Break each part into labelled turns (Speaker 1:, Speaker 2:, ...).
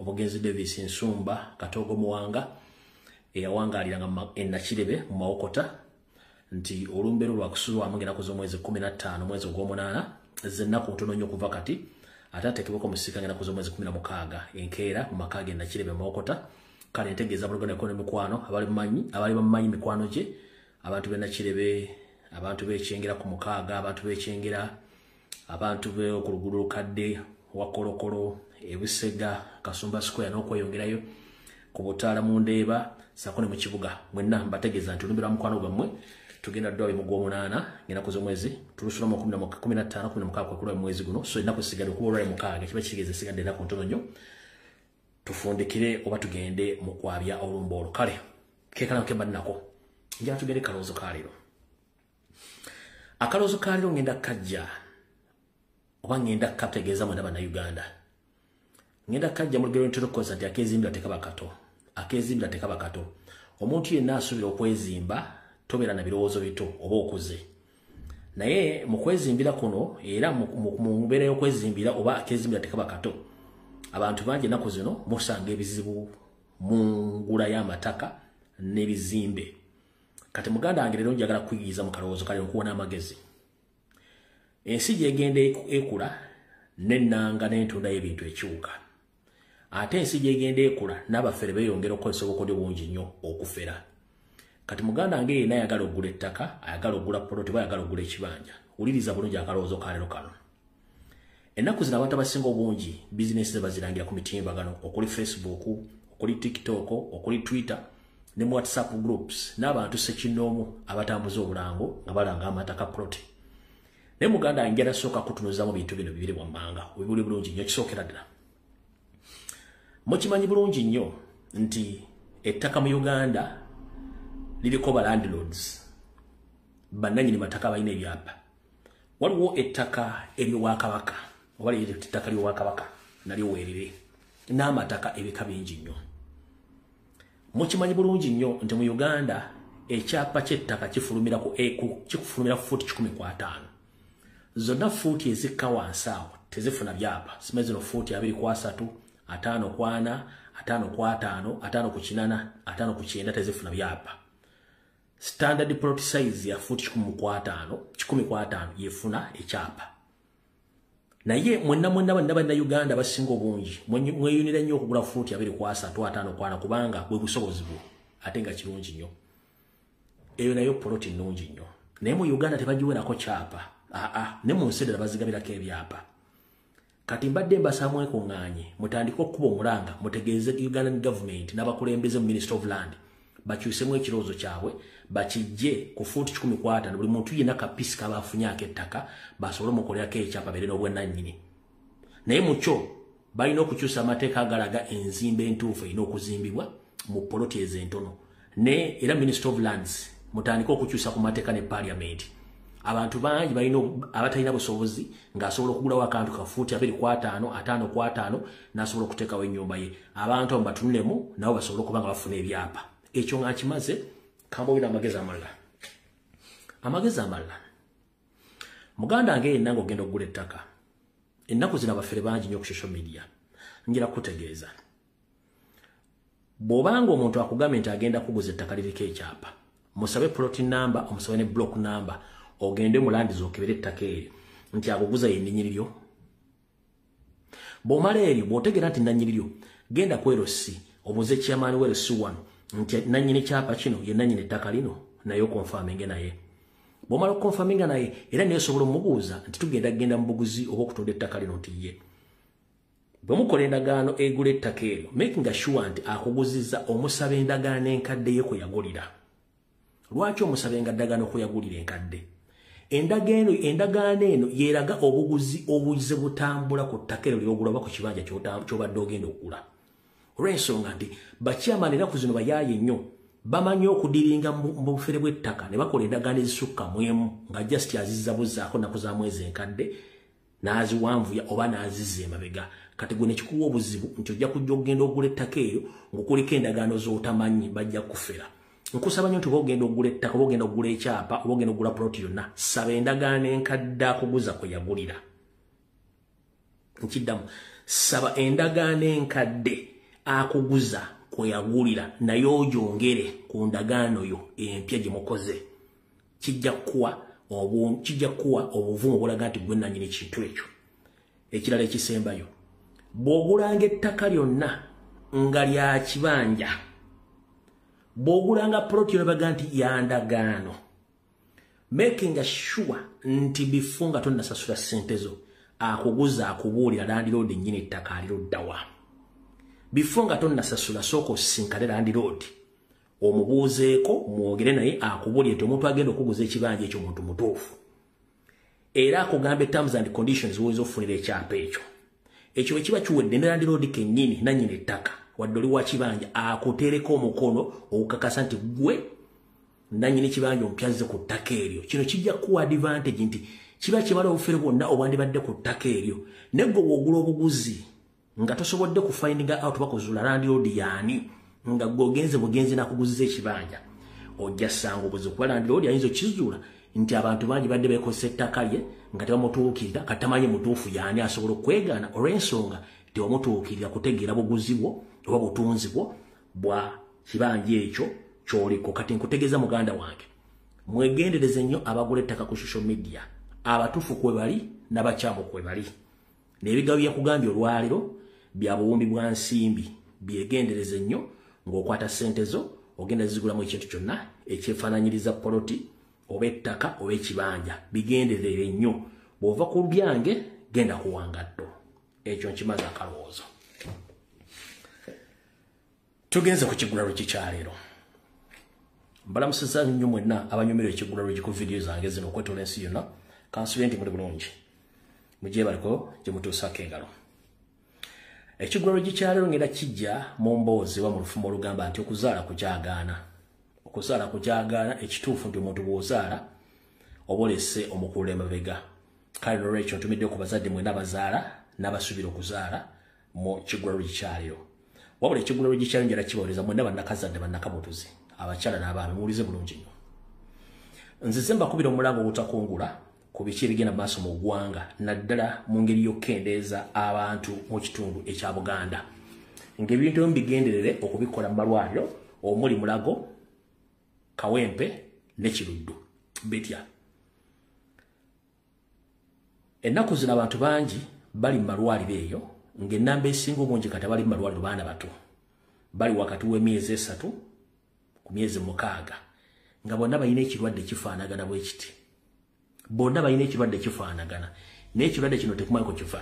Speaker 1: Omugenzi Davis Nsumba Katogo Muwanga, eyawangaaliranga e Nakirebe mu Mawokota, nti olumbe lwo lwakusulwamu ng'ennaku z'omwezi 15 mwezi ogw'omunaana, z'ennaku ntono nnyo okuva kati, ate ateekebweko mu ssika ng'ennaku z'omwezi 16 enkeera mu maka ge Nakirebe mu Mawokota. Kale ntegeeza abooluganda n'emikwano abali bamumanyi mikwano gye, abantu b'e Nakirebe, abantu b'Ekyengera ku mukaaga, abantu b'Ekyengera, abantu b'oku luguudo Lukadde, Wakolokolo, Ebusega, Kasumba Square n'okweyongerayo ku Butaala mu Ndeeba ssaako ne mu kibuga. Mwenna mbategeeza nti olumbe lwa mukwano gwammwe tugenda ddwa mu gw'omunaana ng'ennaku z'omwezi tulusulamu 15 16 kwe kulwa mwezi guno. So ennaku zisigadde okuba olwa mukaaga, kiba kitegeeza esigadde ennaku ntono nnyo tufundikire oba tugende mu kwabya olumbe olwo. Kale keekalamu ke mbadde njala tugende kalowoozo ka leero. Akalowoozo ka leero ngenda kajja oba ngenda kategeeza mwenna Bannayuganda. Ngenda kajja mu lugero ntera okukozesa nti akeezimbira tekaba kato. Akeezimbira tekaba kato. Omuntu yenna asuubira okwezimba tobeera na birowoozo bito oba okuze. Naye mu kwezimbira kuno era mu mbeera y'okwezimbira oba akeezimbira tekaba kato, abantu bangi ennaku zino musanga ebizibu mu ngula y'amataka n'ebizimbe. Kati muganda wange leero njagala kuyigiriza mu kalowoozo kale nkuwa n'amagezi. Ensi gy'egenda ekula n'ennanga n'entunda y'ebintu ekyuka. Ate ensi gy'egenda ekula n'abafere beeyongera okukozesa obukodyo bungi nnyo okufera. Kati muganda wange yenna ayagala okugula ettaka, ayagala okugula poloti oba ayagala okugula ekibanja, wuliriza bulungi akalowoozo ka leero kano. Ennaku zino abantu abasinga obungi bizinesi ze bazirangira ku mitimbagano okuli Facebook, okuli TikTok, okuli Twitter ne mu WhatsApp groups n'abantu ssekinnoomu abatambuza obulango nga balanga amataka, plot. Naye muganda wange njagala sooka kutunuzamu bintu bino bibiri wammanga, obibuli bulungi nnyo. Kisookera ddala, mukimanyi bulungi nnyo nti ettaka mu Uganda liriko ba landlords, bannannyini mataka abalina ebyapa. Waliwo ettaka ery'Obwakabaka oba ettaka ly'Obwakabaka nalyo weerire, n'amataka ebika bingi nnyo. Mukimanyi bulungi nnyo nti mu Uganda ekyapa ky'ettaka kifulumira ku fuuti 150. Zonna fuuti ezikka wansi awo tezifuna byapa. Simanyi zino fuuti 23, 54, 55, 58, 59 tezifuna byapa. Standard plot size ya fuuti 150, 150 yefuna ekyapa. Naye mwenna mwenna banna Bannayuganda abasinga obungi mweyunira nnyo okugula fuuti 23, 54 kubanga bwe busobozi bwo, ate nga kirungi nnyo. Eyo nayo poloti nnungi nnyo. Naye mu Uganda tebagiwerako kyapa. Aa, ne mu nsi endala bazigabirako ebyapa. Kati mbadde mbasaba mwekuŋŋaanye mutandike okukuba omulanga, mutegeeze Ugandan government n'abakulembeze mu Ministry of Land bakyusemu ekirowoozo kyabwe bakijje ku fuuti 150, buli muntu yenna kapiisi kaba afunye ak'ettaka basobole omukolerako ekyapa abeere n'obwannannyini. Naye mu kyo balina okukyusa amateeka agalaga enzimba entuufu erina okuzimbibwa mu poloti ezo entono. Ne era Ministry of Lands mutandike okukyusa ku mateeka ne parliament. Abantu bangi balina abatalina busobozi ng'asobola okugulawo akantu ka fuuti 25, 55 n'asobola okuteekawo ennyumba ye. Abantu abo batunulemu nabo basobole okuba nga bafuna ebyapa. Ekyo nga nkimaze, kambawe amagezi amalala. Amagezi amalala. Muganda wange yenna ng'ogenda okugula ettaka, ennaku zino abafere bangi nnyo ku social media. Njagala kutegeeza, bw'obanga omuntu akugambye nti agenda kuguza ettaka liriko ekyapa, musabe plot number, omusabe ne block number, ogende mu lands okebere ettaka eryo nti akuguza ye nnyini lyo. Bw'omala eryo, bw'otegeera nti nannyini lyo, genda ku LC obuuze chairman wa LC wano nti nannyini kyapa kino ye nannyini ettaka lino, naye okonfaminge naye. Bw'omala okukonfaminga naye, era naye osobola omubuuza nti tugenda kugenda mu buguzi oba okutunda ettaka lino, nti ye. Bwe mukola endagaano egula ettaka eryo, making sure nti akuguzizza omusaba endagaano enkadde ye kwe yagulira. Lwaki omusaba endagaano kwe yagulira enkadde? Endagaano eno yeeraga obuguzi obuze butambula ku ttaka eryo ly'ogula oba ku kibanja ky'obadde ogenda okugula. Olw'ensonga nti bachairman ennaku zino bayaaye nnyo, bamanyi okudiringa mu bufere bw'ettaka ne bakola endagaano ezisukka mu emu nga just azizza buzzaako nnaku za mwezi enkadde n'aziwanvuya oba n'azizza emabega. Kati gwe ne kikuwa obuzibu nti ojja kujja okugenda okugula ettaka eryo ng'okuliko endagaano z'otamanyi, bajja kufera. Nkusaba nnyo nti oba ogenda okugula ettaka oba ogenda okugula ekyapa oba ogenda okugula ploti yonna, saba endagaano enkadde akuguza kwe yagulira. Nkiddamu, Saba endagaano enkadde akuguza kweyagulira naye ogyongere ku ndagaano yo empya gye mukoze. Kijja kuwa obuvumu obulaga nti gwe nannyini kintu ekyo. Ekirala ekisembayo, bw'ogulanga ettaka lyonna nga lya kibanja, bw'ogulanga plot yonna baga nti ya ndagaano, making sure nti before nga tonnasasula ssente zo akuguza akubuulira landlord nnyini ettaka aliruddawa. Before nga tonnasasula sooka osisinkane landlord omubuuzeeko, mwogere naye akubuulire nti omuntu agenda okuguza ekibanja ekyo muntu mutuufu, era akugambe terms and conditions woyinza okufunira ekyapa ekyo. Ekyo bwe kiba kiwedde ne landlord kennyini nannyini ettaka wadde oli wa kibanja akuteereko omukono okukakasa nti gwe nannyini kibanja omupya ku ttaka eryo. Kino kijja kuwa advantage nti kiba kibala obufere bwonna obwandibadde ku ttaka eryo. Naye gwe bw'ogula obuguzi nga tosobodde ku finding out bakuzuula landlord yaani, nga gwe ogenze bugenzi nakuguziza ekibanja, ojja sanga obuzibu kuba landlord ayinza okukizuula nti abantu bangi badde beekozesa ettaka lye nga tebamutuukirira, katamanyi mutuufu yaani asobola okwegaana olw'ensonga tewamutuukirira kutegeera buguzi bwo oba butunzi bwo bwa kibanja ekyo ky'oliko. Kati nkutegeeza muganda wange, mwegendereze nnyo abagula ettaka ku social media, abatuufu kwe bali n'abakyamu kwe bali. N'ebigabo byakugambye olwaleero bya buwumbi bwa nsimbi, byegendereze nnyo ng'okwata ssente zo ogenda zigulamu ekintu kyonna ekyefaananyiriza poloti oba ettaka oba ekibanja. Bigenderere nnyo. Bw'ova ku byange genda kuwangaddo. Ekyo nkimaze akalowoozo. Tugenze ku kigulalo kikyaleero. Mbalamusizza nnyo mwenna abanyumirwa ekigulalo ku vidiyo zange zino okwetoola ensi yonna. Kansubire nti muli bulungi, mugyebaleko gye mutuusaako engalo. Ekigulalo kikyaleero ngenda kijja mu mboozi oba mu lufumo olugamba nti okuzaala kukyagaana. Okuzaala kukyagaana, ekituufu nti omuntu bw'ozaala oba olese omukulu emabega. Kale nolwekyo ntumidde ku bazadde mwenna abazaala n'abasuubira okuzaala mu kigulalo kikyaleero. Wabula ekigulalo kikyaleero njala kibaweereza mwenna bannakazadde, bannakabutuzi, abakyala n'abaami, muwulize bulungi nnyo. Nzize mbakubira omulango ogutakungula ku biki ebigenda maaso mu ggwanga, naddala mu ngeri y'okukendeeza abantu mu kitundu ekya Buganda. Ng'ebintu ebimu bigenderere okubikola mu malwaliro omuli Mulago, Kawempe ne Kiruddu. Bitya? Ennaku zino abantu bangi bali mu malwaliro eyo, ng'ennamba esinga obungi kati abali mu malwaliro baana bato, bali wakati w'emyezi 3 ku myezi 6, nga bonna balina ekirwadde kifaanagana bwe kiti. Bonna balina ekirwadde kifaanagana, naye ekirwadde kino tekumanyi ko kifa.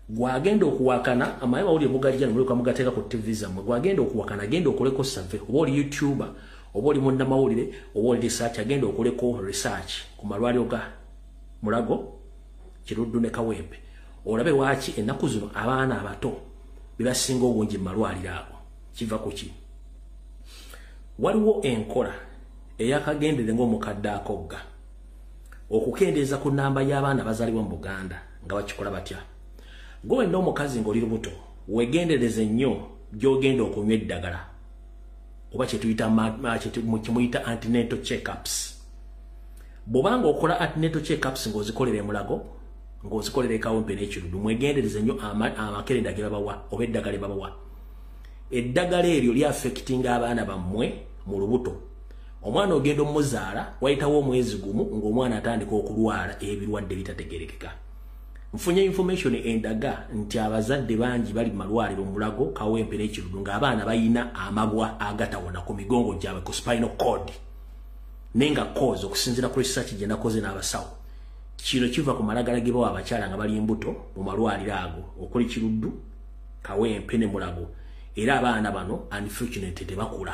Speaker 1: Gwagenda okuwakana, amaye mawulire mugajja ne mugateeka ku TV zammwe. Gwagenda okuwakana, agenda okoleko survey, oba oli YouTuber, oba oli munnamawulire, oba oli research, agenda okoleko research ku malwaliro ga Mulago, Kiruddu ne Kawempe, olabe lwaki ennaku zino abaana abato bebasinga obungi mu malwaliro ago. Kiva ku ki? Waliwo enkola eyakagendere ng'omukadde akogga okukendeeza ku nnamba y'abaana abazaalibwa mu Buganda. Nga bakikola batya? Gwe wenna omukazi ng'oli lubuto, weegendereze nnyo gy'ogenda okunywa eddagala oba kyemuyita antenatal checkups. Bw'obanga okola antenatal checkups ng'ozikolera e Mulago, ng'ozikolera e Kawempe n'Ekiruddu, mwegendereze nnyo amakerenda ge babawa oba eddagala lye babawa. Eddagala eryo lyaffectinga abaana bammwe mu lubuto. Omwana ogenda omuzaala, wayitawo omwezi gumu ng'omwana atandika okulwala ebirwadde bitategerekeka. Nfunye information endaga nti abazadde bangi bali mu malwaliro Mulago, Kawempe n'Ekiruddu ng'abaana balina amabwa agatawona ku migongo gyabwe, ku spinal cord, naye nga cause okusinziira ku research gye nakoze n'abasawo, kino kiva ku malagala ge bawa abakyala nga bali mbuto mu malwaliro ago okuli Kiruddu, Kawempe ne Mulago. Era abaana bano unfortunately tebakula.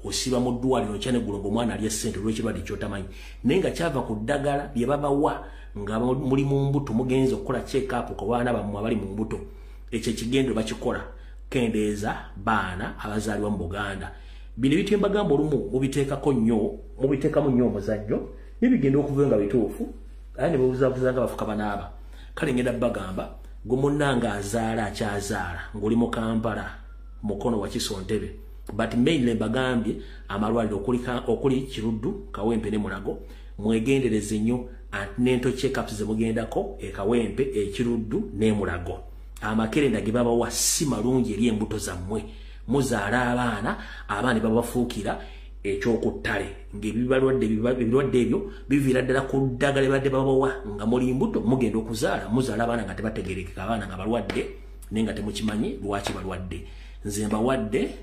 Speaker 1: Osiba mu ddwaliro nkya neggulo ng'omwana alya ssente olw'ekirwadde ky'otamanyi, naye nga kyava ku ddagala lye babawa nga muli mu mbuto, mugenze okukola check up ku baana bammwe abali mu mbuto. Ekyo ekigendo bakikola kendeeza baana abazaalibwa mu Buganda. Bino ebintu mbagamba olumu mubiteekako nnyo, mubiteekamu nnyo omuzannyo, nibigenda okuva nga bituufu, aye ne babuzaabuza nga bafuka banaaba. Kale ngenda bagamba gwe munnanga azaala akyazaala ng'oli mu Kampala, Mukono, Wakiso, Ntebe, but mainly mbagambye amalwaliro okuli Kiruddu, Kawempe ne Mulago, mwegendereze nnyo Antenatal checkups zemugendako ekawempe, ekiruddu n'emulago. Amakerenda ge babawa si malungi eri embuto zammwe. Muzaala abaana, abaana babafuukira ekyokuttale, ng'ebirwadde ebyo biviira ddala ku ddagala ebadde babawa nga muli mbuto. Mugenda okuzaala, muzaala abaana nga tebategerekeka, abaana nga balwadde naye nga temukimanyi lwaki balwadde. Nze mbawadde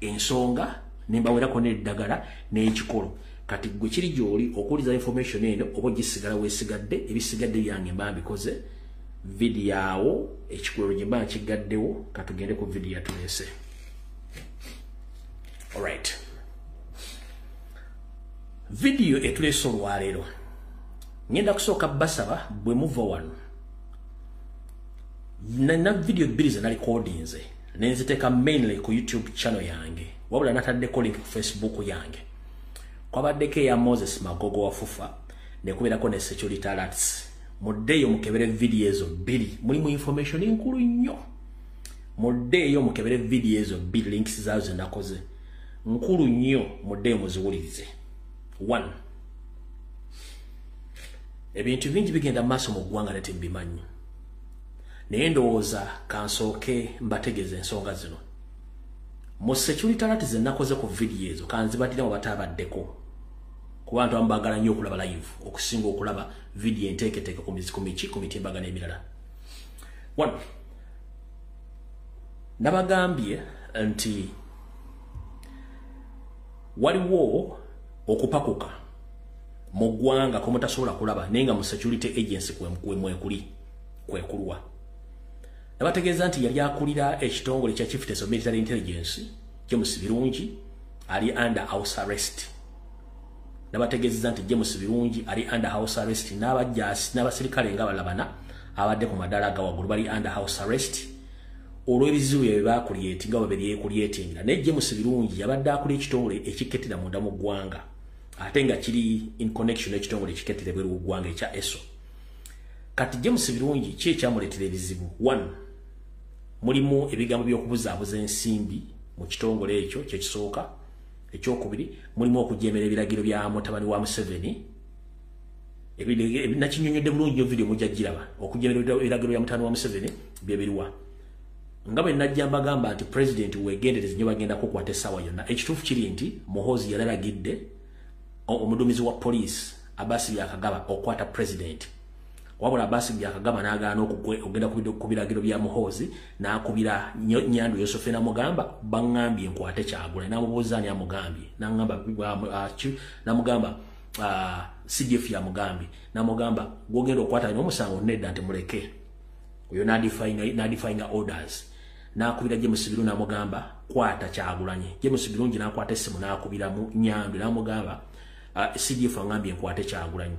Speaker 1: ensonga ne mbawerako n'eddagala n'ekikolo. Kati gwe kiri gy'oli okuwuliza information eno oba ogisigala weesigadde. Ebisigadde byange mba mbikoze vidiyo awo, ekikulolo gye mba nkigaddewo. Katugende ku vidiyo yatuleese. Alright, vidiyo etuleese olwaleero, ngenda kusooka basaba bwe muva wano. Nina vidiyo bbiri ze nalikodinze nenziteeka mainly ku YouTube channel yange, wabula nataddeko link ku Facebook yange. Kwabaddeko eya Moses Magogo wa FUFA, nekubeerako ne security alerts. Muddeeyo mukebere vidiyo ezo bbiri, mulimu information enkulu nnyo. Muddeeyo mukebere vidiyo ezo bbiri, links zaazo zenakoze nkulu nnyo, muddeeyo muziwulirize. One, ebintu bingi bigenda mu maaso mu ggwanga ne tembimanyi, naye ndowooza kansooke mbategeeza ensonga zino. Mu security alert ze nakoze ku vidiyo ezo, kanzibadira mu bataabaddeko, kuba abantu abamu baagala nnyo okulaba live okusinga okulaba vidiyo enteeketeeke ku miki ku mitimbagano emirala. One, nabagambye nti waliwo okupakuka mu ggwanga komutasobola kulaba, naye nga mu security agency kwemwekuli kwekulwa. Nabategeeza nti yali akulira ekitongole kya Chieftaincy of Military Intelligence, James Birungi, ali under house arrest. Nabategeeza nti James Birungi ali under house arrest, n'abajjaasi n'abasirikale nga balabana abadde ku madaala aga waggulu bali under house arrest olw'ebizibu bye bakulyetinga oba byekulyetingira. Naye James Birungi yabadde akula ekitongole ekikettera munda mu ggwanga, ate nga kiri in connection n'ekitongole ekikettera ebweru w'eggwanga ekya ESO. Kati James Birungi ki ekyamuleetera ebizibu? One, mulimu ebigambo by'okubuzaabuza ensimbi mu kitongole ekyo, kyekisooka. Ekyokubiri, mulimu okujeemera ebiragiro bya mutabani wa Museveni. Nakinyonyodde bulungi nnyo, vidiyo mujja giraba. Okujeemera ebiragiro bya mutabani wa Museveni byebiriwa? Nga bwe najja mbagamba nti president weegendereze nnyo, bagenda kukwata essaawa yonna. Ekituufu kiri nti Muhoozi yalalagidde omuduumizi wa poliisi Abasi Byakagaba okukwata president, wabula Abasi Byakagaba n'agaana okugenda ku biragiro bya Muhoozi, n'akubira Nyandu Yosefu n'amugamba, "Baŋŋambye nkwate Kyagulanyi." N'amubuuza ani amugambye, n'amugamba CDF yamugambye. N'amugamba, "Gwogenda okukwata alina omusango?" "Nedda." Nti muleke oyo n'adefyinga orders. N'akubira James Birungi n'amugamba, "Kwata Kyagulanyi." James Birungi n'akwata essimu n'akubiramu Nyandu n'amugamba, "CDF angambye nkwate Kyagulanyi."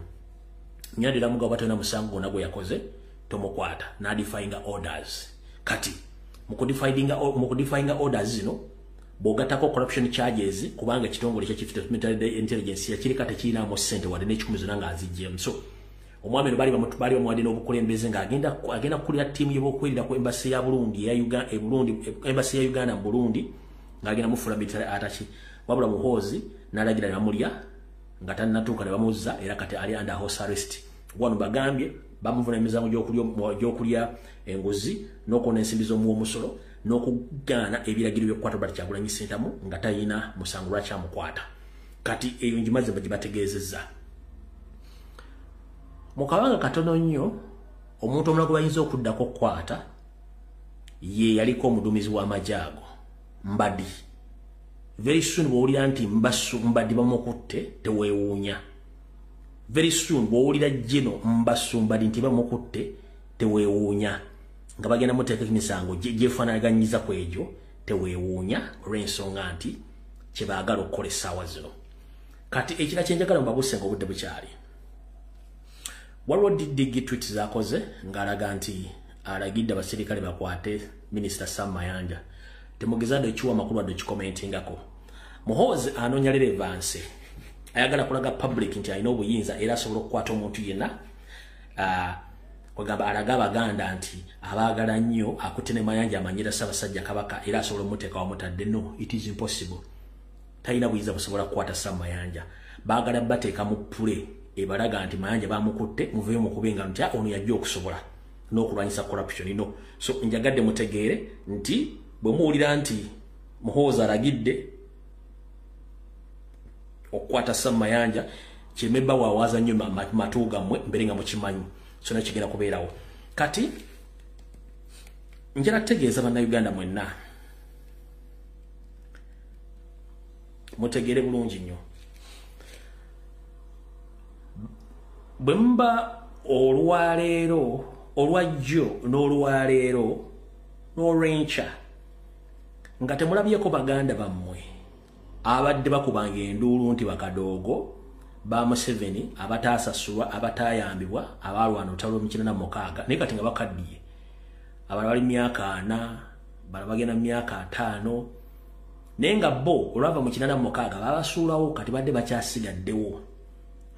Speaker 1: Nyandu n'amugamba, "Talina musango gwonna gwe yakoze, tomukwata." N'adefyinga orders. Kati mu kudefyinga orders zino bw'ogattako corruption charges, kubanga ekitongole kya Chief Military Intelligence yakirika tekirinamu ssente wadde n'ekikumi zonna ng'aziggyemu. So omwami ono baali bamuwadde n'obukulembeze ng'agenda agenda kukulira ttiimu y'ebyokwerinda ku embassy ya Burundi eya Uganda e Burundi, embassy ya Uganda mu Burundi, ng'agenda mufuula military attaché. Wabula Muhoozi n'alagira ne bamulya nga tannatuuka, ne bamuzza, era kati ali under house arrest. Wano bagambye bamuvuna emisango gy'okulya enguzi n'okwona ensimbi z'omuwa omusolo n'okugaana ebiragiro by'okukwata Robert Kyagulanyi Ssentamu nga talina musango lwaki amukwata. Kati eyo ngimaze bagibategeezezza. Mu kabanga katono nnyo, omuntu omulala gwe bayinza okuddako okukwata ye yaliko omuduumizi w'amagye ago, Mbadi. Very soon bw'owulira nti Mbasu Mbadi bamukutte, teweewuunya. Very soon bw'owulira Gino Mbasu Mbadi nti bamukutte, teweewuunya. Nga bagenda muteekako emisango gyefaanaganyiza ku egyo, teweewuunya, olw'ensonga nti kyebaagala okukola essaawa zino. Kati ekira kyenjagala mbabuuse nga obudde bukyali, waliwo DDG tweet zakoze ng'alaga nti alagidde abaserikale bakwate Minisita Sam Mayanja. Temugezadde ekiwa amakulu wadde okikomentingako. Muhoozi anoonya relevance, ayagala kulaga public nti alina obuyinza era asobola okukwata omuntu yenna. Kwegamba alaga Abaganda nti abaagala nnyo, akutte ne Mayanja amanyira Ssaabasajja Kabaka era asobola omuteeka wamutadde. No, it is impossible. Talina buyinza busobola kukwata Sam Mayanja. Baagala bateeka mu pule. ebalaga nti Mayanja bamukutte, muveeyo mukubenga nti ono yajja okusobola n'okulwanyisa corruption. No, so njagadde mutegeere nti bwe muwulira nti Muhoozi alagidde okukwata Sam Mayanja, kireme bawaawaza nnyo matu gammwe, mbeere nga mukimanyi. So nakyo kigenda kubeerawo. Kati njala kutegeeza Bannayuganda mwenna, mutegeere bulungi nnyo. Bwe muba olwaleero, olwajjo n'olwaleero n'olwenkya nga temulabyeko baganda bammwe abadde bakubanga enduulu nti bakadoogo ba Museveni abataasasulwa, abatayambibwa, abalwana olutalo lw'omu 1986, naye kati nga bakaddiye, abalala bali myaka 40, balala bagenda mu myaka 50, naye nga bo olwava mu 1986 babasuulawo, kati badde bakyasigaddewo.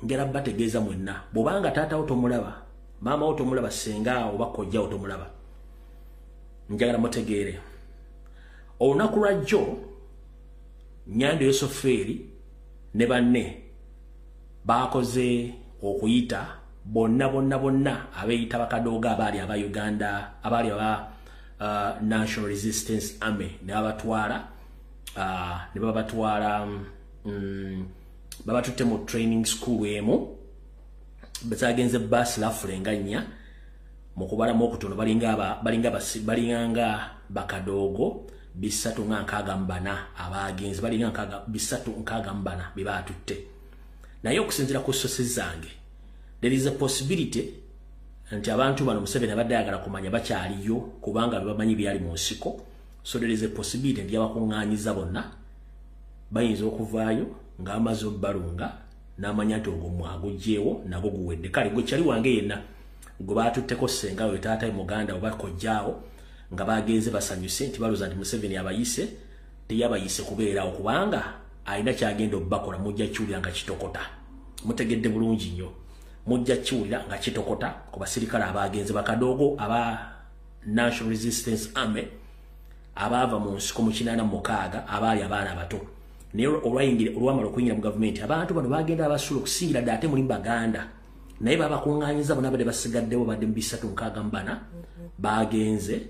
Speaker 1: Njala bategeeza mwenna, bw'obanga taatawo tomulaba, maama wo tomulaba, ssenga oba kojjawo tomulaba, njagala mutegeere. Olunaku lwajjo Nyando Yosoferi ne banne bakoze okuyita bonna bonna bonna abeeyita bakadooga abaali aba Uganda, abaali aba National Resistance Army, ne babatwala babatutte mu training school emu. Bazagenze basi lafule nga nnya, mu kubalamu okutono balinga bakadoogo 364 abagenzi, balinga 364 be batutte. Naye okusinziira ku sources zange, there is a possibility nti abantu bano Museveni abadde ayagala kumanya bakyaliyo, kubanga bebamanyi byali mu nsiko. So there is a possibility nti yabakuŋŋaanyiza bonna, bayinza okuvaayo ng'amaze obbalunga n'amanya nti ogwo mwagugyewo nagwo guwedde. Kale gwe kyali wange yenna gwe baatutteko ssenga we, taata muganda oba kojjaawo, nga bagenze basanyuse nti balowooza nti Museveni abayise, teyabayise kubeerawo, kubanga alina kyagenda obbakola. Mujja kiwulira nga kitokota. Mutegedde bulungi nnyo, mujja kiwulira nga kitokota ku basirikale abagenze bakadoogo aba National Resistance Army abaava mu nsiko mu 1986, abaali abaana abato. Naye olwamala okuyingira mu gavumenti, abantu bano bagenda abasula okusingira ddala ate muli Baganda, naye babakuŋŋaanyiza bonna badde basigaddewo, badde mu 364, bagenze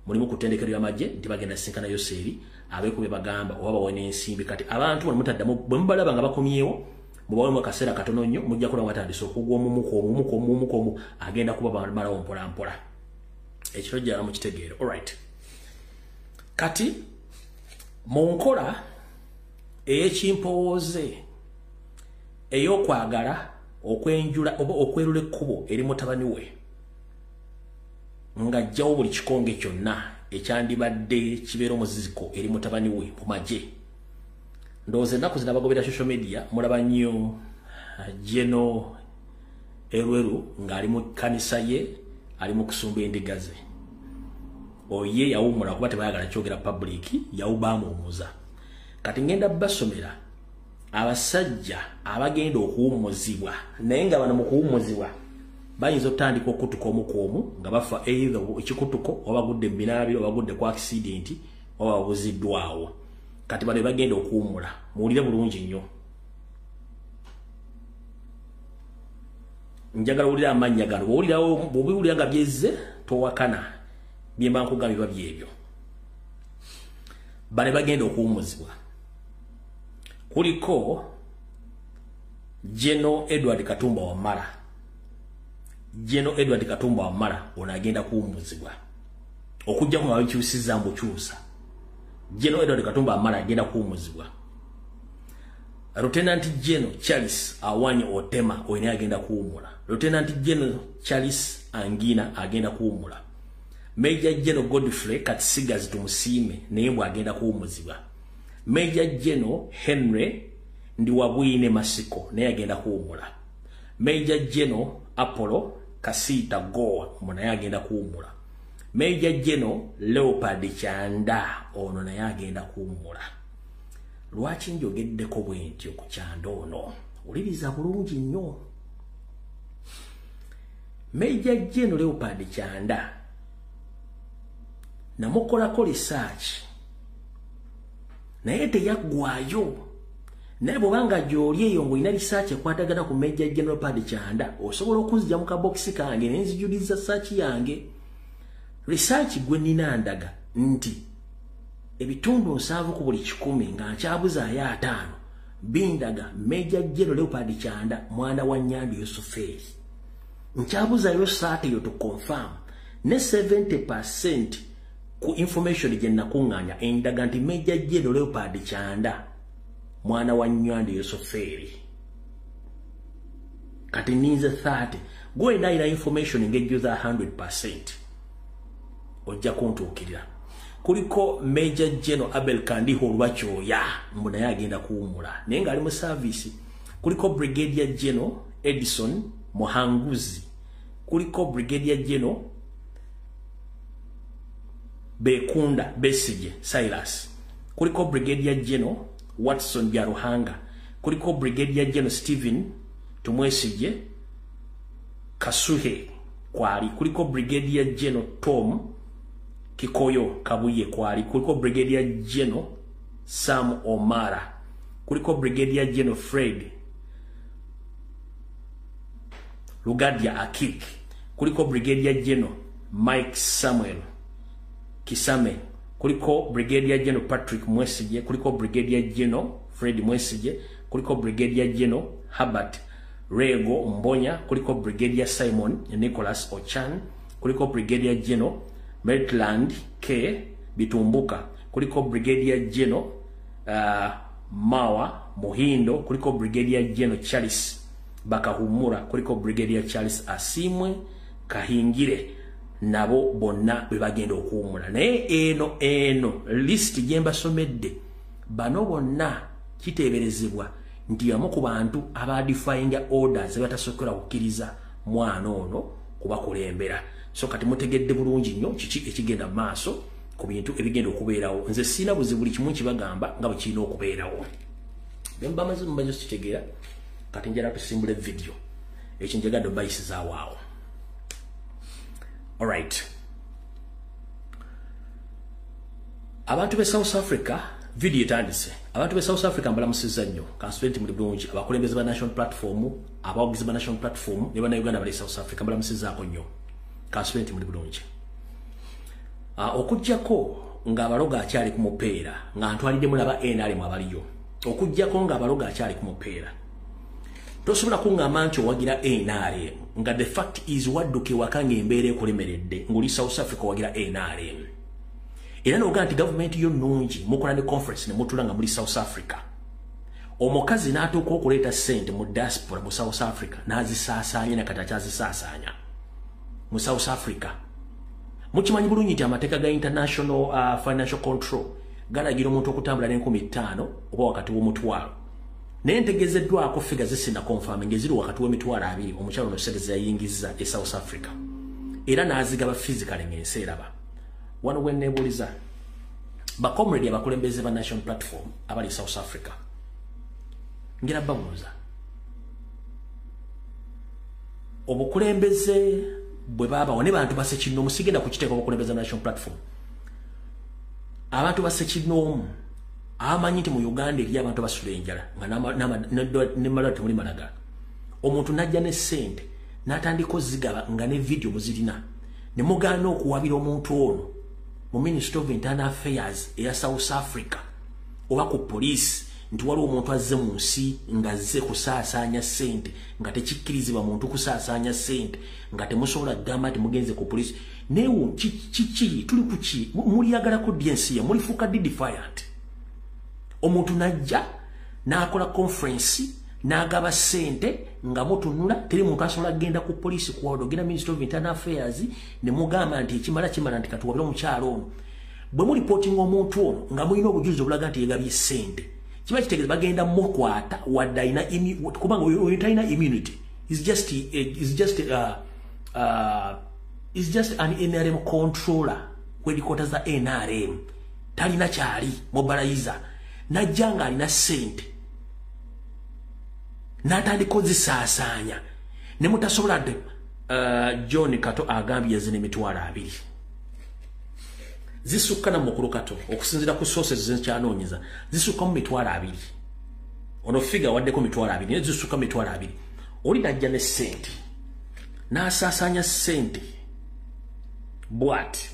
Speaker 1: mulimu ku ttendekero ly'amagye nti bagenda sinkana Yoseeri abeeko bye bagamba oba bawe n'ensimbi. Kati abantu bano mutaddamu, bwe mubalaba nga bakomyewo, mubawemu akaseera katono nnyo, mujja kulaba batandise okugwa omumuku omumuku omumuku omu, agenda kuba bamalawo mpola mpola. Ekiro jjala mukitegeere. Alright, kati mu nkola ey'ekimpowooze ey'okwagala okwenjula oba okwerula ekkubo eri mutabani we, ng'ajjawo buli kikonge kyonna ekyandibadde kibeera omuziziko eri mutabani we mu magye. Ndowooza ennaku zino abagobera social media mulaba nnyo Geno Elweru ng'ali mu kkanisa ye, ali mu kusumba endiga ze. Oye yawummula kuba tebayagala kyogera public, yawubaamuwummuza. Kati ngenda basomera abasajja abagenda okuwummuzibwa, naye nga bano mu kuwummuzibwa bayinza okutandika okutuka omu ku omu nga bafa, either ekikutuko oba bagudde mu binaabiro oba bagudde ku accident oba babuziddwawo. Kati bano bagenda okuwummula, muwulire bulungi nnyo. Njagala owulire amannya gano, bw'obiwulira nga byezze towakana, bye mba nkugambye biba byebyo. Bano bagenda okuwummuzibwa kuliko Geno Edward Katumba Wamala. Geno Edward Katumba Wamala ono agenda kuwummuzibwa, okuggyako nga babikyusizza mbukyusa. Geno Edward Katumba Wamala agenda kuwummuzibwa. Lieutenant Geno Charles Awany Otema oyo naye agenda kuwummula. Lieutenant Geno Charles Angina agenda kuwummula. Major Geno Godfrey Katsigazi Tumusiime naye mbw agenda kuwummuzibwa. Major Geno Henry Ndiwabwine Masiko naye agenda kuwummula. Major Geno Apollo Kasita Goa ono naye agenda kuwummula. Major Geno Leopard Kyanda ono naye agenda kuwummula. Lwaki njogeddeko bwe ntyo ku Kyanda ono? Wuliriza bulungi nnyo. Major Geno Leopard Kyanda namukolako research, naye teyaggwayo. Naye bw'obanga gy'oli eyo ng'olina research ekwatagana ku Major General Leopold Kyanda, osobola okunzija mu kabokisi kange ne nzijuliza search yange. Research gwe nnina ndaga nti ebitundu 70 ku buli 100 nga nkyabuzaayo 5 bindaga Major General Leopold Kyanda mwana wa Nyando Yusuferi. Nkyabuzaayo saate yo to confirm ne 70% ku information gye nakuŋŋaanya endaga nti Major General Leopold Kyanda mwana wa Nyando Yusuferi. Kati ninze 30 gwe nayina information ng'ejjuza 100% ojja kuntuukirira. Kuliko Major General Abel Kandiho Rwakyoya mbu naye agenda kuwummula naye ng'ali mu service. Kuliko Brigadier General Edison Muhanguzi, kuliko Brigadier General Bekunda Besige Silas, kuliko Brigadier General Watson Byaruhanga, kuliko Brigadier General Stephen Tumwesige Kasuhe kwali, kuliko Brigadier General Tom Kikoyo Kabuye kwali, kuliko Brigadier General Sam Omara, kuliko Brigadier General Fred Lugadia Akik, kuliko Brigadier General Mike Samuel Kisame, kuliko Brigadier General Patrick Mwesige, kuliko Brigadier General Fred Mwesige, kuliko Brigadier General Herbert Rego Mbonya, kuliko Brigadier Simon Nicholas Ochan, kuliko Brigadier General Maitland K Bitumbuka, kuliko Brigadier General Mawa Muhindo, kuliko Brigadier General Charles Bakahumura, kuliko Brigadier Charles Asimwe Kahingire. Nabo bonna bwe bagenda okuwummula. Naye eno list gye mbasomedde, bano bonna kiteeberezebwa nti bamu ku bantu abadefyinga orders batasobola kukkiriza mwana ono kubakulembera. So kati mutegedde bulungi nnyo kiki ekigenda mu maaso ku bintu ebigenda okubeerawo. Nze sirina buzibu, buli kimu nkibagamba nga bwe kirina okubeerawo. Bwe muba maze kukitegeera, kati njagala tusimbule video. Ekyo njagadde obayisizaawo awo. Alright. Abantu be South Africa, video etandise. Abantu be South Africa mbalamusizza nnyo. Kansubire nti muli bulungi. Abakulembeze ba National Platform, abawagizi ba National Platform ne bannayuganda bali South Africa mbalamusizzaako nnyo. Kansubire nti muli bulungi. Okuggyako ng'abalogo akyali ku mupeera, nga ntwaliddemu n'aba NRM abaliyo. Okuggyako ng'abalogo akyali ku mupeera, tosobola kuŋŋamba nti owagira NRM nga the fact is wadduka ewaka ng'embeera ekulemeredde ng'oli South Africa owagira NRM. Era n'ogamba nti gavumenti yo nnungi, mukola ne conference ne mutula nga muli South Africa. Omukazi n'atuuka okuleeta ssente mu diaspora mu South Africa n'azisaasaanya nakati akyazisaasaanya mu South Africa. Mukimanyi bulungi nti amateeka ga International Financial Control galagira omuntu okutambula n'5,000 oba wakati w'omutwalo. Naye ntegeezeddwako figure zisina confirming eziri wakati w'emitwalo 20 omukyalo ono ssente ze yayingizza e South Africa. Era n'azigaba physically ng'ensi eraba. Wano we neebuuliza bacomrade abakulembeze ba National Platform abali South Africa, ngira babuuza obukulembeze bwe baabawo ne bantu basekinnoomu, sigenda kukiteeka obukulembeze National Platform. Abantu basekinnoomu abamanyi nti mu Uganda eri abantu basula enjala nga nemala temuli malagala. Omuntu n'ajja ne ssente n'atandika ozigaba nga ne video muzirina, ne mugaana okuwabira omuntu ono mu Ministry of Internal Affairs eya South Africa oba ku poliisi nti waliwo omuntu azze mu nsi ng'azze kusaasaanya ssente, nga tekikkirizibwa muntu kusaasaanya ssente, nga temusobola kugamba nti mugenze ku poliisi. Neewo kiki tuli ku ki? Muliyagalako ddi ensi ya mulifuuka ddi defiant? Omuntu n'ajja n'akola conference n'agaba ssente nga mutunula, teri muntu asobola kugenda ku poliisi kuwawula. Ogenda Ministry of Internal Affairs ne mugamba nti ekimala kimala nti katuwabire omukyalo ono. Bwe mulipootinga omuntu ono nga mulina obujulizi obulaga nti yegabye ssente, kiba kitegeeza bagenda mukwata wadde alina, kubanga oyo talina immunity. Is just an NRM controller headquarters za NRM, talina kyali mobilizer. Najja nga alina ssente n'atandika ozisaasaanya ne mutasobola dde. John Kato agambye yazina 20,000 zisukka na mukulu Kato okusinziira ku sources zekyanoonyeza zisukka mu 20,000. Ono figure waddeko 20,000 naye zisuka 20,000. Oli najja ne ssente n'asaasaanya ssente bw'ati.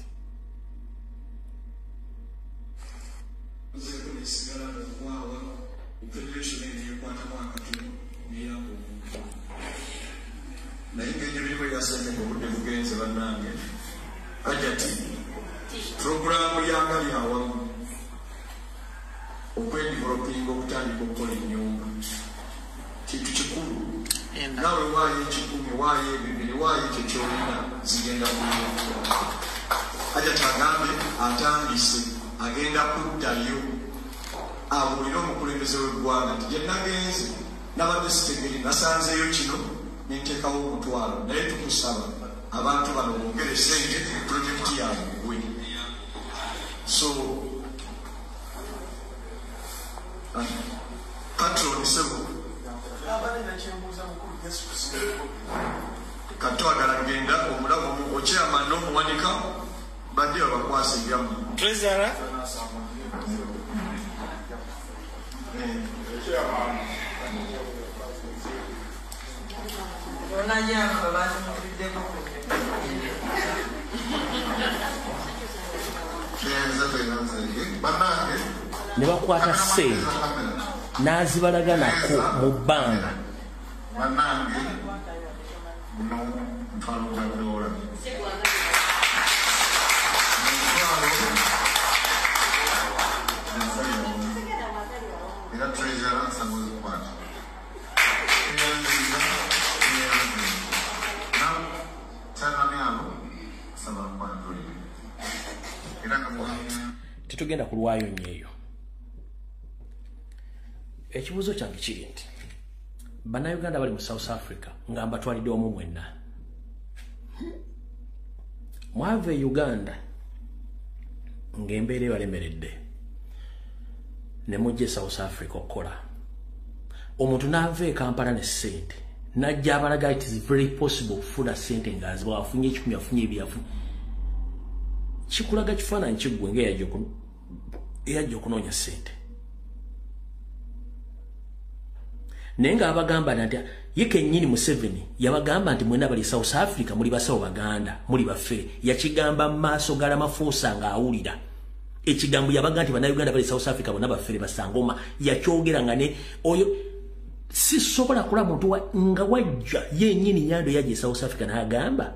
Speaker 2: Naye ngeri ebirimu ebyasente obudde bugenze bannange. Hajati puroguraamu yangali awamu okwedevelopinga okutandika okukola ennyumba kintu kikulu. Naawe waayo 1,000 waayo 2,000 waayo ekyo kyolina zigenda kuyingira. Hajati agambe atandise agenda kuddayo abuulire omukulembeze w'eggwanga nti gye nagenze nabadde sitegeri nasanzeeyo kino nenteekawo omutwalo, naye tukusaba abantu bano bongere ssente pulojekiti yaabwe gwe. So patron sebo katwagala genda omulamu okyama n'omuwanika badde babakwasa ebyammwe.
Speaker 3: Treasurer
Speaker 1: ne bakwata ssente n'azibalaga nako mu bbanga.
Speaker 2: Bannange guno mutwalo gwa ddoola. Era treasurer nsaba ozikwata.
Speaker 1: Tetugenda kulwayo nnyo eyo. Ekibuuzo kyange kiri nti bannayuganda bali mu South Africa nga mbatwalidde wamu mwenna, mwava e Uganda ng'embeera ebalemeredde ne mujja e South Africa okukola. Omuntu n'ava e Kampala ne ssente n'ajja abalaga it is very possible okufuna ssente ng'aziba afunye 1,000 afunye ebyafunye. Kikulaga kifaananyi kiggwe ng'eyajja okunoonya ssente. Naye ng'abagamba nti ye kennyini Museveni yabagamba nti mwenna bali South Africa muli basawo Baganda muli bafere. Yakigamba mu maaso ga Ramaphosa ng'awulira ekigambo, yabagamba nti bannayuganda bali South Africa bonna bafere basangoma. Yakyogera nga ne oyo sisobola kulaba muntu nga wajja yennyini Nyando yajja e South Africa n'agamba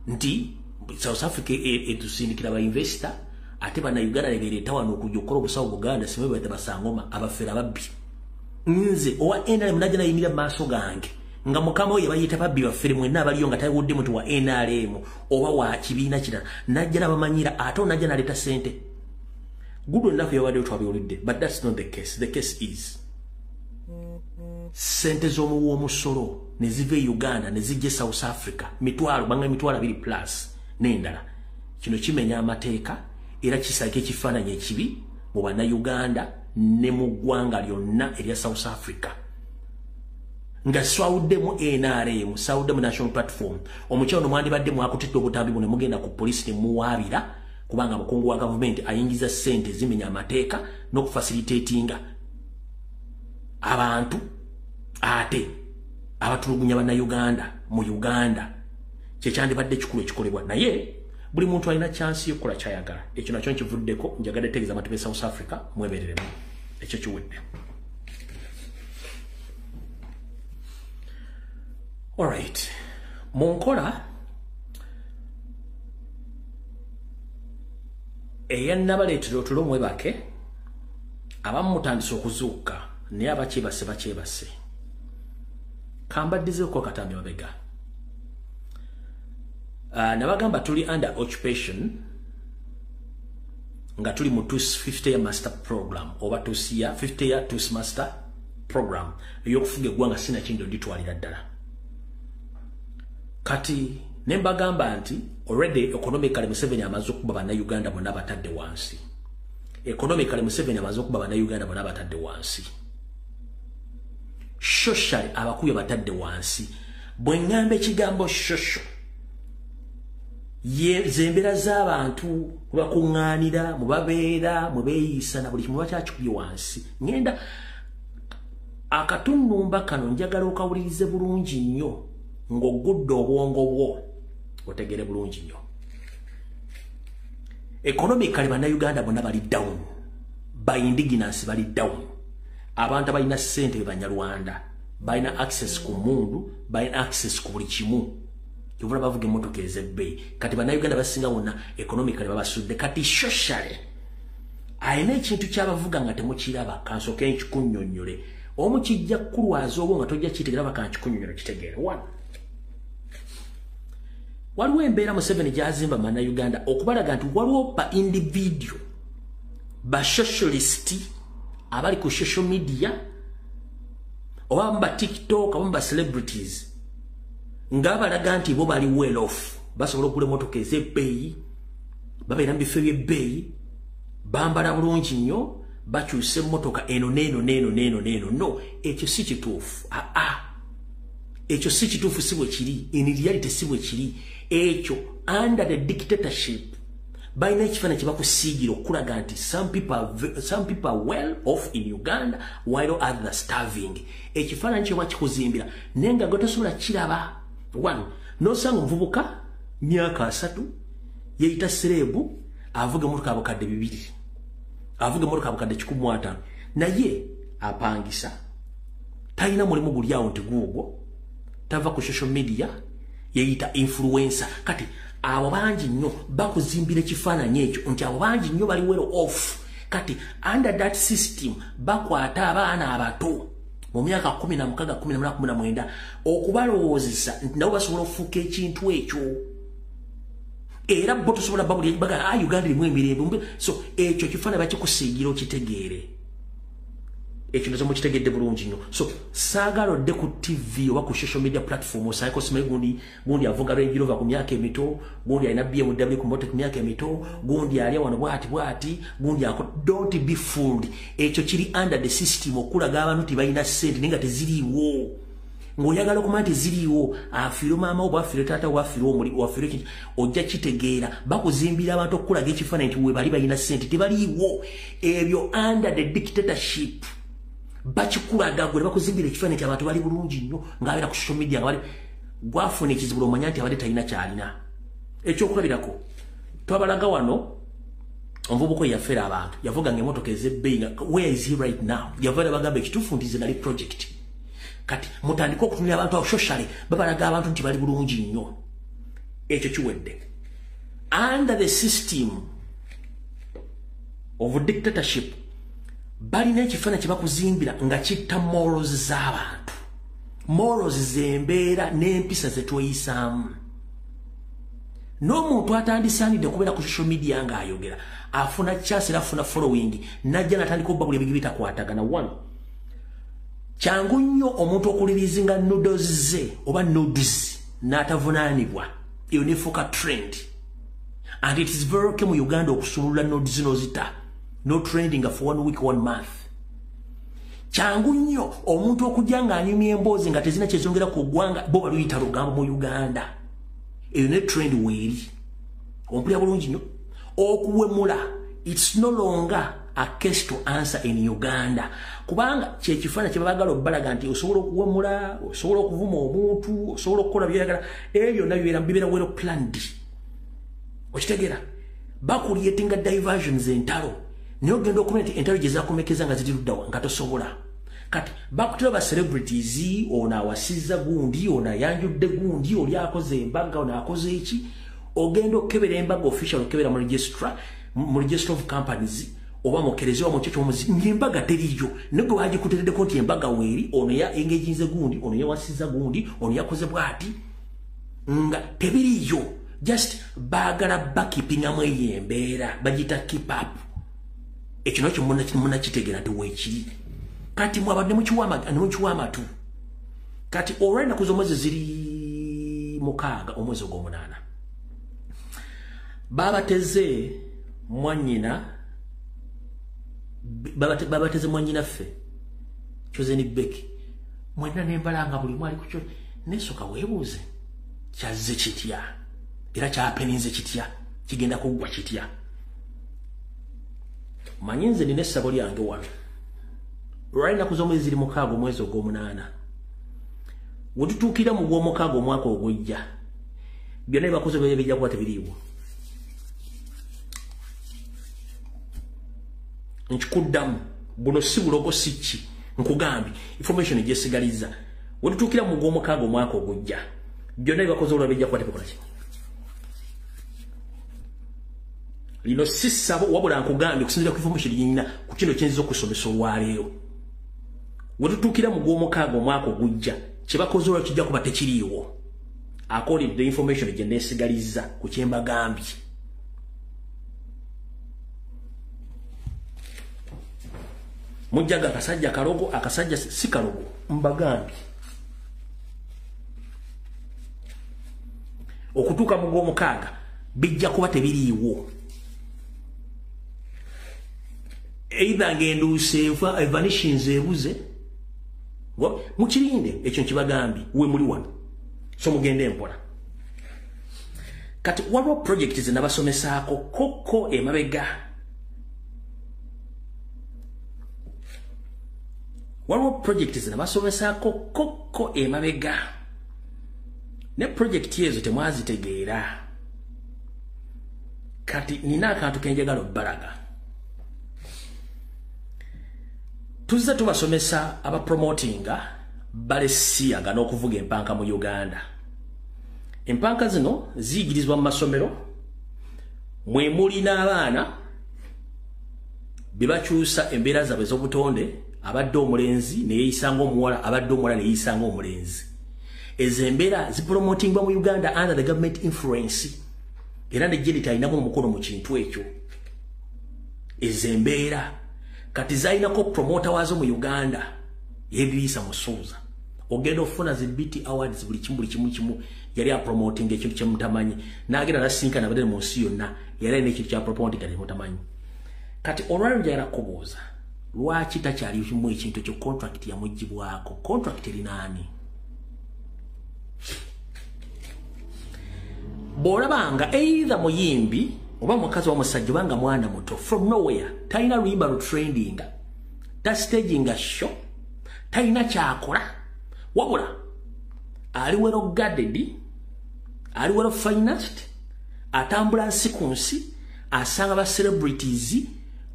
Speaker 1: nti South Africa etusindikira ba investor ate bannayuganda ne beereeta wano okujja okukola obusawo Buganda simanyi bayita basangoma abafere ababbi. Nze owa NRM najja nayimirira mu maaso gange nga mukama we yabayita babbi bafere mwenna abaliyo nga tawudde muntu wa NRM oba wa kibiina kirala, najja n'abamanyira ate onajja n'aleeta ssente. Good enough yabaddeyo twabiwulidde, but that's not the case. The case is ssente z'omuwa omusolo ne ziva e Uganda ne zijja e South Africa mitwalo banga 20,000 plus n'endala. Kino kimenya amateeka era kisaako ekifaananyi ekibi mu bannayuganda ne mu ggwanga lyonna erya South Africa. Nga swawuddemu NRM, swawuddemu National Platform. Omukyalo mwandibadde mwakutidde obutambi buno mugenda ku poliisi ne muwaabira kubanga mukungu wa gavumenti ayingiza ssente zimenya amateeka n'okufacilitatinga abantu ate abatulugunya bannayuganda mu Uganda. Kyekyandibadde kikulu ekikolebwa, naye buli muntu alina chance y'okukola ky'ayagala. Ekyo nakyo nkivuddeko, njagadde tegeeza abantu b'e South Africa mwebereremu. Ekyo kiwedde. Alright. Mu nkola eyannabaleetera otulo mwebake, abamu mutandise okuzuuka naye abakyebase bakyebase. Kambaddizeeko akatambi mabega. Nabagamba tuli under occupation nga tuli mu 250 year master program oba 50 year master program ey'okufuga eggwanga sinakindi onditwalira ddala. Kati ne mbagamba nti already economically Museveni amaze okuba bannayuganda bonna batadde wansi. Economically Museveni amaze okuba bannayuganda bonna batadde wansi. Socially abakubye batadde wansi. Bwe ŋŋamba ekigambo social, zembeera z'abantu mwe bakuŋŋaanira, mwe babeera, mwe beeyisa na buli kimu bakyakikubye wansi. Ŋŋenda Akatunumba kano njagala okawulirize bulungi nnyo ng'ogudde obwongo bwo otegere bulungi nnyo. Economically bannayuganda bonna bali down, ba indigenous bali down, abantu abalina ssente be Banyarwanda balina access ku mundu, balina access ku buli kimu, kyovula bavuga emmotoka ez'ebbeeyi. Kati bannayuganda basinga bonna economically babasudde. Kati socially alina ekintu kyabavuga nga temukiraba. Kansooke nkikunnyonnyole, omu kijja kukulwaza obwo nga tojja kitegeera, bakankikunnyonnyola kitegeere. One, waliwo embeera Museveni gy'azimba bannayuganda okubalaga nti waliwo ba individual, ba socialist abali ku social media oba ba TikTok, abamu ba celebrities, nga balaga nti bo bali well off, basobola okugula emmotoka ez'ebbeeyi, babeera mu bifo eby'ebbeeyi, bambala bulungi nnyo, bakyusa emmotoka eno neeno neeno neeno neeno. No, ekyo si kituufu. Aa, ekyo si kituufu, si bwe kiri. In reality si bwe kiri ekyo. Under the dictatorship balina ekifaananyi kye bakusiigira okulaga nti some people are well off in Uganda while others are starving. Ekifaananyi kyo bakikuzimbira naye nga gwe tosobola kiraba. One, nosanga omuvubuka myaka 30 yeeyita celeb, avuga emmotoka 2000, avuga emmotoka 150,000, naye apangisa, talina mulimu guli awo nti guugwo, tava ku social media, yeeyita influencer. Kati abo bangi nnyo bakuzimbira ekifaananyi ekyo nti abo bangi nnyo bali well off. Kati under that system bakwata abaana abato mu myaka 16, 18, 19 okubalowoozesa nti nabo basobola okufuuka ekintu ekyo, era bo tosobola baga, ah, Uganda erimu emirembe. So ekyo kifaananyi bakikusiigira okitegeere. Ekyo nazo mukitegedde bulungi nnyo. So saagala odde ku TV oba ku social media platform osaako simanyi gundi, gundi avuga Range Rover ku myaka emito, gundi alina BMW ku moto ku myaka emito, gundi alya wano bwati bwati, gundi ako. Don't be fooled. Ekyo kiri under the system okulaga abantu nti balina ssente naye nga teziriiwo. Ng'oyagala okumanya teziriiwo, afiire maama wo, bwafiire taata, wafiire omuli, wafiire ekintu, ojja kitegeera. Bakuzimbira abantu okukulaga ekifaananyi nti we bali balina ssente, tebaliiwo. Ebyo under the dictatorship bakikulaga gwe, bakuzimbira ekifaananyi nti abantu bali bulungi nnyo ng'abeera ku social media, nga bali gwafuna ekizibu omanya nti abadde talina kyalina. Ekyokulabirako, twabalaga wano omuvubuka oyo yafeera abantu, yavuganga emotoka ez'ebbeeyi nga where is he right now? Yava bagamba ekituufu nti ze nali project. Kati mutandike okutunira abantu awo socially babalaga abantu nti bali bulungi nnyo. Ekyo kiwedde. Under the system of dictatorship balina ekifaananyi kye bakuzimbira nga kitta morals z'abantu, morals zembeera n'empisa zetweyisaamu. N'omuntu atandisaanidde kubeera ku social media ng'ayogera afuna chance era afuna following, najja natandika obba buli ebintu bitakwatagana. One, kyangu nnyo omuntu okureleasinga nudes ze oba nudes n'atavunaanibwa, eyo nefuuka trend. And it is very okay mu Uganda okusumulula nudes n'ozita no trending for one week, one month. Kyangu nnyo omuntu okujja ng'anyumya emboozi nga tezina kyezongera ku ggwanga, bo baluyita lugambo mu Uganda, eyo ne trend weeri. Ompulira bulungi nnyo? Okuwemula, it's no longer a case to answer in Uganda, kubanga kyekifaananyi kye babagala obbalaga nti osobola okuwemula, osobola okuvuma omuntu, osobola okukola byeyagala. Ebyo byonna bibeera bibeera well planned, okitegeera? Bacreatinga diversions, entalo, naye ogenda okumanya nti entalo gye zakomekeza nga ziri luddawa nga tosobola. Kati bakutera ba celebrities, ono awasizza gundi, ono ayanjudde gundi, oli akoze embaga, ono akoze eki. Ogenda okukebera embaga official, okebera mu register of companies oba mu kereziya mu kyo kyomuzi, ng'embaga teriyo, naye gwe bagikutereddeko nti embaga weeri, ono ya engaginze gundi, ono yawasizza gundi, ono yakoze bw'ati, nga tebiriyo. Just baagala bakeepingamu eyo embeera, bagiyita keep up. Ekyo nakyo munakitegeera nti weekiri. Kati mwabadde mukiwa amatu. Kati olw'ennaku z'omwezi ziri 6 omwezi ogw'omunaana, babateze mwannyina, babateze mwannyinaffe Chosen Becky. Mwenna nembalanga buli mwali kukyo nesooka weebuuze kyazze kitya era kyapeninze kitya, kigenda kuggwa kitya? Manyi nze nina essabo lyange wano. Olwali ennaku z'omwezi ziri 6 omwezi ogw'omunaana. We tutuukira mu gw'omukaaga omwaka ogujja, byonna bye bakoze bijja kuba tebiriiwo. Nkikuddamu, buno si bulogo si ki, nkugambye information gyesigaliza. We tutuukira mu gw'omukaaga omwaka ogujja, byonna bye bakoze olwa bijja kuba tebikola ki. Lino si ssabo, wabula nkugambye okusinziira ku information gye ku kino kye nziza okusomesa olwaleero. We tutuukira mu gw'omukaaga omwaka ogujja, kye bakoze olwa kijja kuba tekiriiwo. According to the information gye neesigalizza ku kye mbagambye. Mujjaga akasajja kalogo, akasajja si kalogo, mbagambye. Okutuuka mu gw'omukaaga bijja kuba tebiriiwo. Either ng'enduuse evanishinze ebuze, mukirinde ekyo nkibagambye, we muli wano. So mugende empola. Kati waliwo project ze nabasomesaako kokko emabega. Waliwo project ze nabasomesaako kokko emabega. Ne project ezo temwazitegeera. Kati nina akantu ke njagala obbalaga. Tuzze tubasomesa abapromotinga Balenciaga n'okuvuga empanka mu Uganda. Empanka zino ziyigirizibwa mu masomero, mwe muli n'abaana be bakyusa embeera zaabwe ez'obutonde, abadde omulenzi ne yeeyisa ng'omuwala, abadde omuwala ne yeeyisa ng'omulenzi. Ezo embeera zipromotingibwa mu Uganda under the government influence, era ne Janet alinamu omukono mu kintu ekyo. Ezo embeera kati zalinako promoter waazo mu Uganda, Edirisa Musuuza. Ogenda ofuna zi BT Awards buli kimu buli kimu kimu yali apromoting ekintu kye mutamanyi. N'agenda n'asinkana abadde mu nsi yonna, yali alina ekintu kya promoting kati mutamanyi. Kati olwaleero njagala kubuuza, lwaki takyali kimu ekintu ekyo contract yamuggyibwako? Contract erina ani? Bw'olabanga either muyimbi oba mukazi wa musajja oba nga mwana muto from nowhere, talina luyimba lutrendinga, tastaginga show, talina kyakola, wabula ali well guarded, ali well financed, atambula nsi ku nsi, asanga ba celebrities,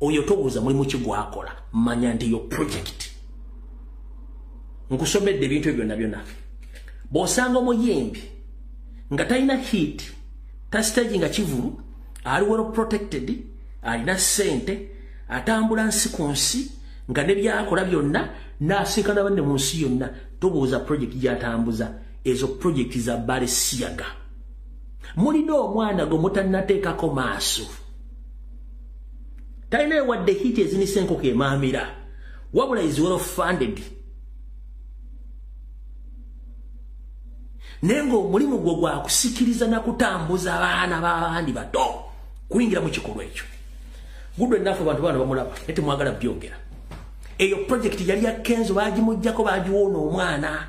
Speaker 1: oyo tobuuza mulimu ki gwakola, manya nti yo project. Nkusomedde ebintu ebyo byonna byonna. Bw'osanga omuyimbi nga talina hit, tastaginga kivulu, ali well protected, alina ssente, atambula nsi ku nsi, nga ne byakola byonna n'asinkana banne mu nsi yonna, tobuuza project gy'atambuza. Ezo project za Balenciaga. Mulina omwana gwe mutannateekako maaso, talina wadde hit ezinisa enkoko emaamira, wabula is well funded, naye ng'omulimu gwo gwa kusikiriza na kutambuza abaana b'abandi bato kuyingira mu kikolwa ekyo. Gudwe naffe abantu bano bamulaba naye temwagala byogera. Eyo project yali ya Kenzo, baagimuggyako baagiwoona omwana.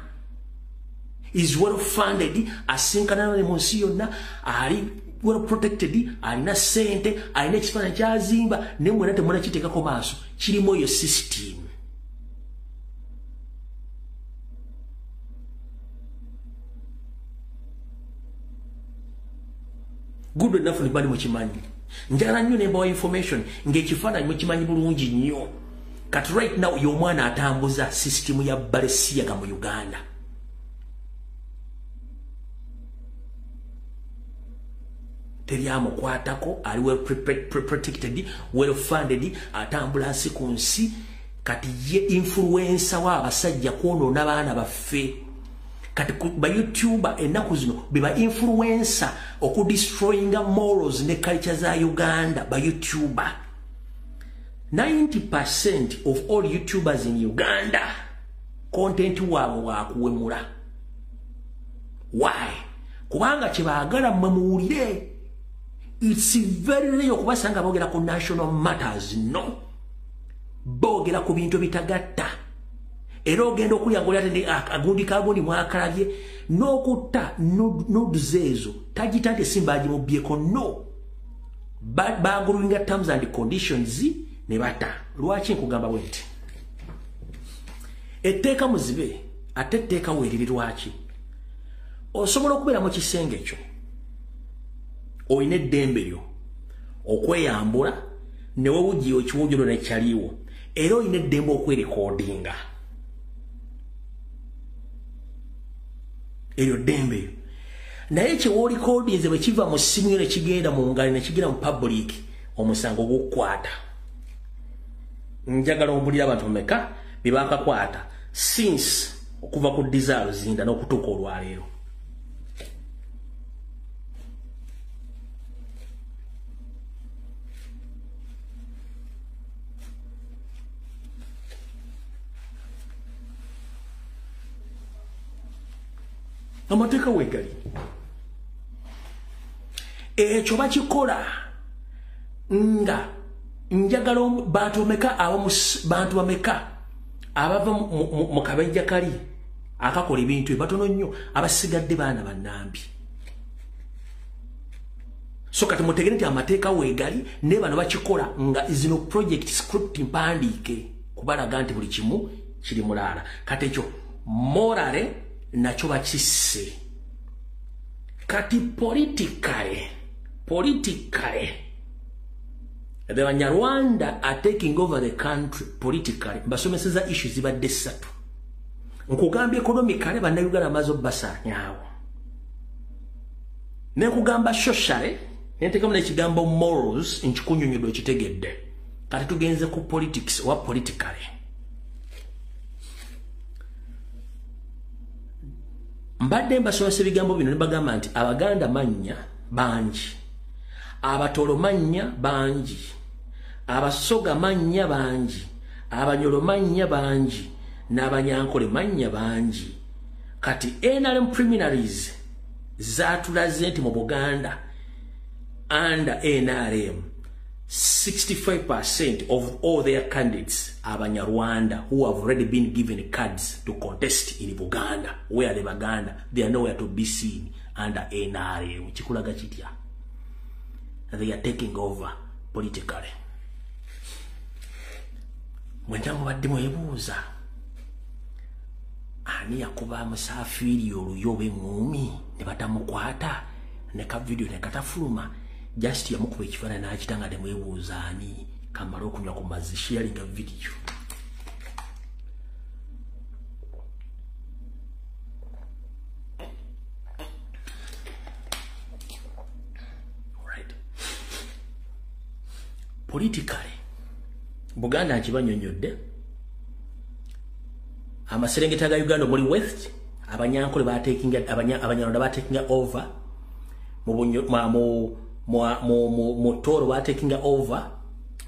Speaker 1: Is well funded, asinkana ne mu nsi yonna, ali well protected, alina ssente, alina ekifaananyi ky'azimba, naye mwena temunakiteekako maaso, kirimu eyo system. Good enough ni bali mukimanyi. Njagala nnyo ne mbawa information ng'ekifaananyi mukimanyi bulungi nnyo. Kati right now y'omwana atambuza system ya Balenciaga mu Uganda. Teryamukwatako, ali well protected, well funded, atambula nsi ku nsi. Kati ye influencer w'abasajja kwonoona baana baffe. Kati ba YouTuber ennaku zino be ba influencer okudestroyinga morals ne culture za Uganda. Ba YouTuber, 90% of all YouTubers in Uganda content waabwe wakuwemula. Why? Kubanga kye baagala mmwe muwulire. It's very rare okubasanga boogera ku national matters. No, boogera ku bintu ebitagatta. Era ogenda okulya ng'oli ate agundi kagundi mwakalabye n'okutta nudes ezo tagita nti simba agimubbyeko. No, baguluinga terms and conditions ne bata. Lwaki nkugamba bwe nti? Etteeka muzibe, ate etteeka weeriri lwaki? Osobola okubeera mu kisenge kyo, olina eddembe lyo okweyambula ne wewugiya ekiwujjulo nekyaliwo, era olina eddembe okwerekodinga. Eryo ddembe. Naye kyewoolikodinze bwe kiva mu ssimu yo ne kigenda mu ngalo ne kigenda mu public, omusango gukukwata. Njagala ombulire abantu bameka be bakakwata since okuva ku Desire Luzinda n'okutuuka olwaleero. Amateeka weegali. Ekyo bakikola nga njagala bantu bameka bantu bameka abava mu kabenja kali akakola ebintu batono nnyo, abasigadde baana bannambi. So kati mutegere nti amateeka weegali, ne bano bakikola nga zino project script mpandiike kubalaga nti buli kimu kiri mulaala. Kati ekyo morale nakyo bakisse. Kati politically, the Banyarwanda are taking over the country politically. Mbasomeseza issues zibadde ssatu. Nkugambye economically bannayuganda amaze obbasaanyaawo. Ne nkugamba socially, ne nteekamu n'ekigambo morals nkikunyonyoddwa ekitegedde. Kati tugenze ku politics oba politically. Mbadde mbasomesa ebigambo bino ne bagamba nti Abaganda mannya bangi, Abatoro mannya bangi, Abasoga mannya bangi, Abanyoro mannya bangi, n'Abanyankole mannya bangi. Kati NRM preliminaries zaatulaze nti mu Buganda under NRM 65% of all their candidates are Banyarwanda who have already been given cards to contest in Buganda. Where the Baganda, they are nowhere to be seen under NRM. Chikulaga chitya. They are taking over politically. Mwendangu badde mwebuuza, ani yakuba Musafiri oluyo b'eŋŋumi ne batamukwata ne ka video ne katafuluma? Just yamukuba ekifaananyi n'akitanga ne mwebuuza ani kamala okunywa ku mazzi, sharinga video. Alright. Politically, Buganda nkibanyonnyodde. Amaserengeta ga Uganda omuli West, Abanyankole batekinga, Abanyarwanda batekinga over, mu Toro batekinga over,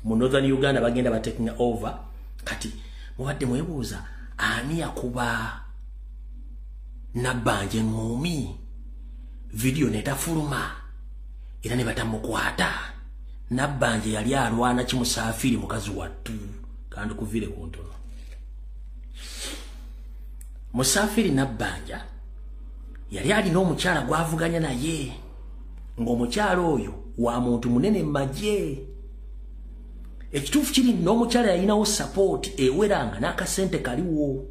Speaker 1: mu Northern Uganda bagenda batekinga over. Kati mubadde mwebuuza ani yakuba Nabbanja eŋŋumi, video netafuluma era ne batamukwata. Nabbanja yali alwana ki Musafiri mukazi wattu? Kandi kuvire ku ntono. Musafiri Nabbanja yali alina omukyala gwavuganya naye, ng'omukyala oyo wa muntu munene magye. Ekituufu kiri n'omukyala yalinawo support eweranga n'akasente kaliwo.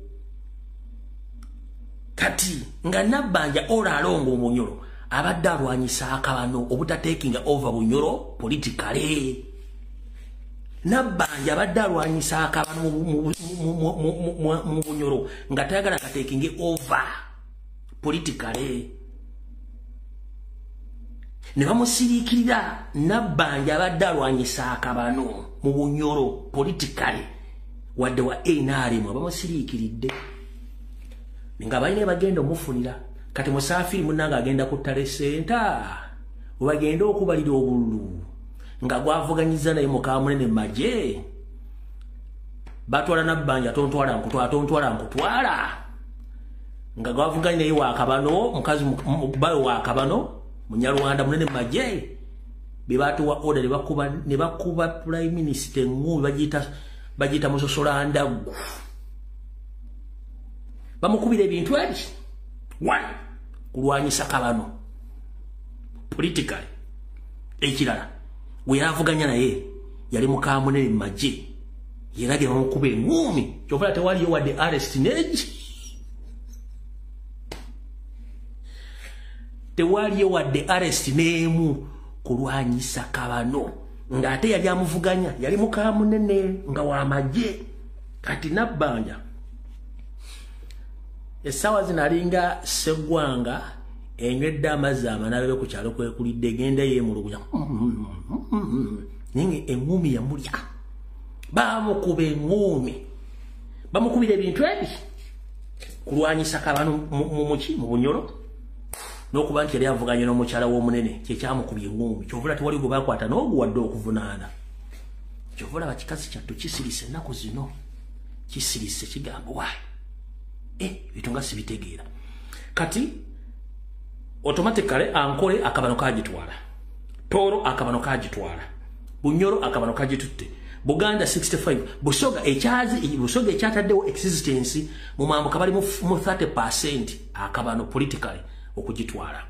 Speaker 1: Kati nga Nabbanja ola alongo omunyolo abadde alwanyisa akabano obutatekinga over Bunyoro politically. Nabbanja abadde alwanyisa akabano mu Bunyoro nga tayagala katekinge over politically. Ne bamusiriikirira. Nabbanja abadde alwanyisa akabano mu Bunyoro politically, wadde wa NRM abamusiriikiridde nga balina bagenda omufunira. Kati Musafiri munnange agenda ku ttale senta webagenda okubalira obululu nga gwavuganyiza naye mukamunene magye. Batwala Nabbanja, tontwala nkutwala, tontwala nkutwala, nga gwavuganya naye wakabano, mukazi bayo wakabano Munyarwanda munene magye. Be batuwa order ne bakuba prime minister eŋŋumi bagiyita musosolandaggu. Bamukubira ebintu ebi one, kulwanyisa kabano politically. Ekirala we yavuganya naye yali mukamunene magye, Yeragira bamukuba eŋŋuumi. Kyova tewaliyo wadde arrest neegi. Tewaliyo wadde arrest n'emu kulwanyisa kabano. Ng'ate yali amuvuganya, yali muka munene nga w'amagye. Kati Nabbanja essaawa zino alinga Sseggwanga enywedde amazzi amanabe ku kyalo kwekulidde, egenda yeemulugunya. Naye eŋŋuumi yamulya. Bamukuba eŋŋuumi. Bamukubira ebintu ebi kulwanyisa kabano mu Bunyoro, n'okuba nti yali avuganye n'omukyala w'omunene kyekyamukubye eŋŋuumi. Kyova tewali gwe bakwata n'oguwadde okuvunaana. Kyova olaba kikazi kyattu kisirise ennaku zino, kisirise kigamba waayi ebintu nga sibitegeera. Kati automatically Ankole akabano kagitwala, Toro akabano kagitwala, Bunyoro akabano kagitutte, Buganda 65, Busoga ekyazi, Busoga ekyataddewo existence mu mambuka bali mu 30% akabano politically okugitwala.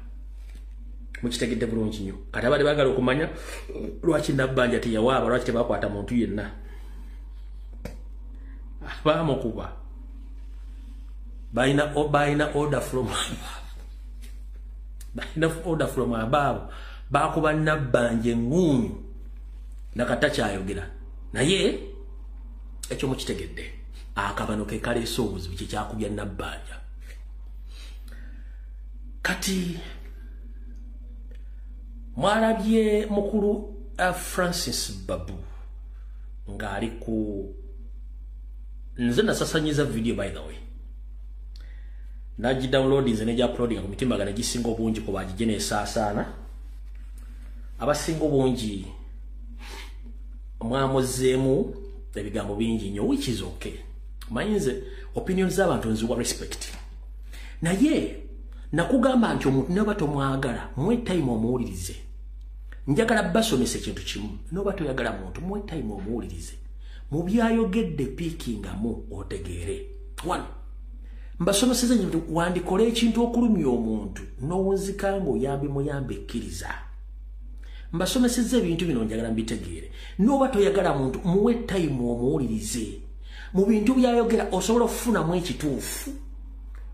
Speaker 1: Mukitegedde bulungi nnyo. Kati abadde baagala okumanya lwaki Nabbanja teyawaaba, lwaki tebakwata muntu yenna. Baamukuba. Balina order from balina order from above. Bakuba Nabbanja eŋŋuumi nakatakyayogera. Naye ekyo mukitegedde, akabano ke kaleese obuzibu kyekyakubya Nabbanja. Kati mwalabye mukulu Francis Babu ng'ali ku, nze nasasanyiza video by the way, nagidownload nze neja uploading ku mitimbagano egisinga obungi ku bagije nesaasaana. Abasinga obungi mwamuzeemu ebigambo bingi nnyo, which is okay. Manyi nze opinions z'abantu nziwa respect, naye nakugamba nti omuntu noba tomwagala muwe time omuwulirize. Njagala basomesa ekintu kimu, noba toyagala muntu muwe time omuwulirize. Mu byayogedde piikingamu otegeere. One, mbasomeseza nti wandikola ekintu okulumya omuntu n'owunzika ng'oyambe muyambe ekkiriza. Mbasomeseza ebintu bino njagala mbitegeere. Noba toyagala muntu muwe time omuwulirize. Mu bintu byayogera osobola okufunamu ekituufu,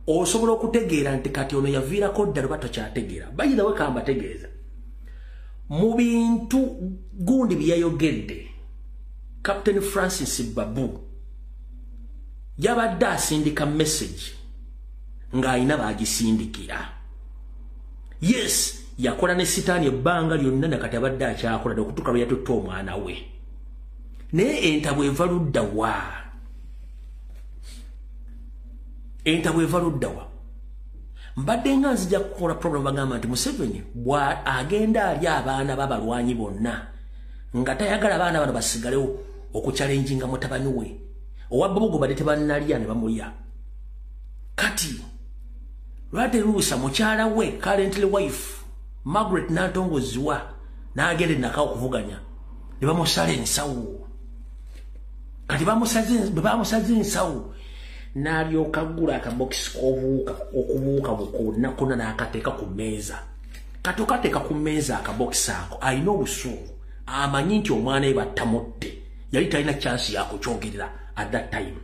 Speaker 1: osobola okutegeera nti kati ono yaviirako ddala oba tokyategeera. By the way, kambategeeza mu bintu gundi byayogedde, Captain Francis Babu yabadde asindika message ng'alina baagisindikira. Yes, yakola ne sitaani ebbanga lyonna nakati abadde akyakola okutuuka lwe yatutte omwana we. Naye entabwe eva ludda wa? Entabwe eva ludda wa? Mbadde nga nzija kukola program bagamba nti Museveni bwa agenda ali abaana b'abalwanyi bonna nga tayagala abaana bano basigalewo okuchallenginga mutabani we owa Babu badde tebannalya ne bamulya. Kati lwateruusa mukyala we currently wife Margaret Nantongo Zziwa n'agenda enaka okuvuganya ne bamusala ensawo. Kati bwe bamusaze ensawo n'alyoka aggula akabokisi k'obuwuka okubuuka bukonna konna n'akateeka ku mmeeza. Kati okateeka ku mmeeza akabokisi ako, alina obusungu, amanyi nti omwana we battamutte, yali talina chance yakukyogerera at that time.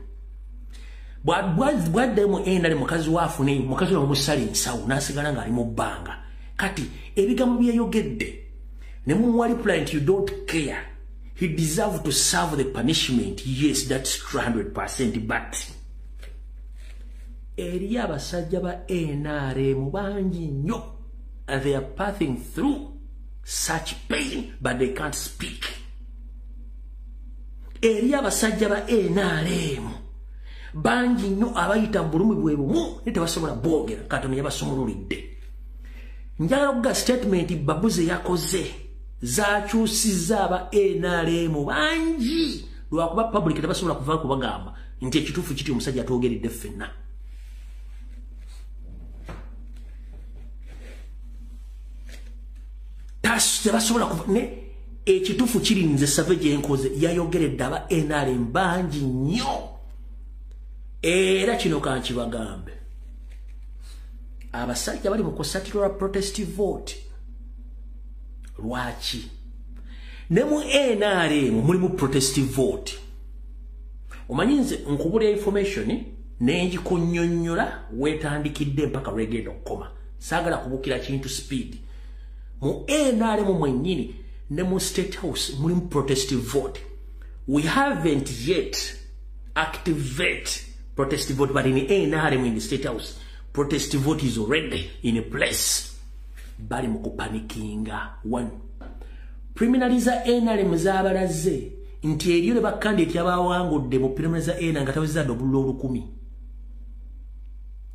Speaker 1: Bwaddayo mu NRM mukazi we afune, mukazi we bamusala ensawo n'asigala ng'ali mu bbanga. Kati ebigambo byeyogedde ne mumuwa reply nti you don't care, he deserve to serve the punishment. Yes, that's 100%, but eri abasajja ba NRM bangi nnyo and they are passing through such pain but they can't speak. Eri abasajja ba NRM bangi nnyo abayita mu bulumi bwe bumu naye tebasobola boogera. Katonda yabasumululidde. Njagala okuga statement Babuze yakoze zakyusizza aba NRM bangi lwakuba public tebasobola kuva kubagamba nti ekituufu kiti omusajja atwogeredde ffenna. Tebasobola kuva ne ekituufu kiri nze save gye nkoze yayogeredde aba NRM bangi nnyo. Era kino kankibagambe, abasajja bali mu kusatirwa protest vote. Lwaki ne mu NRM mulimu protest vote? Omanyi nze nkubulya information nenjikunyonnyola weetandikidde mpaka lwegenda okukoma. Saagala kubukira kintu speed. Mu NRM mwennyini ne mu State House mulimu protest vote. We haven't yet activate protest vote, but in NRM in the State House, protest vote is already in a place. Bali mu kupanikinga. One, priminaliza NRM z'abalaze nti eriyo ne bakandidate abawangudde mu priminaliza NRM nga tawezza obululu 10,000.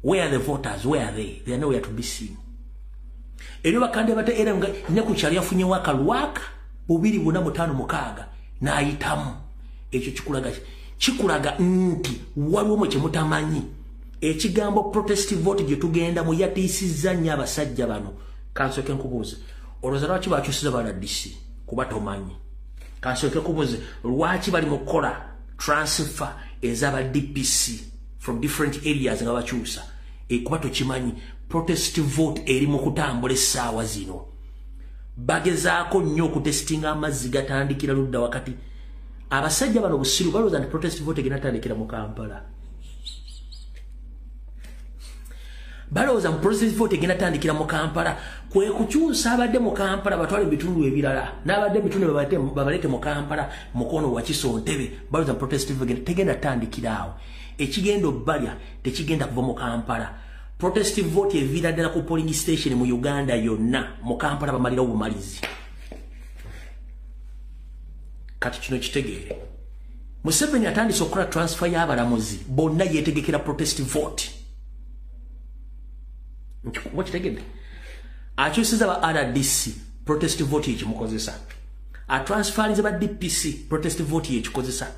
Speaker 1: Where are the voters? Where are they? They are nowhere to be seen. Eriyo bakandidate bate NRM nga ne ku kyalo yafunye wakalwaka 2,456 n'ayitamu. Ekyo kikulaga nti waliwo mwe kyemutamanyi. Ekigambo protest vote gye tugenda mu yatiisizza nnyo abasajja bano. Kansooke nkubuuze, olowooza lwaki bakyusiza ba RDC? Kuba tomanyi. Kansooke nkubuuze, lwaki bali mu kukola transfer ez'aba DPC from different areas nga bakyusa? Kuba tokimanyi. Protest vote eri mu kutambula essaawa zino. Bagezaako nnyo okutestinga amazzi gatandikira ludda wakati. Abasajja bano busiru balowooza nti protest vote egenda tandikira mu Kampala. Balowooza mu protest vote egenda tandikira mu Kampala. Kwe kukyusa abadde mu Kampala batwale ebitundu ebirala, n'abadde ebitundu babaleete mu Kampala, mukono wa Kiso Ntebe. Balowooza mu protest vote tegenda tandikira awo. Ekigenda obbalya tekigenda kuva mu Kampala. Protest vote eviira ddala ku polling station mu Uganda yonna. Mu Kampala bamalirawo bumalizi. Kati kino kitegeere. Museveni atandise okukola transfer y'abalamuzi bonna yeetegekera protest vote. Nkuba kitegedde. Akyusiza ba RDC, protest vote yekimukozesa. Atransferinze ba DPC, protest vote yekikozesa.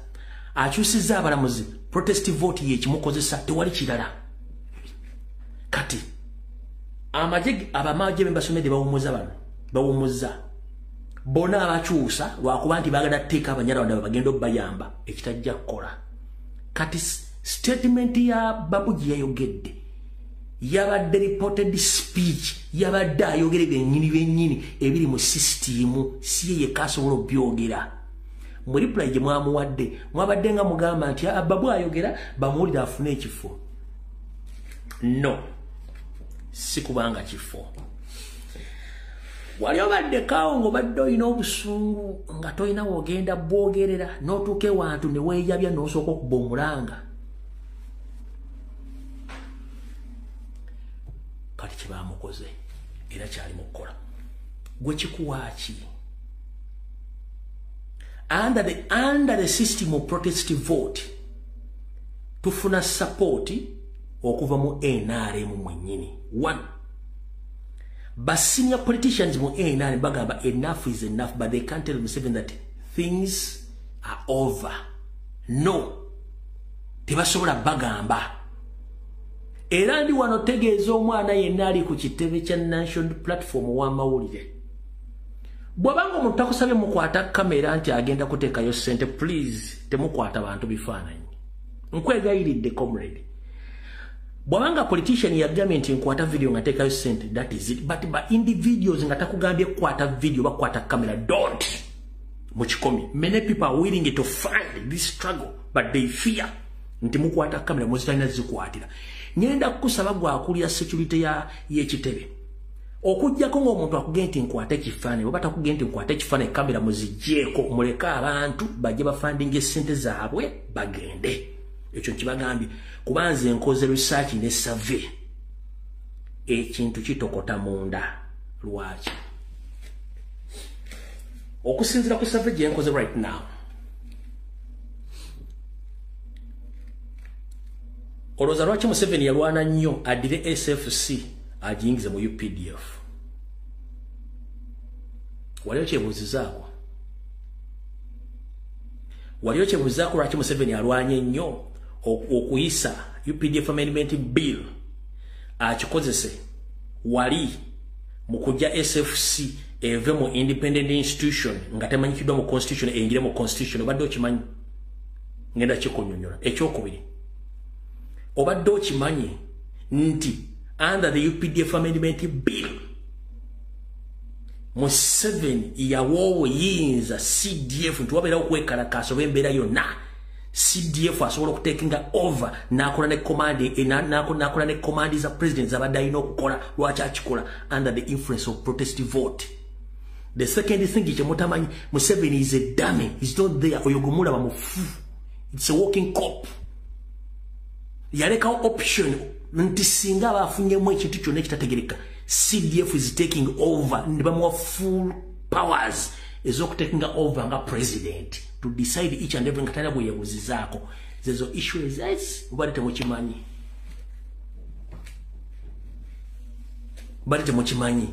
Speaker 1: Akyusiza abalamuzi, protest vote yekimukozesa. Tewali kirala. Kati amagye abamagye bembasomedde bawummuza bano, bawummuza bonna abakyusa lwakuba nti baagala tteeka Abanyarwanda bagenda obbayamba ekitajja kukola. Kati statement ya Babu gye yayogedde yabadde reported speech, yabadde ayogera byennyini byennyini ebiri mu sisitimu, si ye yekka asobola obyogera. Mu reply gye mwamuwadde mwabadde nga mugamba nti Babu ayogera bamuwulire afune ekifo. No, si kubanga kifo. Wali obaddekawo ng'obadde olina obusungu nga tolina w'ogenda bwogerera, n'otuuka ewantu ne weeyabya n'osooka okuba omulanga. Kati kye baamukoze era kyali mu kukola. Gwe kikuwa ki? Under the system of protest vote, tufuna support okuva mu NRM mwennyini. One, but senior politicians mu NRM bagamba enough is enough, but they can't tell Museveni that things are over. No, tebasobola bagamba. Era ndi wano tegeeza omwana yenna ali ku kitebe kya National Platform w'amawulire. Bw'abanga omuntu takusabye mukwata kamera nti agenda kuteekayo ssente, please temukwata bantu bifaananyi. Nkwegayiridde comrade. Bw'abanga politician yagambye nti nkwata video nga teekayo ssente, that is it. But by individuals nga takugambye kukwata video bakwata kamera, don't. Mukikomi. Many people are willing to fund this struggle, but they fear nti mukwata kamera muzitalina zikwatira. Ngenda kukusaba gwakulira security y'ekitebe. Okuggyako ng'omuntu akugenda nti nkwate ekifaananyi, oba takugenda nti nkwate ekifaananyi, kamera muziggyeko, muleke abantu bajje bafandinga essente zaabwe bagende. Ekyo nkibagambye kuba nze nkoze research ne survey. Ekintu kitokota munda. Lwaki? Okusinziira ku survey gye nkoze right now, olowooza lwaki Museveni yalwana nnyo addire SFC agiyingize mu UPDF? Waliwo kyebuuzizaako? Waliwo kyebuuzizaako lwaki Museveni alwanye nnyo okuyisa UPDF Amendment Bill akikozese wali mu kujja SFC eve mu independent institution nga temanyikiddwa mu constitution eyingire mu constitution? Obadde okimanyi? Ngenda kikunyonnyola. Ekyokubiri, obadde okimanyi nti under the UPDF Amendment Bill Museveni yawa obuyinza CDF nti wabeerawo okwekalakaasa oba embeera yonna, CDF asobola okutakinga over n'akola ne command, n'akola ne command za president zabadde alina okukola. Lwaki akikola? Under the influence of protest vote. The second thing kyemutamanyi, Museveni is a dummy, he's not there. Oyo gwemulaba mufu, it's a walking cop. Yalekawo option nti singa abafunyemu ekintu kyonna ekitategereka, CDF is taking over, ne bamuwa full powers ez'okutakinga over nga president to decide each and every, nga talina bwe yeebuuzizaako. Zezo issues mubadde temukimanyi, mubadde temukimanyi.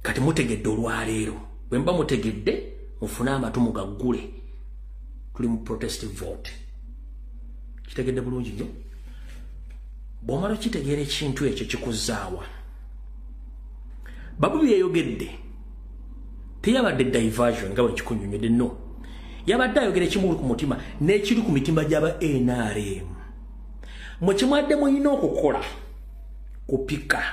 Speaker 1: Kati mutegedde olwaleero. Bwe muba mutegedde, mufune amatu mugaggule. Tuli mu protest vote. Kitegedde bulungi nnyo. Bw'omala okitegeera ekintu ekyo, kikuzaawa. Babu byeyogedde teyabadde diversion nga bwe kikunyonyodde, no. Yabadde ayogera ekimuli ku mutima n'ekiri ku mitima gy'aba NRM. Mwe kimwadde mulina okukola kupika.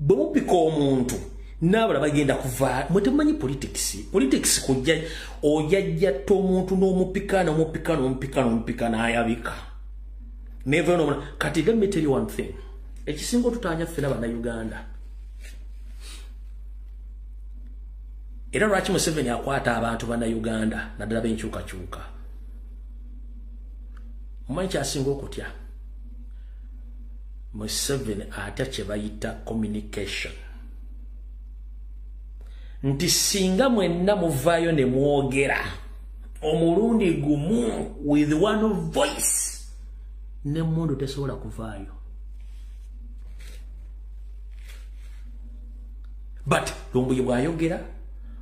Speaker 1: Bwe mupika omuntu, n'abalala bagenda kuva. Mwe temumanyi politics. Politics kujja ojajjatta omuntu n'omupika, n'omupika, n'omupika, n'omupika, n'ayabika. Never know. Kati let me tell you one thing. Ekisinga otutaanya ffena Bannayuganda, era lwaki Museveni akwata abantu Bannayuganda, naddala b'enkyukakyuka? Mumanyi kyasinga okutya? Museveni atya kye bayita communication, nti singa mwenna muvaayo ne mwogera omulundi gumu with one voice, n'emmundu tesobola kuvaayo. But Lumbuye bw'ayogera,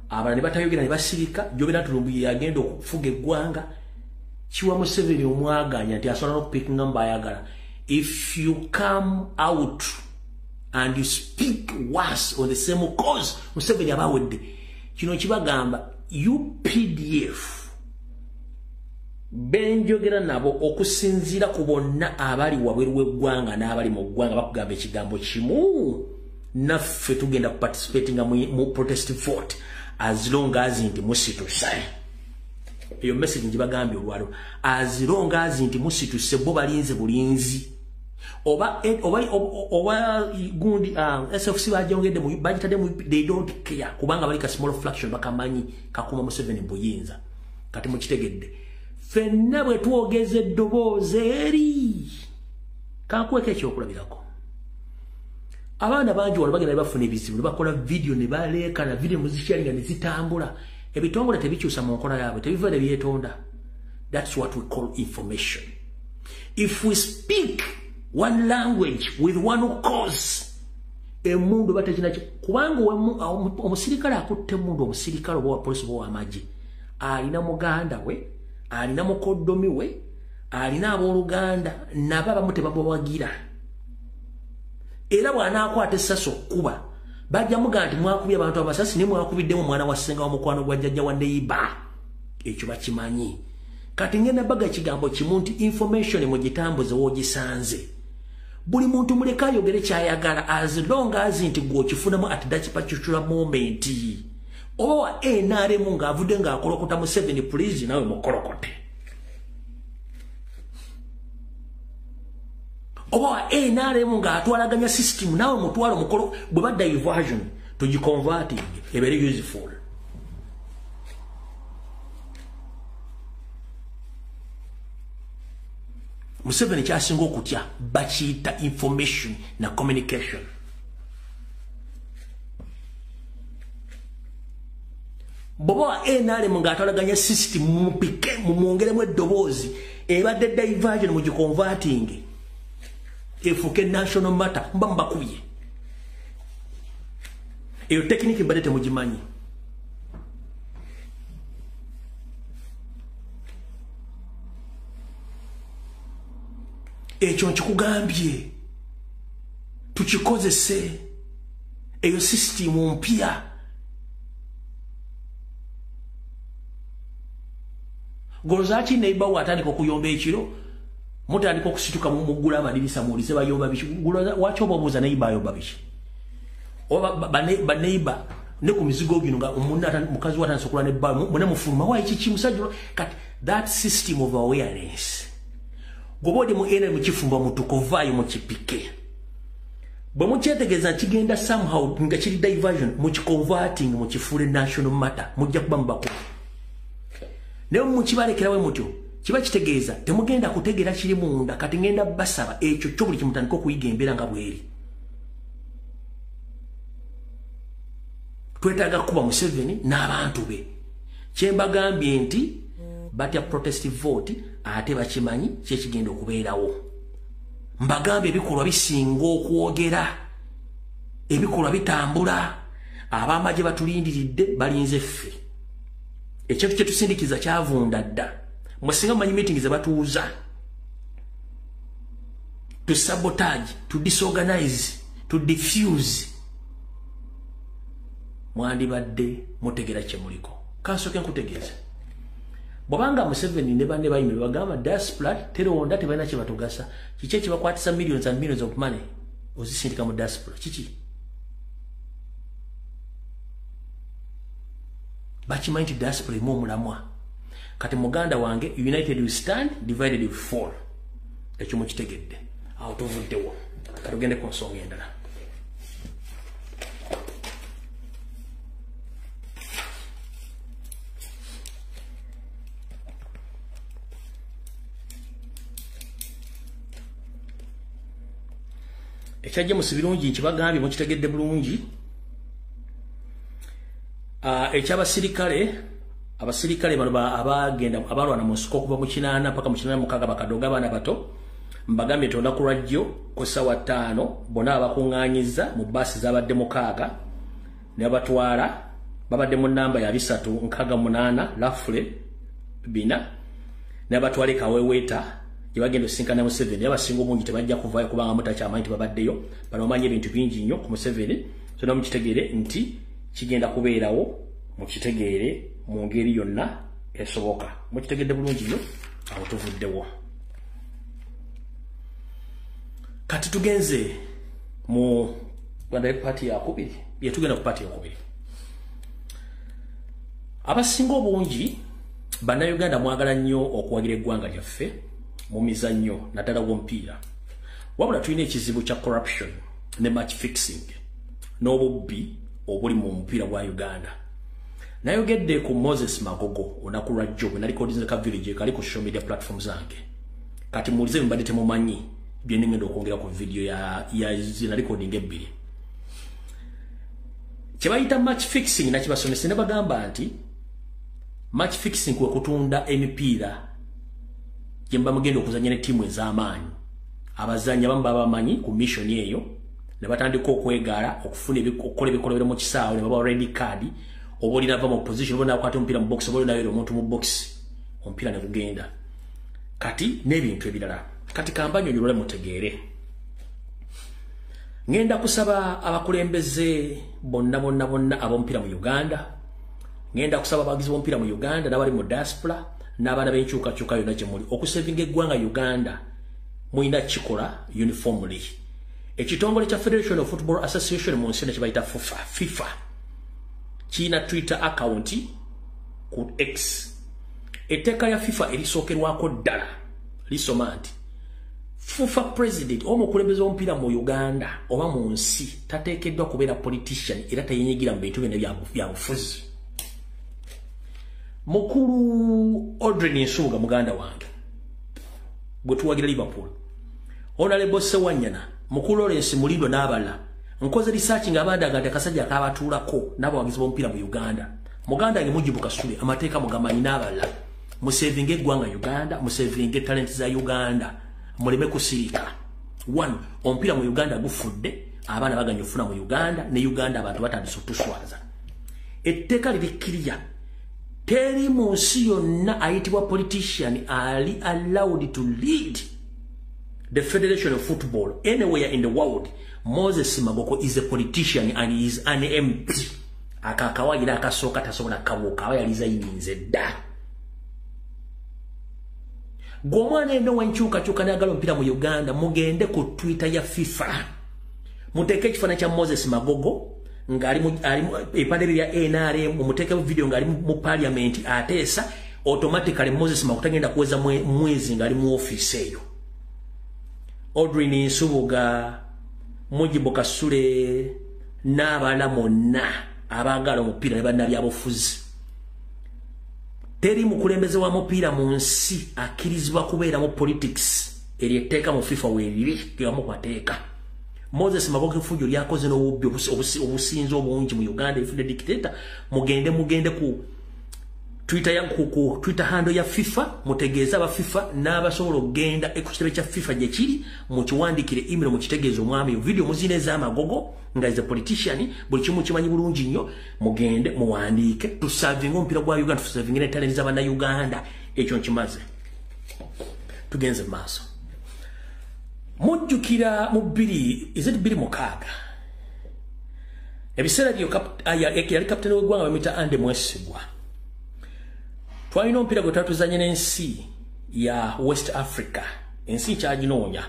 Speaker 1: abalala ne batayogera ne basirika, gy'obeera nti Lumbuye yagenda okufuga eggwanga, kiwa Museveni omwaganya nti asobola n'okupikinga mu b'ayagala. If you come out and you speak once on the same cause, Museveni abawedde. Kino kibagamba UPDF benjogera nabo, okusinziira ku bonna abali wabweru w'eggwanga n'abali mu ggwanga, bakugamba ekigambo kimu: naffe tugenda participatinga mu protest vote as long as nti musituse. Eyo message njibagambye olwalo. As long as nti musituse, bo balinze bulinzi. Oba gundi SFC bajongedde bagitadde mu, they don't care, kubanga bali ka small fraction bakamanyi kakuma Museveni buyinza. Kati mukitegedde, ffenna bwe twogeza eddoboozi eri. Kankuweko ekyokulabirako. Abaana bangi wano bagenda ne bafuna ebizibu, ne bakola video ne baleekana, video muzikyalinga ne zitambula. Ebitongole tebikyusa mu nkola yaabwe, tebiva ne byetonda. That's what we call information. If we speak one language with one cause, emundu batekina, kubanga omusirikale akutte emundu, omusirikale oba wa polisi oba w'amagye, alina muganda we, alina mukoddomi we, alina abooluganda, nabo abamu tebabawagira. Era bw'anaakwata essasi okkuba, bajja mugamba nti mwakubye abantu amasasi, naye mwakubiddemu omwana wa ssenga wa mukwano gwa jjajja wa neighbor. Ekyo bakimanyi. Kati ngenda baga ekigambo kimu nti information mugitambuze w'ogisanze. Buli muntu muleke ayogere kyayagala, as long as nti gw'okifunamu at that particular moment. Oba wa NRM ng'avudde ng'akolokota Museveni, please, nawe mukolokote. Oba wa NRM ng'atwalaganya system, nawe mutwalo mukolo. Bwe ba diversion, tugiconverting ebeere useful. Museveni kyasinga okutya bakiyita information na communication. Bw'oba wa NRM ng'atwalaganya system, mumupike, mumwongeremu eddoboozi. Ebadde diversion, mugiconverting efuuke national matter, mba mubakubye. Eyo technique mbadde temugimanyi. Ekyo nkikugambye, tukikozese. Eyo system mpya. Golozaki neighbor watandika okuyomba ekiro, mutandika okusituka, muggula amadirisa muwulize bayomba biki. Waki oba obuuza neighbor ayomba biki? Oba ba neighbor ne ku mizigo gino nga mukazi watandise okula ne bba, mune mufuluma, wayi kiki musajja? Kati That system of awareness, gobodi mu ene mukifumba mutukovaayo mukipike. Bwe mukyetegeeza kigenda somehow nga kiri diversion, mukiconverting mukifuule national matter, mujja kuba mubakulu. Naye mukibalekerawe mutyo, kiba kitegeeza temugenda kutegeera kiri munda. Kati ngenda basaba ekyo kyo buli kimutandika okuyiga embeera nga bweri. Twetaaga kuba Museveni n'abantu be. Kyembagambye nti batya protest vote, ate bakimanyi kyekigenda okubeerawo. Mbagambye ebikolwa bisinga okwogera, ebikolwa bitambula. Ab'amagye batulindiridde, balinze ffe. Ekintu kye tusindikiza kyavunda dda. Mwesinga mumanyi meeting ze batuuza to sabotage, to disorganize, to diffuse. Mwandibadde mutegera kye muliko. Kansooke nkutegeeza, bw'abanga Museveni ne banne bayimira bagamba diaspora teronda, tebalina kye batugasa, kiki ekibakwatisa millions and millions of money ozisindika mu diaspora? Kiki? Bakimanyi nti diaspora erimu omulamwa. Kati muganda wange, united we stand, divided we fall. Ekyo mukitegedde. Awo tuvuddewo, kati tugende ku nsonga endala. Ekya James Birungi nkibagambye, mukitegedde bulungi. Ekyabasirikale, abasirikale bano abagenda abalwana mu nsiko okuva mu 80 paka mu 86, bakadoga abaana bato, mbagambye nti olunaku lwajjo ku ssaawa 5 bonna abakuŋŋaanyiza mu baasi zabadde 6 ne babatwala. Babadde mu namba ya 368 lafule 4, ne babatwala e Kaweweeta gye bagenda osisinkana Museveni. Abasinga obungi tebajja kuvaayo kubanga mutakyamanyi nti babaddeyo. Bano bamanyi ebintu bingi nnyo ku Museveni, so namukitegeere nti kigenda kubeerawo, mukitegeere mu ngeri yonna esoboka. Mukitegedde bulungi nnyo. Awo tuvuddewo, kati tugenze mu Rwanda party yakubiri. Yetugenda ku party yakubiri. Abasinga obungi Bannayuganda mwagala nnyo okuwagira eggwanga lyaffe mu mizannyo, naddala gw'omupiira. Wabula tulina ekizibu kya corruption ne match fixing n'obubbi obuli mu mupiira gwa Uganda. Nayogedde ku Moses Magogo olunaku lwa jjo bwe nalikodinze ka village kali ku social media platform zange. Kati muwulize mbadde temumanyi bye ngenda okwongera ku video ya zina recording ebbiri. Kye bayita match fixing nakibasomesa ne bagamba nti match fixing kwe kutunda emipiira gye muba mugenda okuzannya ne ttiimu ez'amaanyi. Abazannyi abamu baba bamanyi ku mission eyo ne batandika okwegaala okufuna okukola ebikolobero mu kisaawe ne babawa red card, oba olina va mu position, oba nakwata omupiira mu box, oba olinayo omuntu mu box, omupiira ne gugenda. Kati n'ebintu ebirala. Kati kambanyonnyole mutegeere. Ngenda kusaba abakulembeze bonna bonna bonna ab'omupiira mu Uganda, ngenda kusaba abawagizi b'omupiira mu Uganda n'abali mu diaspora n'abaana b'enkyukakyuka yonna gye muli okusevinga eggwanga Uganda, mulina kikola uniformly. Ekitongole kya Federation of Football Association mu nsi kye bayita FIFA kirina Twitter account ku X. Etteeka lya FIFA erisookerwako ddala lisoma nti FIFA president oba omukulembeze w'omupiira mu Uganda oba mu nsi tateekeddwa kubeera politician era teyenyigira mu bintu byonna bya bufuzi. Mukulu Audrey Nsubuga muganda wange gwe tuwagira Liverpool, Honorable Sewanyana, Mukulu Lawrence Mulindwa n'abalala, nkoze research nga abandaga nti akasajja akabatuulako n'abawagizi b'omupiira mu Uganda. Muganda wange Mujibu Kasule, amateeka mugamanyi n'abalala, musevinge eggwanga Uganda, musevinge talent za Uganda, muleme kusirika. One, omupiira mu Uganda gufudde, abaana baganya ofuna mu Uganda, ne Uganda abantu batandise otuswaza. Etteeka liri clear. Teri mu nsi yonna ayitibwa politician ali allowed to lead the Federation of Football anywhere in the world. Moses Magogo is a politician and he is an MP. Akakawagira akasooka tasobola kabuuka, aba yalizayininze dda. Gwe omwana eno w'enkyukakyuka n'ayagala omupiira mu Uganda, mugende ku Twitter ya FIFA, muteeke ekifaananyi kya Moses Magogo ng'ali ebipande bya NRM, mumuteekemu video ng'ali mu parliament ateesa. Automatically Moses Magogo tagenda kuweza mwezi ngali mu office eyo. Audrey Nsubuga, Mujibu Kasule n'abalala monna abaagala omupiira ne bannabyabufuzi. Teri mukulembeze wa mupiira mu nsi akkirizibwa kubeera mu politics. Eri etteeka mu FIFA weeriri tewamu kwateeka. Moses Magogo efujjo lyakoze n'obubbi obusinze obungi mu Uganda, efudde dictator. Mugende ku Twitter ya ku Twitter handle ya FIFA, mutegeeza aba FIFA n'abasobola okugenda ku kitebe kya FIFA gye kiri, mukiwandikire email, mukitegeeze omwami. Video muzine ez'Amagogo nga is a politician, buli kimu kimanyi bulungi nnyo. Mugende muwandiike, tusavinge omupiira gwa Uganda, tusavinge ne talent z'Abannayuganda. Ekyo nkimaze, tugenze mu maaso. Mujjukira mu bbiri, is it 2006, ebiseera byo yali kapitani w'eggwanga bamuyita Andy Mwesigwa. Twalina omupiira gwe twatuzanye n'ensi ya West Africa, ensi nkyaginoonya.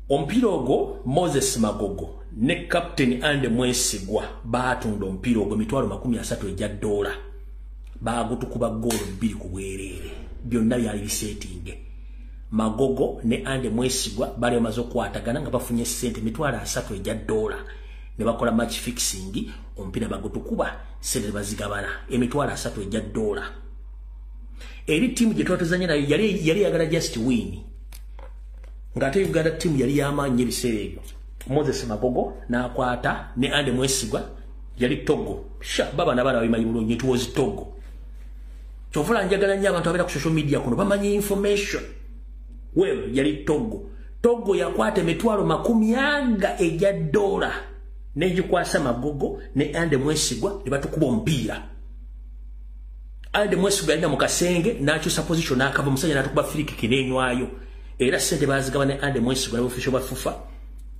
Speaker 1: Omupiira ogwo Moses Magogo ne Captain Andy Mwesigwa baatunda omupiira ogwo $30,000 egya dola. Baagutukuba ggoolo 2 ku bwereere, byonna byali biseetinge. Magogo ne Andy Mwesigwa bali bamaze okukwatagana nga bafunye ssente $30,000 egya dola, ne bakola match fixing, omupiira bagutukuba, ssente bazigabana $30,000 egya dola. Eri ttiimu gye twatuzanye nayo yali yagala just win, ng'ate Uganda ttiimu yali y'amaanyi ebiseera ebyo. Moses Magogo n'akwata ne Andy Mwesigwa, yali Togo. Sha baba n'abaana babimanyi bulungi, it was Togo. Kyovula njagala nnyo abantu abeera ku social media kuno bamanyi information. Well, yali Togo. Togo yakwata $400,000 egya dola n'egikwasa Magogo ne Andy Mwesigwa ne batukuba omupiira. Andy Mwesigwa yalina mu kasenge n'akyusa position n'akava, omusajja n'atukuba free kick n'enywayo. Era ssente baazigaba ne Andy Mwesigwa n'abofisho ba FUFA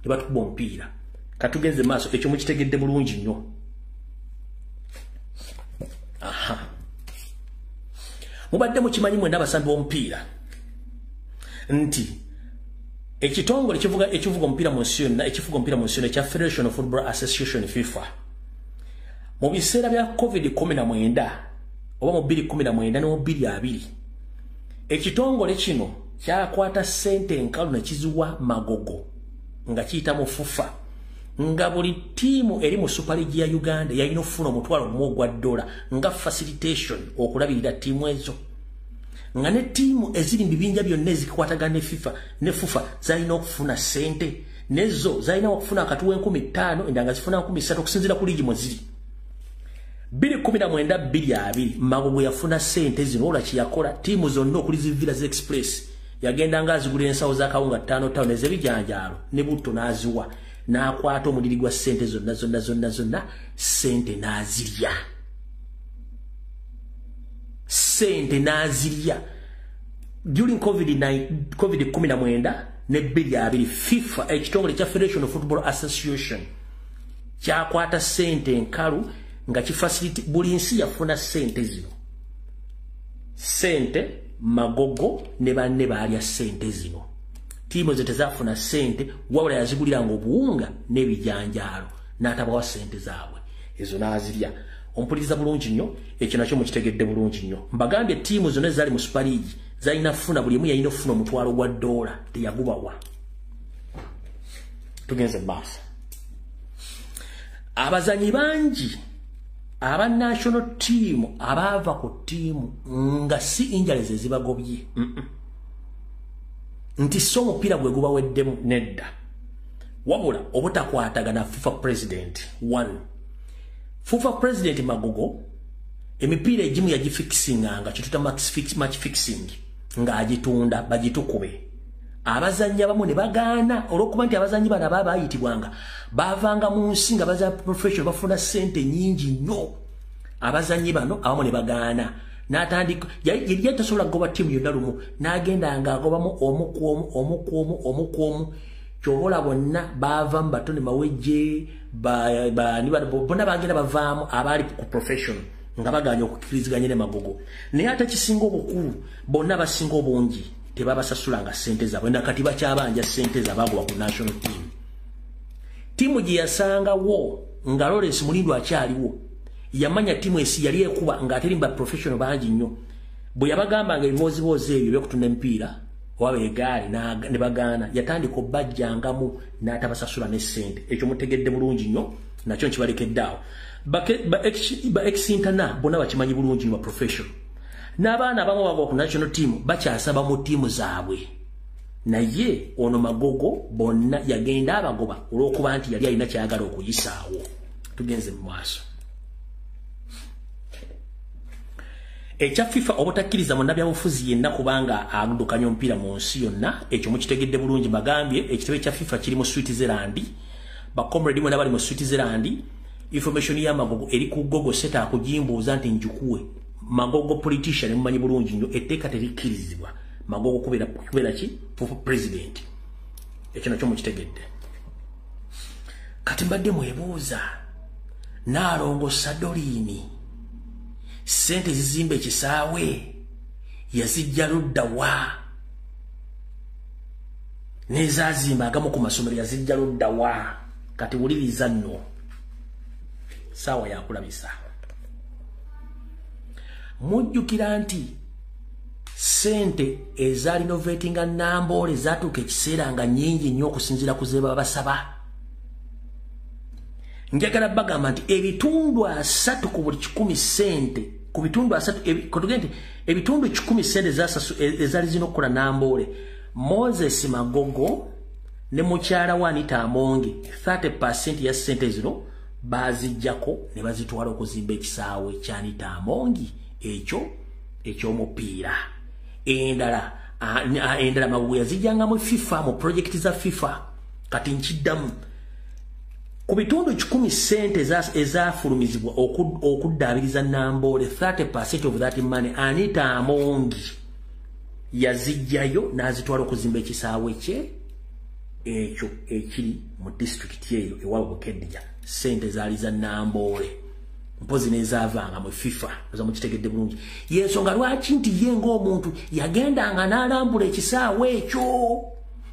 Speaker 1: ne batukuba omupiira. Katugenze maaso, ekyo mukitegedde bulungi nnyo. Aha. Mubadde mukimanyi mwenna abasambi b'omupiira nti ekitongole ekivuga omupiira mu nsi yonna, ekifuga omupiira mu nsi yonna ekya Federation of Football Association, FIFA, mu biseera bya COVID-19 oba mu 2019 ne mu 2020, ekitongole kino kyakwata ssente enkalu ne kiziwa Magogo nga kiyita mu FUFA, nga buli ttiimu eri mu Super League ya Uganda yalina okufuna $1,000 nga facilitation okulabirira ttiimu ezo, nga ne ttiimu eziri mu bibinja byonna ezikwatagana ne FIFA ne FUFA zalina okufuna ssente, nezo zalina okufuna akatuwa 5,000, endala nga zifuna 3,000 okusinziira ku liigi mwe ziri. 2019 2020 Magogo yafuna ssente zino. Olwa kye yakola, ttiimu zonna okuli zi Villas Express yagenda nga azigulira ensawo za kawunga 5 5 ez'ebijanjaalo ne butto n'aziwa, n'akwata omuliri gwa ssente zonna zonna zonna zonna, ssente n'azirya, ssente n'azirya. During COVID-19 ne 2020, FIFA, ekitongole kya Federation of Football Association, kyakwata ssente enkalu nga kifacility buli nsi yafuna ssente zino. Ssente Magogo ne banne baalya ssente zino. Ttiimu ezo tezaafuna ssente, wabula yaziguliranga obuwunga n'ebijanjaalo n'atabawa ssente zaabwe, ezo n'azirya. Ompuliriza bulungi nnyo, ekyo nakyo mukitegedde bulungi nnyo. Mbagambye ttiimu zonna ezaali mu Super League zalina kufuna, buli emu yalina okufuna $1,000, teyagubawa. Tugenze mu maaso. Abazanyi bangi aba national team abaava ku ttiimu nga si injuries ezibagobye, nti so omupiira gwe gubaweddemu, nedda, wabula obutakwatagana FIFA president. One, FUFA president Magogo emipiira egimu yagifixinganga, kituta match fixing, ng'agitunda bagitukube. Abazannyi abamu ne bagaana olw'okuba nti abazannyi bano aba baayitibwanga baavanga mu nsi nga baza professional, bafuna ssente nnyingi nnyo. Abazannyi bano abamu ne bagaana, n'atandika, yali tasobola kugoba ttiimu yonna lumu, n'agenda ng'agobamu omu ku omu, omu ku omu, omu ku omu. Kyobola bonna baavamu, Batone Mawejje, bonna bagenda bavaamu abaali ku professional nga bagaanye okukkiriziganya ne Magogo. Naye ate kisinga obukulu, bonna basinga obungi tebabasasulanga ssente zaabwe, nakati bakyabanja ssente zabagoba ku national team. Ttiimu gye yasangawo nga Lawrence Mulindwa akyaliwo Yamanya ttiimu esi yali ekuba ng'ateri ba professional bangi nnyo. Bwe yabagambanga ebibooziboozi ebyo ebyokutunda emipiira oba egaali ne bagaana, yatandika obbajjangamu n'atabasasula ne ssente. Ekyo mutegedde bulungi nnyo, nakyo nkibalekedde awo. Ba ex-interna bonna bakimanyi bulungi nnyo, ba professional. N'abaana abamu bagwa ku national team bakyasaba mu ttiimu zaabwe. Naye ono Magogo bonna yagenda abagoba olw'okuba nti yali alina ky'ayagala okuyisaawo. Tugenze mu maaso. Ekya FIFA obutakkiriza munnabyabufuzi yenna kubanga addukanya omupiira mu nsi yonna, ekyo mukitegedde bulungi. Bagambye ekitebe kya FIFA kiri mu Switzerland. Ba comrade mwena bali mu Switzerland. Information ya Magogo eri ku Google, seta akugimbuuza nti njukuwe. Magogo politician mumanyi bulungi nnyo, etteeka terikkirizibwa Magogo kubeera ki president. Ekyo nakyo mukitegedde. Kati mbadde mwebuuza, Naalongo Sadolini ssente zizimba ekisaawe yazijja ludda wa? N'ezaazimba agamu ku masomero yazijja ludda wa? Kati wuliriza nno, saawa yakulabisa. Mujjukira nti ssente eza renovatinga Namboole zaatuuka ekiseera nga nnyingi nnyo okusinziira ku ze babasaba. Njagala bagamba nti ebitundu 30 ku buli 100 ssente, ku bitundu 30, kotugende nti ebitundu 10 ssente ezaali zirina okukola Namboole, Moses Magogo ne mukyala we Anita Amonge 30% ya ssente zino baaziggyako ne bazitwala okuzimba ekisaawe kya Anita Amongi ekyo eky'omupiira. Endala Magogo yazijjangamu FIFA mu project za FIFA. Kati nkiddamu, ku bitundu 10 ssente ezafulumizibwa okuddaabiriza Namboole, 30% of that money Anita Amongi yazijjayo n'azitwala okuzimba ekisaawe kye ekyo ekiri mu disitulikiti eyo ewaabwe Bukedea. Ssente zaali za Namboole, mpozi n'ezaavanga mu FIFA. Oza mukitegedde bulungi. Yensonga lwaki nti ye ng'omuntu yagendanga n'alambula ekisaawe ekyo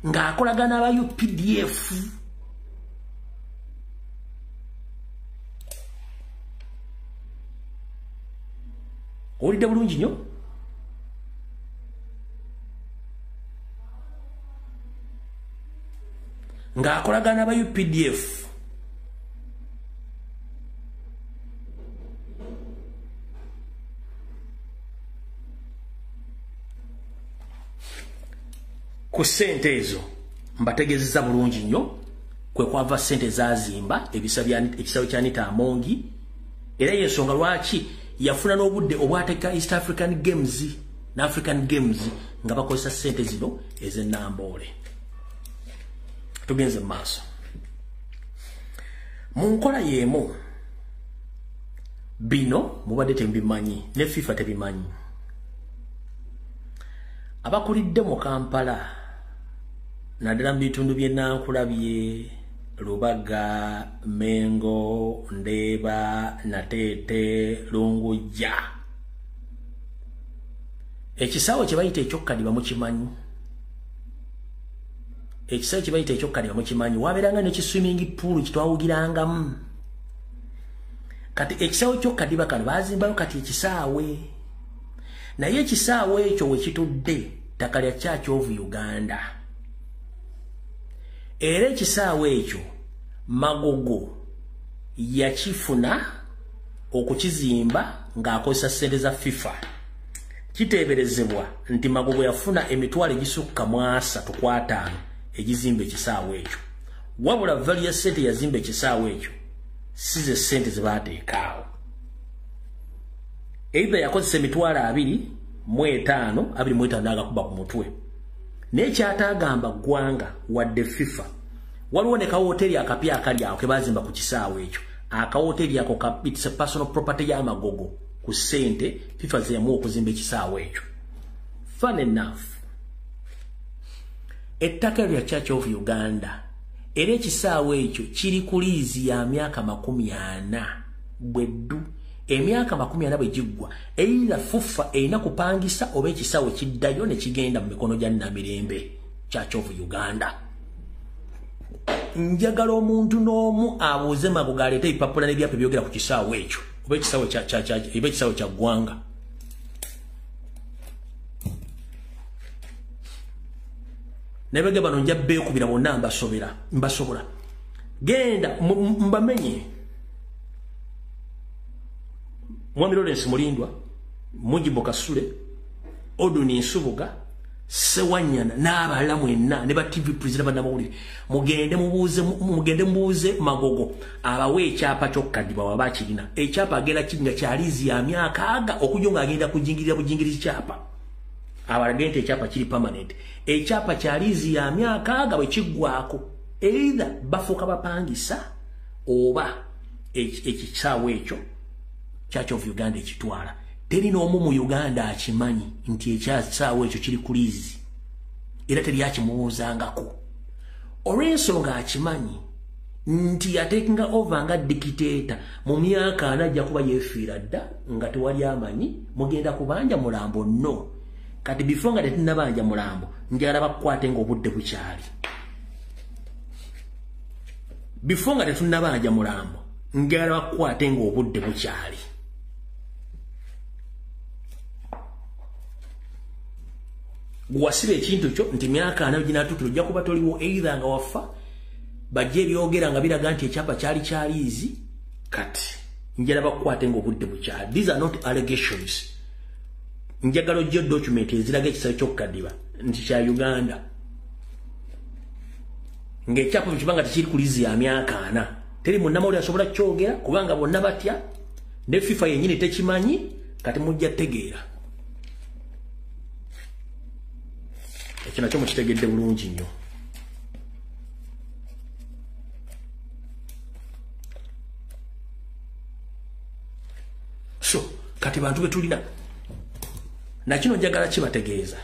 Speaker 1: ng'akolagana aba UPDF. Owulidde bulungi nnyo? Ng'akolagana aba UPDF. Ku ssente ezo mbategeezezza bulungi nnyo kwe kwava ssente zaazimba ekisaawe kya Anita Amongi. Era y'ensonga lwaki yafuna n'obudde obwateeka East African Games ne African Games nga bakozesa ssente zino ez'e Namboole. Tugenze mu maaso. Mu nkola y'emu, bino mubadde temubimanyi ne FIFA tebimanyi. Abakulidde mu Kampala naddala mu bitundu by'e Nankulabye, Lubaga, Mengo, Ndeeba, Nateete, Lungujja, ekisaawe kye bayita ekyokkadiba mukimanyi. Ekisaawe kye bayita ekyokkadiba mukimanyi, wabeeranga n'ekiswimming pool kitwawugirangamu. Kati ekisaawe kyokkadiba kano baazimbayo kati ekisaawe, naye ekisaawe ekyo we kitudde ttaka lya Church of Uganda. Era ekisaawe ekyo Magogo yakifuna okukizimba ng'akozesa ssente za FIFA. Kiteeberezebwa nti Magogo yafuna emitwalo egisukka mu 35 egizimba ekisaawe ekyo. Wabula value ya ssente yazimba ekisaawe ekyo si ze ssente ze baateekaawo. Either yakozesa emitwalo 25, 25 n'agakuba ku mutwe. Naye kyataagamba ggwanga wadde FIFA. Waliwo ne kawoteeri akapya akali awo ke baazimba ku kisaawe ekyo. Akawoteeri ako it's a personal property ya Magogo ku ssente FIFA ze yamuwa okuzimba ekisaawe ekyo. Fun enough, ettaka lya Church of Uganda era ekisaawe ekyo kiri ku liizi ya myaka 40 bweddu. Emyaka 40 bwe giggwa, either FUFA erina kupangisa oba ekisaawe kiddayo ne kigenda mu mikono gya Namirembe Church of Uganda. Njagala omuntu n'omu abuuze Magogo aleete ebipapula n'ebyapa ebyogera ku kisaawe ekyo. Oba ekisaawe kya kya ggwanga. Naye bano nja beekubira bonna mbasobera, mbasobola. Genda mbamenye. Mwami Lawrence Mulindwa, Mujibu Kasule, Oduni Nsubuga, Sewanyana n'abalala mwenna ne ba TV president bannamawulire, mugende mubuuze Magogo abawe ekyapa ky'okkadibwa waba kirina. Ekyapa agenda kiringa kya liizi ya myaka aga okujja ng'agenda kujingirira bujingirizi kyapa. Abalage nti ekyapa kiri permanent. Ekyapa kya liizi ya myaka aga bwe kiggwako, either bafuuka bapangisa oba ekisaawe ekyo Church of Uganda ekitwala. Teri n'omu mu Uganda akimanyi nti ekyasaawe ekyo kiri ku liizi, era teri akimubuuzangako. Olw'ensonga akimanyi nti yatekinga over nga dictator mu myaka ana ajja kuba yeefiira dda nga tewali amanyi, mugenda kubanja mulambo no. Kati before nga tetunnabanja mulambo, njagala bakukwate ng'obudde bukyali. Before nga tetunnabanja mulambo, njagala bakukwate ng'obudde bukyali. Gwasiba ekintu kyo nti myaka ana ginatuukira ojja kuba toliwo, either nga wafa, bajje ebyogera nga biraga nti ekyapa kyali kyaliizi. Kati njagala bakukwate ng'obudde bukyali. These are not allegations. Njagala ojje document eziraga ekisaawe ky'okkadiba nti kya Uganda, ng'ekyapa bwe kiba nga tekiri ku liizi ya myaka ana, teri munnamawulire asobola kyogera kubanga bonna batya, ne FIFA yennyini tekimanyi. Kati mujja tegeera ekyo nakyo mukitegedde bulungi nnyo. So kati bantu be tulina nakino njagala kibategeeza.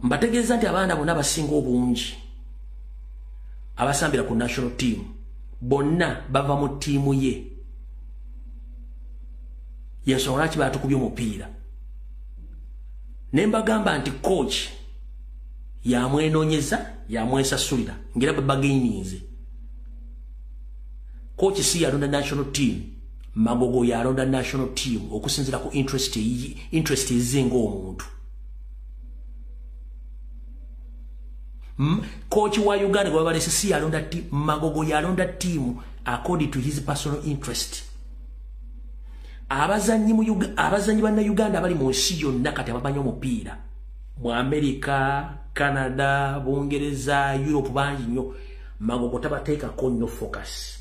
Speaker 1: Mbategeeza nti abaana bonna abasinga obungi abasambira ku national team bonna bava mu ttiimu ye. Yensonga lwaki baatukubye omupiira. Ne mbagamba nti coach yamwenoonyeza, yamwesasulira, ng'era babagaininze. Coach si yalonda national team, Magogo yalonda national team okusinziira ku interest eze ng'omuntu. Coach wa Uganda gwe babalese si yalonda team, Magogo yalonda team according to his personal interest. Abazannyi banna Uganda abali mu nsi yonna kati abamanyi omupiira mu America, Canada, Bungereza, Europe bangi nnyo. Magogo tabateekako nnyo focus.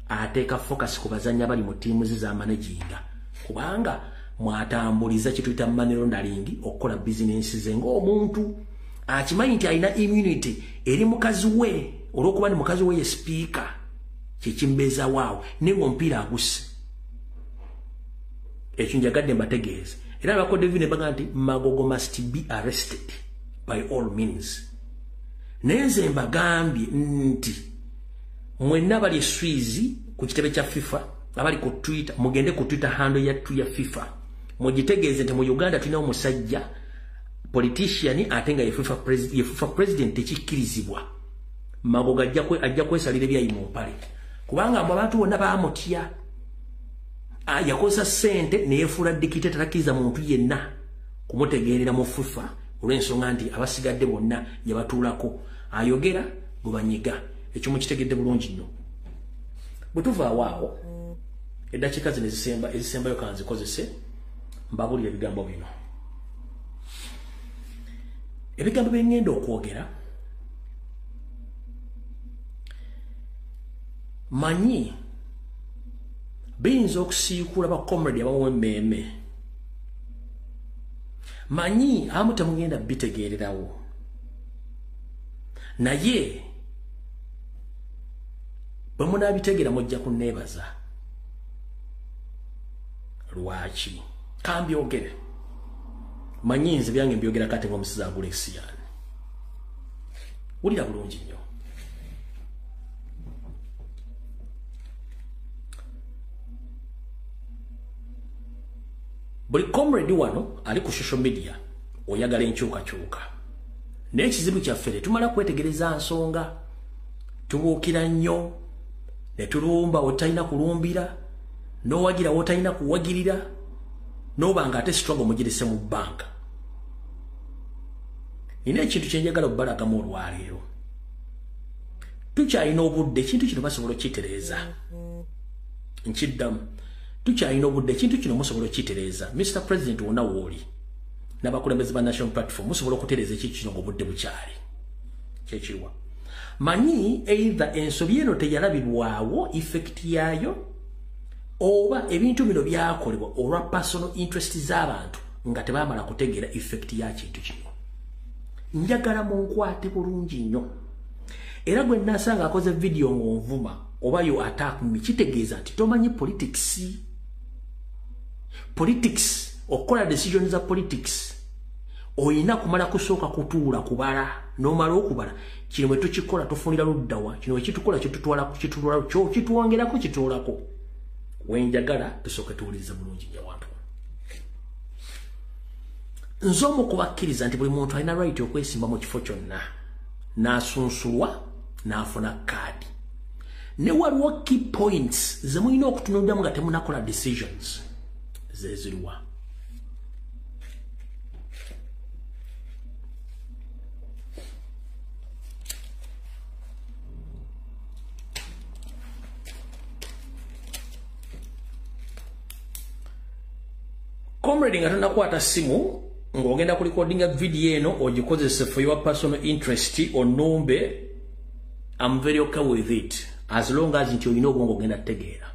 Speaker 1: Ateeka focus ku bazannyi abali mu ttiimu ze z'amanaginga, kubanga mwatambuliza kye tuyita money laundering okukola bizinensi ze ng'omuntu akimanyi nti alina immunity eri mukazi we, olw'okuba ni mukazi we ye sipiika, kyekimbeezawaawo naye ng'omupiira agusse. Ekyo njagadde mbategeeze. Era abakodde ne bagamba nti Magogo must be arrested by all means. Naye nze mbagambye nti mwenna abali e Swiss ku kitebe kya FIFA, abali ku Twitter, mugende ku Twitter handle ya FIFA mugitegeeze nti mu Uganda tulina omusajja politician ate nga ye FIFA president. Tekikkirizibwa. Magogo ajja kwesalira ebyayi mu mpale, kubanga abantu bonna baamutya. Yakozesa ssente ne yeefuula dictator, takkiriza muntu yenna kumutegeerera mu FIFA olw'ensonga nti abasigadde bonna yabatuulako, ayogera bwe banyiga. Ekyo mukitegedde bulungi nnyo. Bwe tuvaawo awo, eddakiika zino ezisembayo kanzikozese mbabuulire ebigambo bino. Ebigambo bye ŋŋenda okwogera manyi biyinza okusiikula ba comrade abamu emmeeme, manyi abamu temugenda bitegeererawo, naye bwe munaabitegeera mujja kunneebaza. Lwaki kambyogere? Manyi nze byange mbyogera kati ng'omusizi agula ekisiyaani. Wulira bulungi nnyo. Buli comrade wano ali ku social media oyagala enkyukakyuka, naye ekizibu kyaffe tetumala kwetegereza nsonga. Tubuukira nnyo ne tulumba otalina kulumbira. N'owagira w'otalina kuwagirira, n'oba nga ate struggle mugirese mu bbanga. Nina ekintu kye njagala okubalagamu olwaleero. Tukyalina obudde, ekintu kino basobola okukitereeza. Nkiddamu, tukyalina obudde, ekintu kino musobola okukitereeza. Mr. President wonna w'oli n'abakulembeze ba National Platform musobola okutereeza ekintu kino ng'obudde bukyali. Kyekiriwa. Manyi either ensobi eno teyalabibwawo effect yaayo, oba ebintu bino byakolebwa olwa personal interest z'abantu nga tebamala kutegeera effect ya kintu kino. Njagala munkwate bulungi nnyo. Era gwe nnasanga akoze video ng'onvuma oba yo attack me, kitegeeza nti tomanyi politics. Politics, okukola decision za politics, oyina kumala kusooka kutuula kubala, n'omala okubala kino bwe tukikola tufunira luddawa, kino bwe kitukola kitutwala kitutwala kitwongerako kituulako. Wenjagala tusooke tuwulirize bulungi nnyo wantu. Nze omu kubakkiriza nti buli muntu alina right okwesimba mu kifo kyonna, n'asunsulwa n'afuna kaadi. Ne waliwo key points ze mulina okutunuuliramu nga temunakola decisions. Ze ziriwa? Comrade nga tonakwata simu ng'ogenda ku recordinga video eno ogikozese for your personal interest onumbe, I'm very okay with it as long as nti olina obwongo ogenda kutegeera.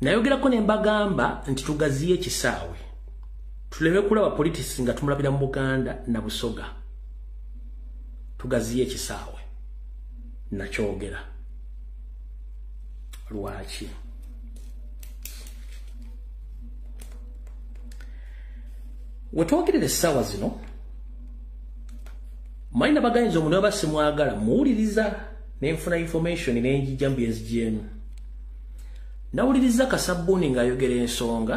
Speaker 1: Nayogerako ne mbagamba nti tugaziye ekisaawe, tuleme kulaba politics nga tumulabira mu Buganda na Busoga. Tugaziye ekisaawe, nakyogera. Lwaki? Wetwogerera essaawa zino, mayina bagayinza omuntu aba simwagala muwuliriza nenfuna information nenjijja mu byenzigyemu. Nawuliriza Kasabuni ng'ayogera ensonga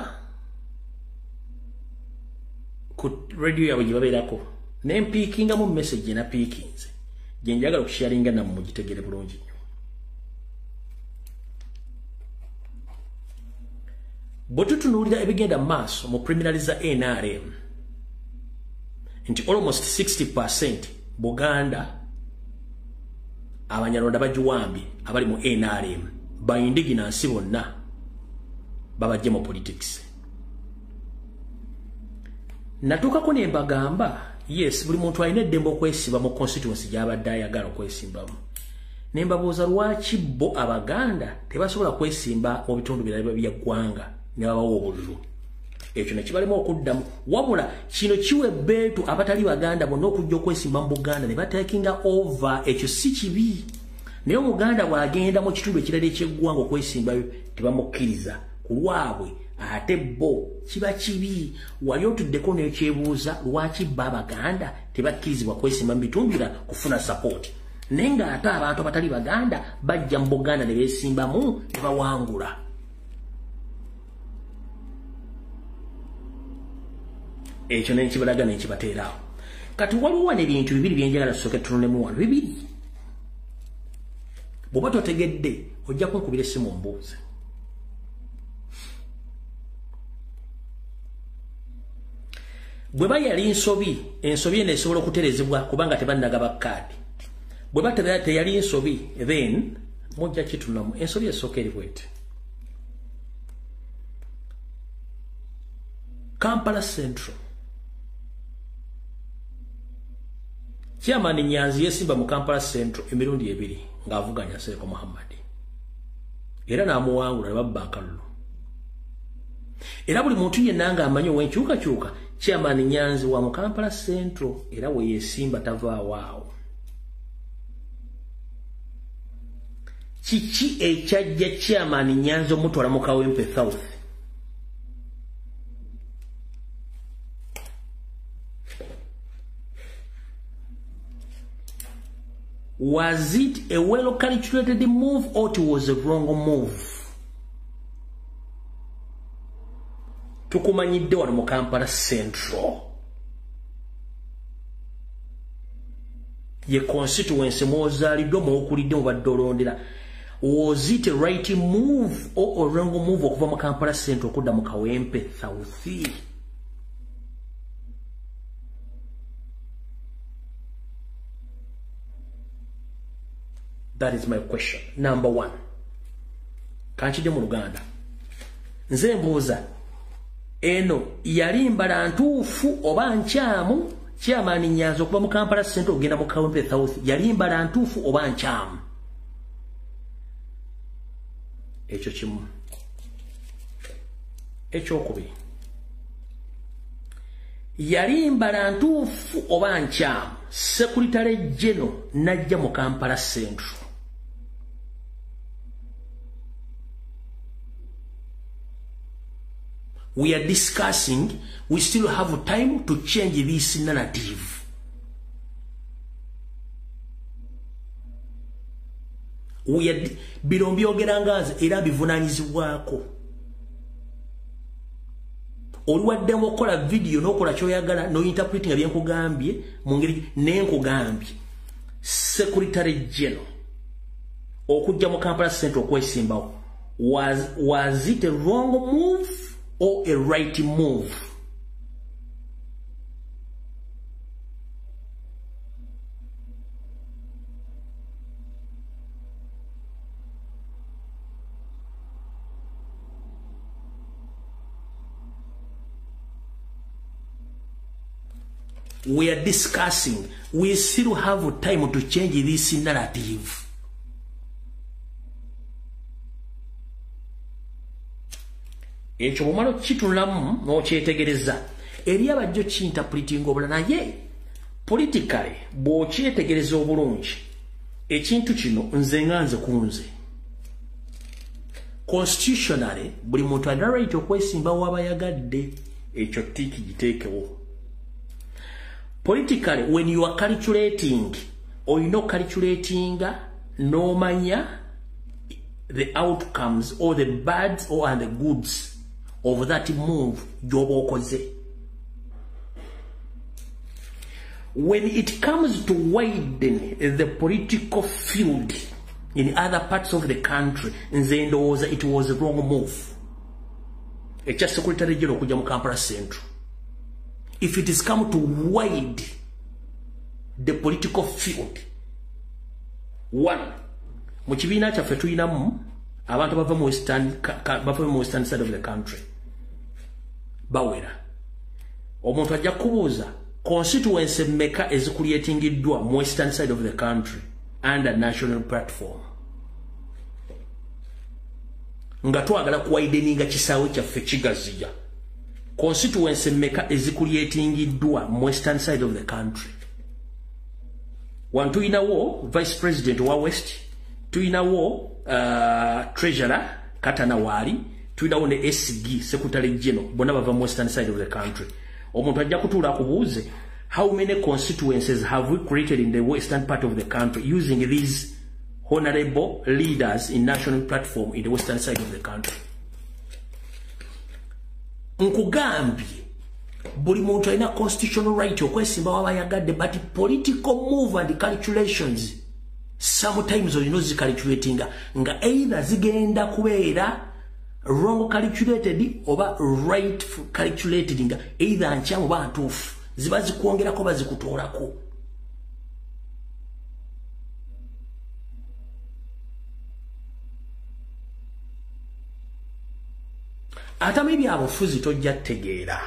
Speaker 1: ku radio yaabwe gye babeerako, ne mpiikingamu message gye napiikinze gye njagala okusharinga nammwe mugitegere bulungi nnyo. Bwe tutunuulira ebigenda mu maaso mu preliminary za NRM nti almost 60% Buganda Abanyarwanda bagiwambye abali mu NRM, ba indigenous bonna babajje mu politics. Natuukako ne mbagamba, yes, buli muntu alina eddembe okwesiba mu constituency gy'abadde ayagala okwesimbamu. Ne mbabuuza lwaki bo Abaganda tebasobola kwesimba mu bitundu birala bya ggwanga ne babawa obululu. Ekyo ne kibalema okuddamu. Wabula kino kiwa ebbeetu abatali Baganda bonna okujja okwesimba mu Buganda ne batakinga over. Ekyo si kibi. Naye Omuganda bw'agenda mu kitundu ekirala eky'eggwanga okwesimbayo tebamukkiriza ku lwabwe, ate bo kiba kibi. Wali otuddeko n'ekyebuuza lwaki bo Abaganda tebakkirizibwa kwesimba mu bitundu birala kufuna support, naye ng'ate abantu abatali Baganda bajja mu Buganda ne beesimbamu ne bawangula. Ekyo ne nkibalaga ne nkibateeraawo. Kati waliwo wano ebintu bibiri bye njagala tusooke tutunulemu wano, bibiri. Bw'oba totegedde ojja kunkubira essimu ombuuze. Bwe ba yali nsobi, ensobi eno esobola okutereezebwa kubanga tebannagaba kaadi. Bwe ba teyali nsobi, then mujja kitunamu. Ensobi esooka eri bw'eti. Kampala Central, Chairman Nyanzi yesimba mu Kampala Central emirundi ebiri ng'avuganya Nsereko Muhammad, era n'amuwangula ne babba akalulu. Era buli muntu yenna ng'amanyi ow'enkyukakyuka, Chairman Nyanzi wa mu Kampala Central era we yesimba tavaawo awo. Kiki ekyajja Chairman Nyanzi omutwala mu Kawempe South? Was it a well calculated move or it was a wrong move? Tukumanyidde wano mu Kampala Central, ye constituency mwozaaliddwa mwokulidde mubadde olondera. Was it a right move or a wrong move okuva mu Kampala Central okudda mu Kawempe South? That is my question. Number one. Kanchide mu Luganda. Nze mbuuza eno yali mbala ntuufu oba nkyamu Chairman Nyanzi okuva mu Kampala Central okugenda mu Kawempe South, yali mbala ntuufu oba nkyamu? Ekyo kimu. Ekyokubiri, yali mbala ntuufu oba nkyamu Secretary General najja mu Kampala Central? We are discussing, we still have time to change this narrative. We are bino mbyogera nga nze era bivunaanyizibwako. Oliwaddemu okukola video n'okola ky'oyagala n'ointerpretinga bye nkugambye mu ngeri n'enkugambye. Secretary General okujja mu Kampala Central okwesimbawo, was it a wrong move or a right move? We are discussing, we still have time to change this narrative. Ekyo bw'omala okukitunulamu n'okyetegereza, eri abajja okinterpretinga obulala, naye politically bw'okyetegereza obulungi ekintu kino, nze nga nze ku nze, constitutionally buli muntu alina right okwesimba w'aba yagadde, ekyo tick giteekewo. Politically, when you are calculating, olina ocalculatinga n'omanya the outcomes or the bads or and the goods of that move gy'oba okoze. When it comes to widen the political field in other parts of the country, nze ndowooza it was a wrong move ekya Secretary General okujja mu Kampala Central. If it is come to wide the political field, one, mu kibiina kyaffe tulinamu abantu bava mu western side of the country bawera. Omuntu ajja kubuuza constituency mmeka ezicreatingiddwa mu western side of the country under national platform, nga twagala kuwideninga kisaawe kyaffe kigaziya. Constituency mmeka ezicreatingiddwa mu western side of the country? One, tuyinawo vice president wa west, tuyinawo treasurer Katana waali, tuyinawo ne SG, Secretary General, bonna bava mu western side of the country. Omuntu ajja kutuula akubuuze, how many constituencies have we created in the western part of the country using these honorable leaders in national platform in the western side of the country? Nkugambye buli muntu alina constitutional right okwesimba waba yagadde, but political move and calculations sometimes olina ozicalculatinga nga either zigenda kubeera wrong calculated oba right calculated, nga either nkyamu oba ntuufu, ziba zikwongerako oba zikutoolako. Atamu ebyabufuzi tojja ttegeera,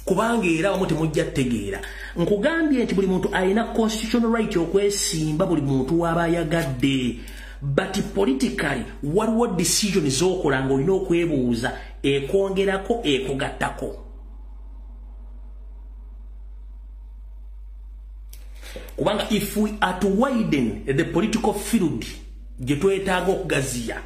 Speaker 1: kubanga era abamu temujja ttegeera. Nkugambye nti buli muntu alina constitutional right okwesimba buli muntu w'aba ayagadde, but politically waliwo decision z'okola ng'olina okwebuuza ekwongerako ekugattako. Kubanga if we are to widen the political field gye twetaaga okugaziya,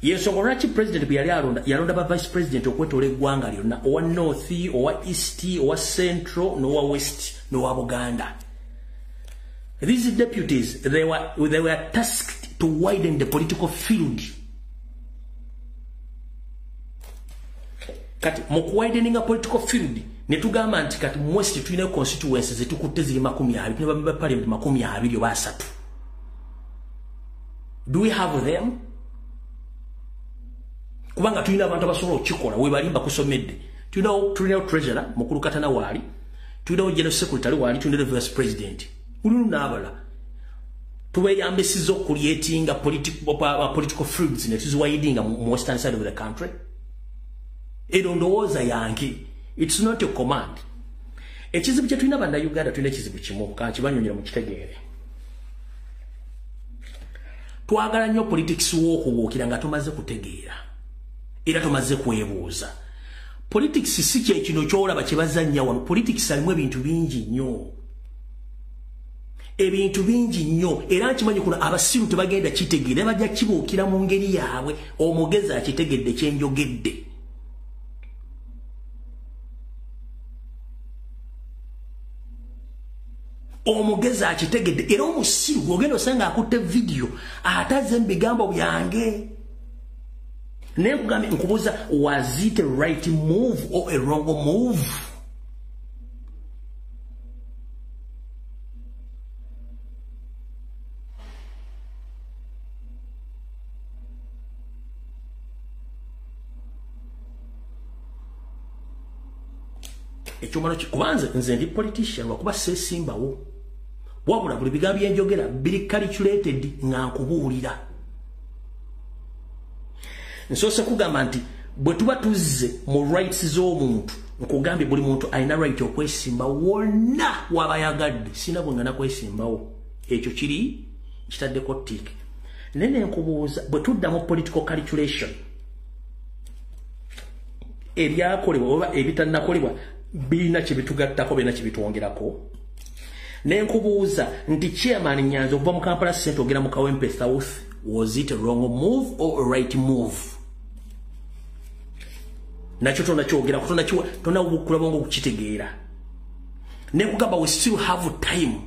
Speaker 1: yensonga lwaki president bwe yali alonda, yalonda ba vice president okwetoola eggwanga lyonna, owa north, owa east, owa central, n'owa west, n'owa Buganda. These deputies, they were tasked to widen the political field. Kati mu kuwideninga political field, ne tugamba nti kati mu west tulina constituencies zetukutte ziri 20, tulina ba parliament 20 oba 30. Do we have them? Kubanga tulina abantu abasobola okukikola, webalimba kusomedde. Tulinawo treasurer mukulu Katana waali, tulinawo general secretary waali, tulinawo vice president, ululu n'abala. Tubeyambisiza okucreatinga political fruits ne tuziwayidinga mu western side of the country. Eno ndowooza yange, it's not a command. Ekizibu kye tulina bannayuganda, tulina ekizibu kimu, kankibanyonyera mukitegeere. Twagala nnyo politics w'okubuukira nga tumaze kutegeera era tumaze kwebuuza. Politics si kye kino ky'olaba kye bazannya wano. Politics alimu ebintu bingi nnyo, ebintu bingi nnyo. Era nkimanyi kuno abasiru tebagenda kitegeera, bajja kibuukira mu ngeri yaabwe. Omugezi akitegedde kyenjogedde. Omugezi akitegedde. Era omusiru gw'ogenda osanga akutte vidiyo atazze mu bigambo byange. Naye nkugambye, nkubuuza, was it a right move or a wrong move? Ekyomalo kubanze nze ndi politician, lwakuba seesimbawo, wabula buli bigambo byenjogera biri calculated nga nkubuulira. Nsoose kugamba nti bwe tuba tuzze mu rights z'omuntu, nkugambye buli muntu alina right okwesimba wonna waba yagadde. Sina bwe ngana kwesimbawo, ekyo kiri kitaddeko tick. Naye ne nkubuuza, bwe tudda mu political calculation, ebyakolebwa oba ebitannakolebwa birina kye bitugattako, birina kye bitwongerako? Ne nkubuuza nti chairman Nyanzi okuva mu Kampala Central ogenda mu Kawempe South, was it a wrong move or a right move? Nakyo tonakyogerako, tonawukulaba ng'okukitegeera. Ne nkugamba we still have time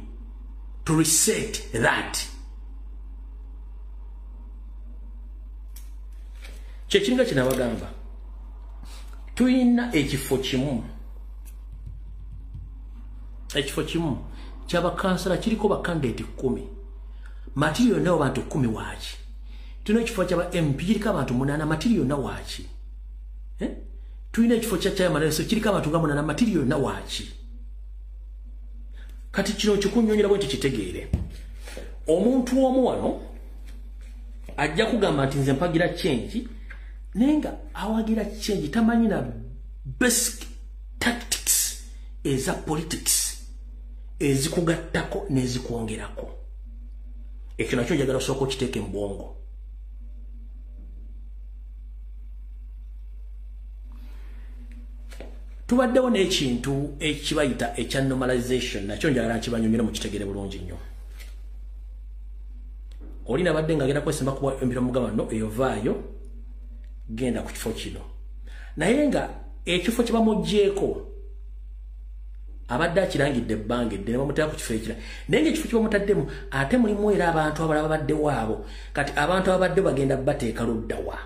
Speaker 1: to reset that. Kyekiringa kinabagamba, tulina ekifo kimu, ekifo kimu kyabakansala kiriko bakandidate 10, material yonna abantu 10 waaki? Tulina ekifo kyaba MP kiriko abantu 8, material yonna waaki? Tulina ekifo kya chairman kiriko abantu nga 8, material yonna waaki? Kati kino kikunyonyera bwe nti kitegeere. Omuntu omu wano ajja kugamba nti nze mpagira change, naye nga awagira change tamanyi na basic tactics eza politics ezikugattako n'ezikwongerako. Ekyo nakyo njagala osooka okiteeke mu bwongo. Tubaddewo n'ekintu ekibayita ekya normalization, nakyo njagala nkibanyumire mukitegere bulungi nnyo. Oli nabadde ng'agenda kwesimba kuba empira mugamba no eyovaayo genda ku kifo kino, naye nga ekifo kye bamuggyeeko abadde akirangidde ebbanga eddene, bamuteeka ku kifo ekirala, naye ng'ekifo kye bamutaddemu ate mulimu era abantu abalala babaddewo abo. Kati abantu ababadde bagenda bateeka luddawa?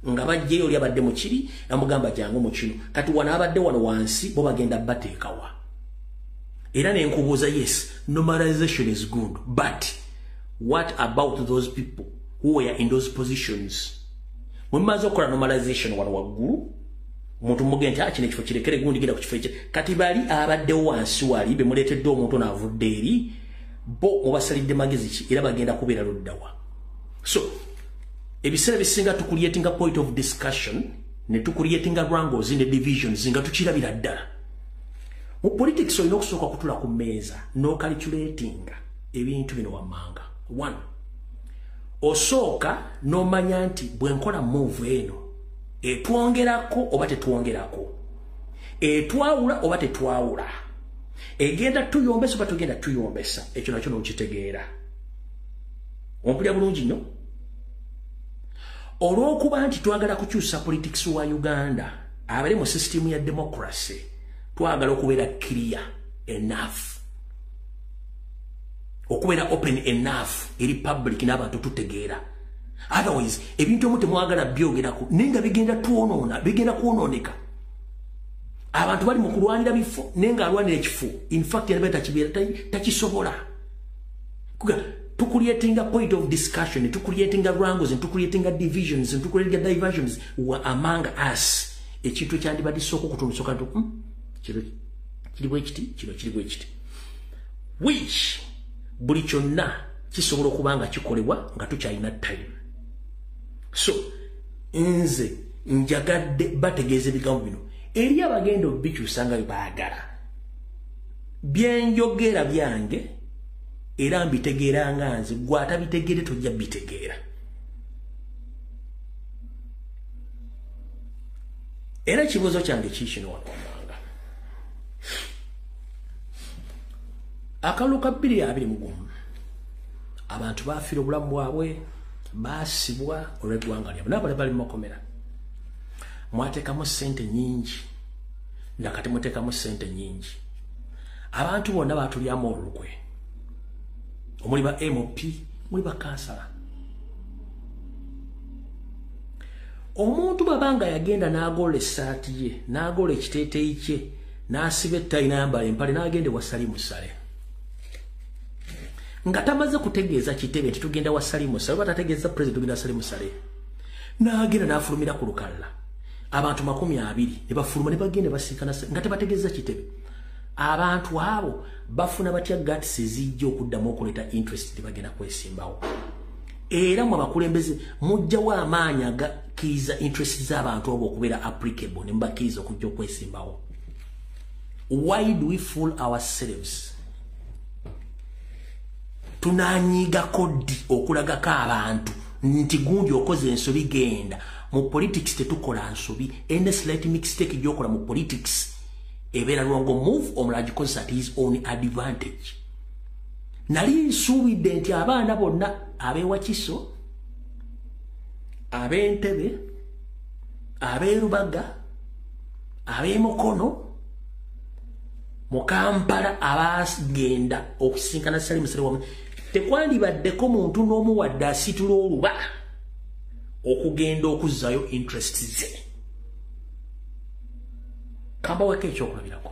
Speaker 1: Nga bajjeyo oli abadde mu kiri namugamba jangu mu kino. Kati wano abadde wano wansi bo bagenda bateekawa? Era ne nkubuuza, yes, normalization is good, but what about those people who were in those positions? Mwe okukola normalization wano waggulu, omuntu mugende nti kino ekifo kirekere gundi, genda ku kifo ekyo. Kati bali abaddewo wansi wali bemuleetedde omuntu naavudde eri, bo mubasalidde magezi ki? Era bagenda kubeera luddawa? So ebiseera bisinga tucreatinga point of discussion ne tucreatinga wrangles ne divisions nga tukirabira ddala. Mu politics olina okusooka kutula ku mmeeza n'ocalculatinga ebintu bino wammanga. One, osooka n'omanya nti bwe nkola move eno etwongerako oba tetwongerako, etwawula oba tetwawula, egenda tuyombesa oba tugenda tuyombesa. Ekyo nakyo n'okitegeera. Ompulira bulungi nnyo? Olw'okuba nti twagala kukyusa politics wa Uganda abali mu system ya democracy, twagala okubeera clear enough, okubeera open enough eri public n'abantu tutegeera. Otherwise ebintu omu temwagala byogerako, naye nga bigenda twonoona, bigenda kwonooneka. Abantu bali mu kulwanira bifo, naye ng'alwanira ekifo in fact yaliba takibeera, takisobola. Tucreatinga point of discussion, tucreatinga wrangles, tucreatinga divisions, tucreatinga diversions among us. Ekintu ekyandibadde sooka okutunusoka nti kino kiri bwe kiti, kino kiri bwe kiti. Which buli kyonna kisobola okuba nga kikolebwa nga tukyalina time. So nze njagadde bategeeza ebigambo bino eri abagenda obikyusa nga bye baagala. Byenjogera byange era mbitegeera nga nze, gwe atabitegeere tojja bitegeera. Era ekibuuzo kyange kiikino wano wammanga. Akalulu ka 2021 abantu baafiira obulamu bwabwe, baasibwa olw'eggwanga lyabwe, n'abalala bali mu makomera. Mwateekamu ssente nnyingi, nakati muteekamu ssente nnyingi. Abantu bonna baatulyamu olukwe, omuli ba MP, muli ba kansala. Omuntu bw'aba nga yagenda n'agola essaati ye, n'agola ekiteeteeyi kye, n'asiba ettayi n'ayambala empale n'agenda ewa Salim Saleh, nga tamaze kutegeeza kitebe nti tugenda wa Salim Saleh, oba tategeeza president tugenda wa Salim Saleh, n'agenda n'afulumira ku lukalala abantu 20 ne bafuluma ne bagenda basinkana nga tebategeeza kitebe. Abantu abo bafuna batya guts ezijja okuddamu okuleeta interest tebagenda kwesimbawo? Era mwe abakulembeze mujjawo amaanyi agakkiriza interest z'abantu abo okubeera applicable ne mubakkiriza okujja okwesimbawo. Why do we fool ourselves? Tunanyiigako ddi okulagako abantu nti gundi okoze ensobi genda? Mu politics tetukola nsobi. Any slight mistake gy'okola mu politics ebeera wrong move, omulala agikozesa at his own advantage. Nali nsuubidde nti abaana bonna ab'ewakiso, ab'entebe, ab'erubaga, ab'emukono mu Kampala abagenda okusisinkana Salim Saleh wamu, tekwandibaddeko muntu n'omu wadde asitula oluba okugenda okuzzaayo interest ze. Kambaweko ekyokulabirako.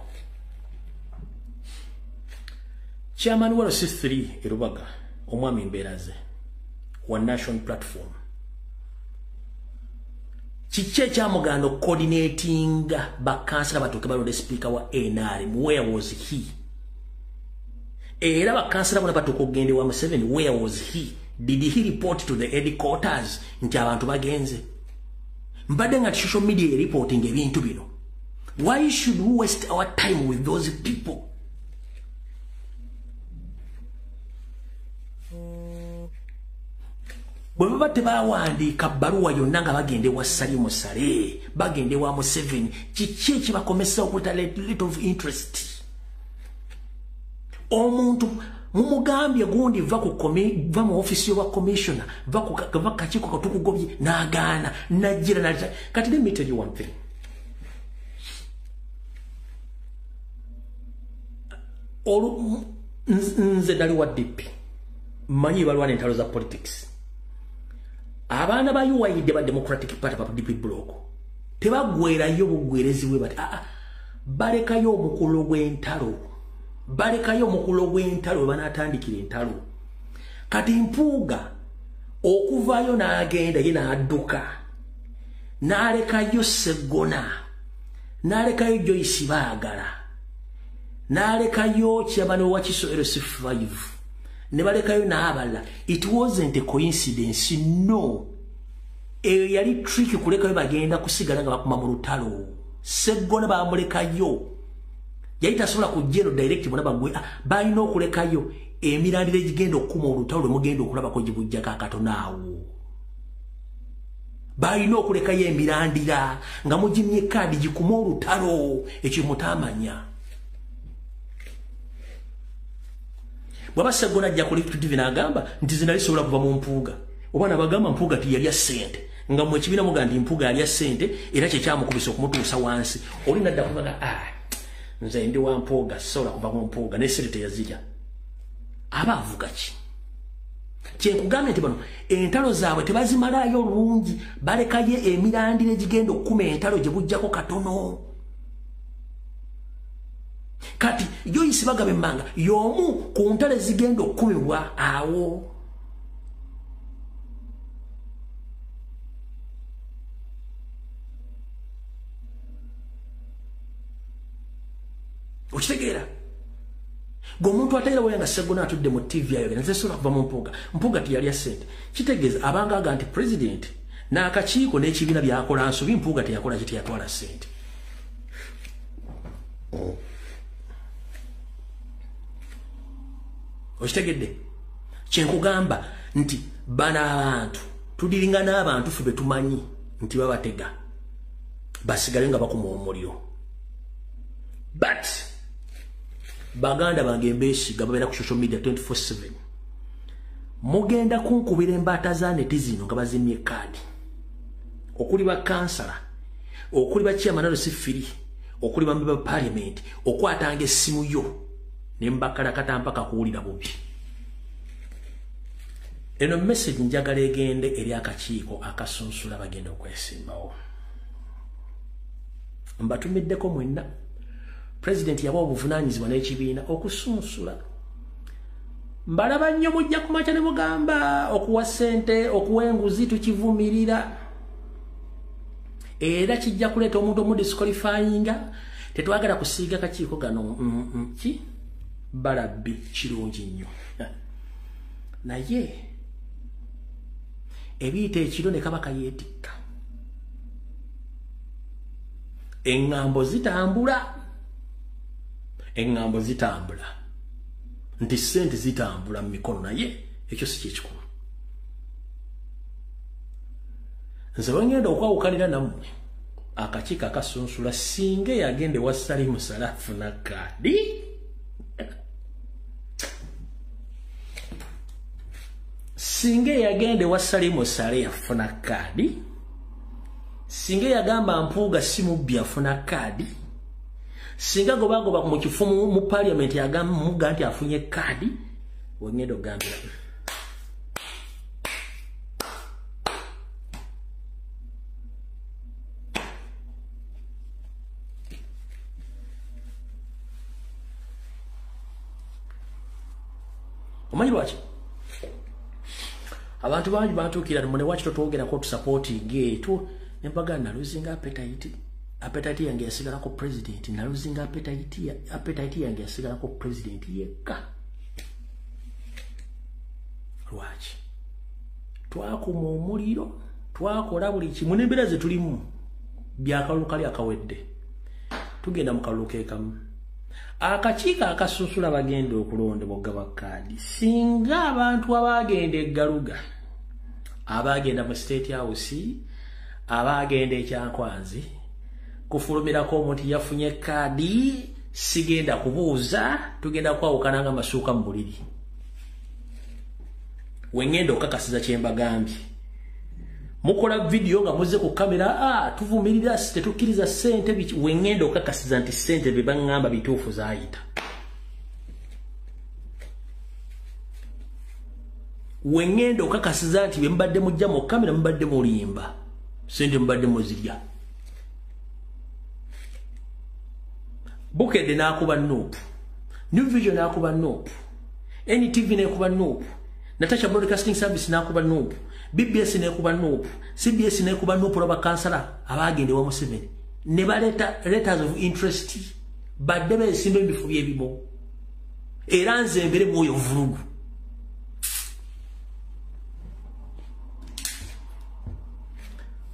Speaker 1: Chairman wa LC3 e Rubaga, omwami Mbeeraze wa National Platform, kiki ekyamugaana okucoordinatinga bakansala batuuke balonde sipiika wa NRM? Where was he? Era bakansala bonna batuuka okugenda ewa Museveni, where was he? Did he report to the headquarters nti abantu bagenze? Mbadde nga social media reporting ebintu bino. Why should we waste our time with those people? Bwe baba tebawandiika bbaluwa yonna nga bagenda ewa Salim Saleh, bagenda ewa Museveni, kiki ekibakomesa okuleeta little of interest? Omuntu mumugambye gundi va ku va mu office y'obwa commissioner, va ku va kakiiko katukugobye, n'agaana najjira naleta. Kati let me tell you one thing. Olu nze nali wa DP, mmanyi balwana entalo za politics. Abaana ba UYD, ba Democratic Party, ba DP bloc, tebaggwerayo bugwerezi bwe bati. Aa, balekayo omukulo gw'entalo, balekayo omukulo gw'entalo we banaatandikira entalo. Kati Mpuuga okuvaayo n'agenda ye n'adduka, n'alekayo Seggona, n'alekayo Joyce Baagala, n'alekayo chairman wa Kiso LC5, ne balekayo n'abalala. It wasn't a coincidence, no. Eyo yali trick kulekayo, bagenda kusigala nga bakuma mu lutalo. Seggona bamulekayo, yali tasobola kujja eno direct bona bagwe. Balina okulekayo emirandira egigenda okukuma olutalo lwe mugenda okulabako gye bujjako akatono awo. Balina okulekayo emirandira nga mugimye kaadi gikuma olutalo. Ekyo mutamanya. Bw'aba Seggona ajja ku TV n'agamba nti zinali sobola kuva mu Mpuuga, oba nabagamba Mpuuga tiyalya ssente, nga mwe ekibiina muga nti Mpuuga yalya ssente era kyekyamukubisa okumutuusa wansi, oli nadda kuvaga, ah, nze ndi wa Mpuuga, sobola kuva mu Mpuuga, ne ssente teyazirya, aba avuga ki? Kyenkugambye nti bano entalo zaabwe tebazimalaayo olungi, balekayo emirandira egigenda okukuma entalo gye bujjako katono. Kati Joyce Bagaba Emmanga y'omu ku ntalo ezigenda okukumibwa awo. Okitegeera? Gwe omuntu ategeera bwe nga Sseggona atudde mu TV ayogera, nze sobola kuva mu Mpuuga. Mpuuga teyalya ssente. Kitegeeza abanga aga nti president n'akakiiko n'ekibiina byakola nsobi, Mpuuga teyakola ki, teyatwala ssente. Okitegedde? Kyenkugamba nti bano abantu tudiringa n'abantu ffe betumanyi nti babatega basigale nga bakuma omuliro. But baganda bange mbeesiga, babeera ku social media 24/7. Mugenda kunkubira embaata za neti zino nga bazimye kaadi, okuli bakansala, okuli bachairman LC3, okuli bamemba ba parliament, okwatanga essimu yo ne mbakalakata mpaka kuwulira bubi. Eno message njagala egende eri akakiiko akasunsula bagenda okwesimbawo. Mbatumiddeko mwenna. President yabawa obuvunaanyizibwa n'ekibiina okusunsula. Mbalaba nnyo mujja kumakya ne mugamba okuwa ssente, okuwa enguzi tukivumirira. Era kijja kuleeta omuntu omudisqualifyinga. Tetwagala kusiiga kakiiko gano ki balabbi kirungi nnyo. Naye ebiyita ekiro ne kabaka yeetikka. Eŋŋambo zitambula. Eŋŋambo zitambula. Nti ssente zitambula mu mikono, naye ekyo si kyekikulu. Nze bwe ngenda okwawukanira nammwe akakiiko akasunsula, singa eyagenda ewa Salim Saleh afuna kaadi, singa eyagenda ewa Salim Saleh afuna kaadi, singa eyagamba Mpuuga si mubbi afuna kaadi, singa gobagoba mu kifo mu parliament yagamba muga nti afunye kaadi, wengenda ogambira omanyi lwaki abantu bangi bantuukira mune waki totwogerako tusupporting etu ne mbagamba nalosinga appetite. Appetite yange yasigala ku president, nalosinga appetite, appetite yange yasigala ku president yekka. Lwaki? Twakuma omuliro, twakola buli kimu n'embeera ze tulimu byakalulu kali akawedde. Tugenda mu kalulu keekamu. Akakiiko akasunsula bagenda okulondebwa okugaba kaadi. Singa abantu abagenda e Garuga, abagenda mu State House, abagenda e Kyankwanzi, kufulumirako omuntu yafunye kaadi, sigenda kubuuza, tugenda kwawukana nga masuuka mu buliri. Wengenda okakasiza kye mbagambye. Mukola video nga muzze ku kamera, tuvumirira, tetukkiriza ssente, wengenda okakasiza nti ssente bye baŋŋamba bituufu zaayita. Wengenda okakasiza nti bye mubadde mujja mu kamera mubadde mulimba, ssente mubadde muzirya. Bukedde n'akuba NUP, New Vision n'akuba NUP, NTV n'ekuba NUP, Natasha Broadcasting Service n'akuba NUP, BBS n'ekuba NUP, CBS n'ekuba NUP, olwa bakansala abagenda ewa Museveni ne baleeta letters of interest badde beesimba ebifo by'ebimu, era nze mbere mwoyo vulugu.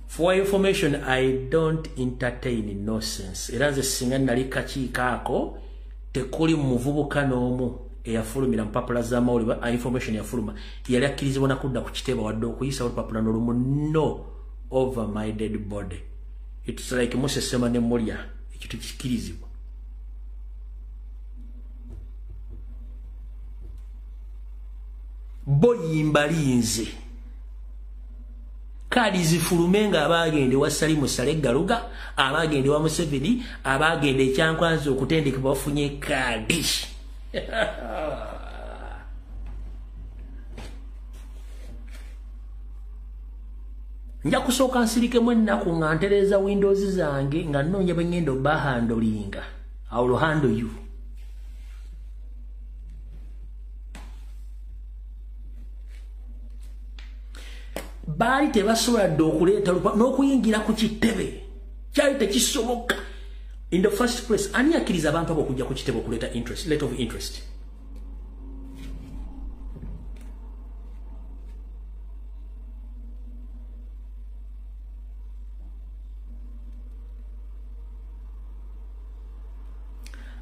Speaker 1: For information, I don't entertain nonsense. Era nze singa nali kakiiko ako tekuli muvubuka n'omu eyafulumira mpapula z'amawulire, information yafuluma yali akkirizibwa nakudda ku kitebe wadde okuyisa olupapula n'olumu. No, over my dead body. It's like musesema ne mulya, ekyo tekikirizibwa. Boyimba linze kaadi zifulume nga abagenda ewa Salim Saleh Garuga, abagenda ewa Museveni, abagenda e Kyankwanzi okutendekebwa bafunye kaadi. Nja kusooka nsirikemu ennaku nga ntereeza windows zange nga nnoonya bwe ngenda obbahandolinga. I will handle you. Baali tebasobola dde okuleeta n'okuyingira ku kitebe, kyali tekisoboka. In the first place, ani akkiriza abantu abo okujja ku kitebe okuleeta interest, letter of interest?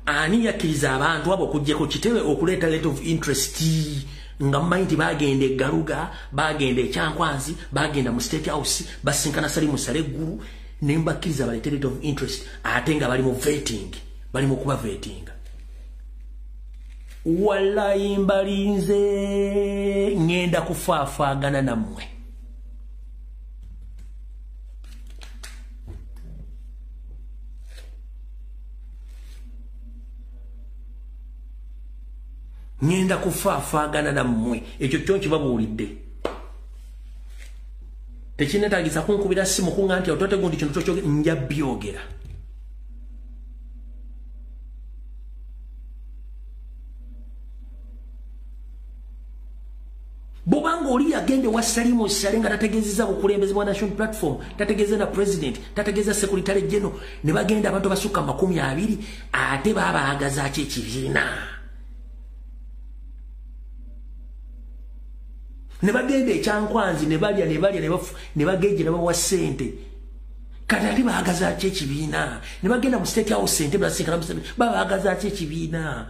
Speaker 1: Ani yakkiriza abantu abo okujja ku kitebe okuleeta letter of interest nga mumanyi nti bagenda e Garuga, bagenda e Kyankwanzi, bagenda mu State House, basinkana Salimu Saleh Eggulu, ne mbakkiriza baleete letter of interest ate nga bali mu vetting, bali mu kuba vetting. Wallahi mbalinze, ngenda kufaafaagana nammwe. Ngenda kufaafaagana nammwe, ekyo kyo nkibabuulidde. Tekinneetaagisa kunkubira ssimu kuŋŋamba nti otote gundi kino tokyogera, nja byogera. Bw'obanga oli yagenda ewa Salimu Saleh nga tategeezezza bukulembeze bwa National Platform, tategeeza na president, tategeeza Secretary General, ne bagenda abantu abasukka 20, ate babaagaza ki ekibiina? Ne bagenda e Kyankwanzi ne balya ne balya ne bagejja ne babawa ssente. Kati ate baagaza ki ekibiina? Ne bagenda mu State House ssente basinkana Museveni, babaagaza ki ekibiina?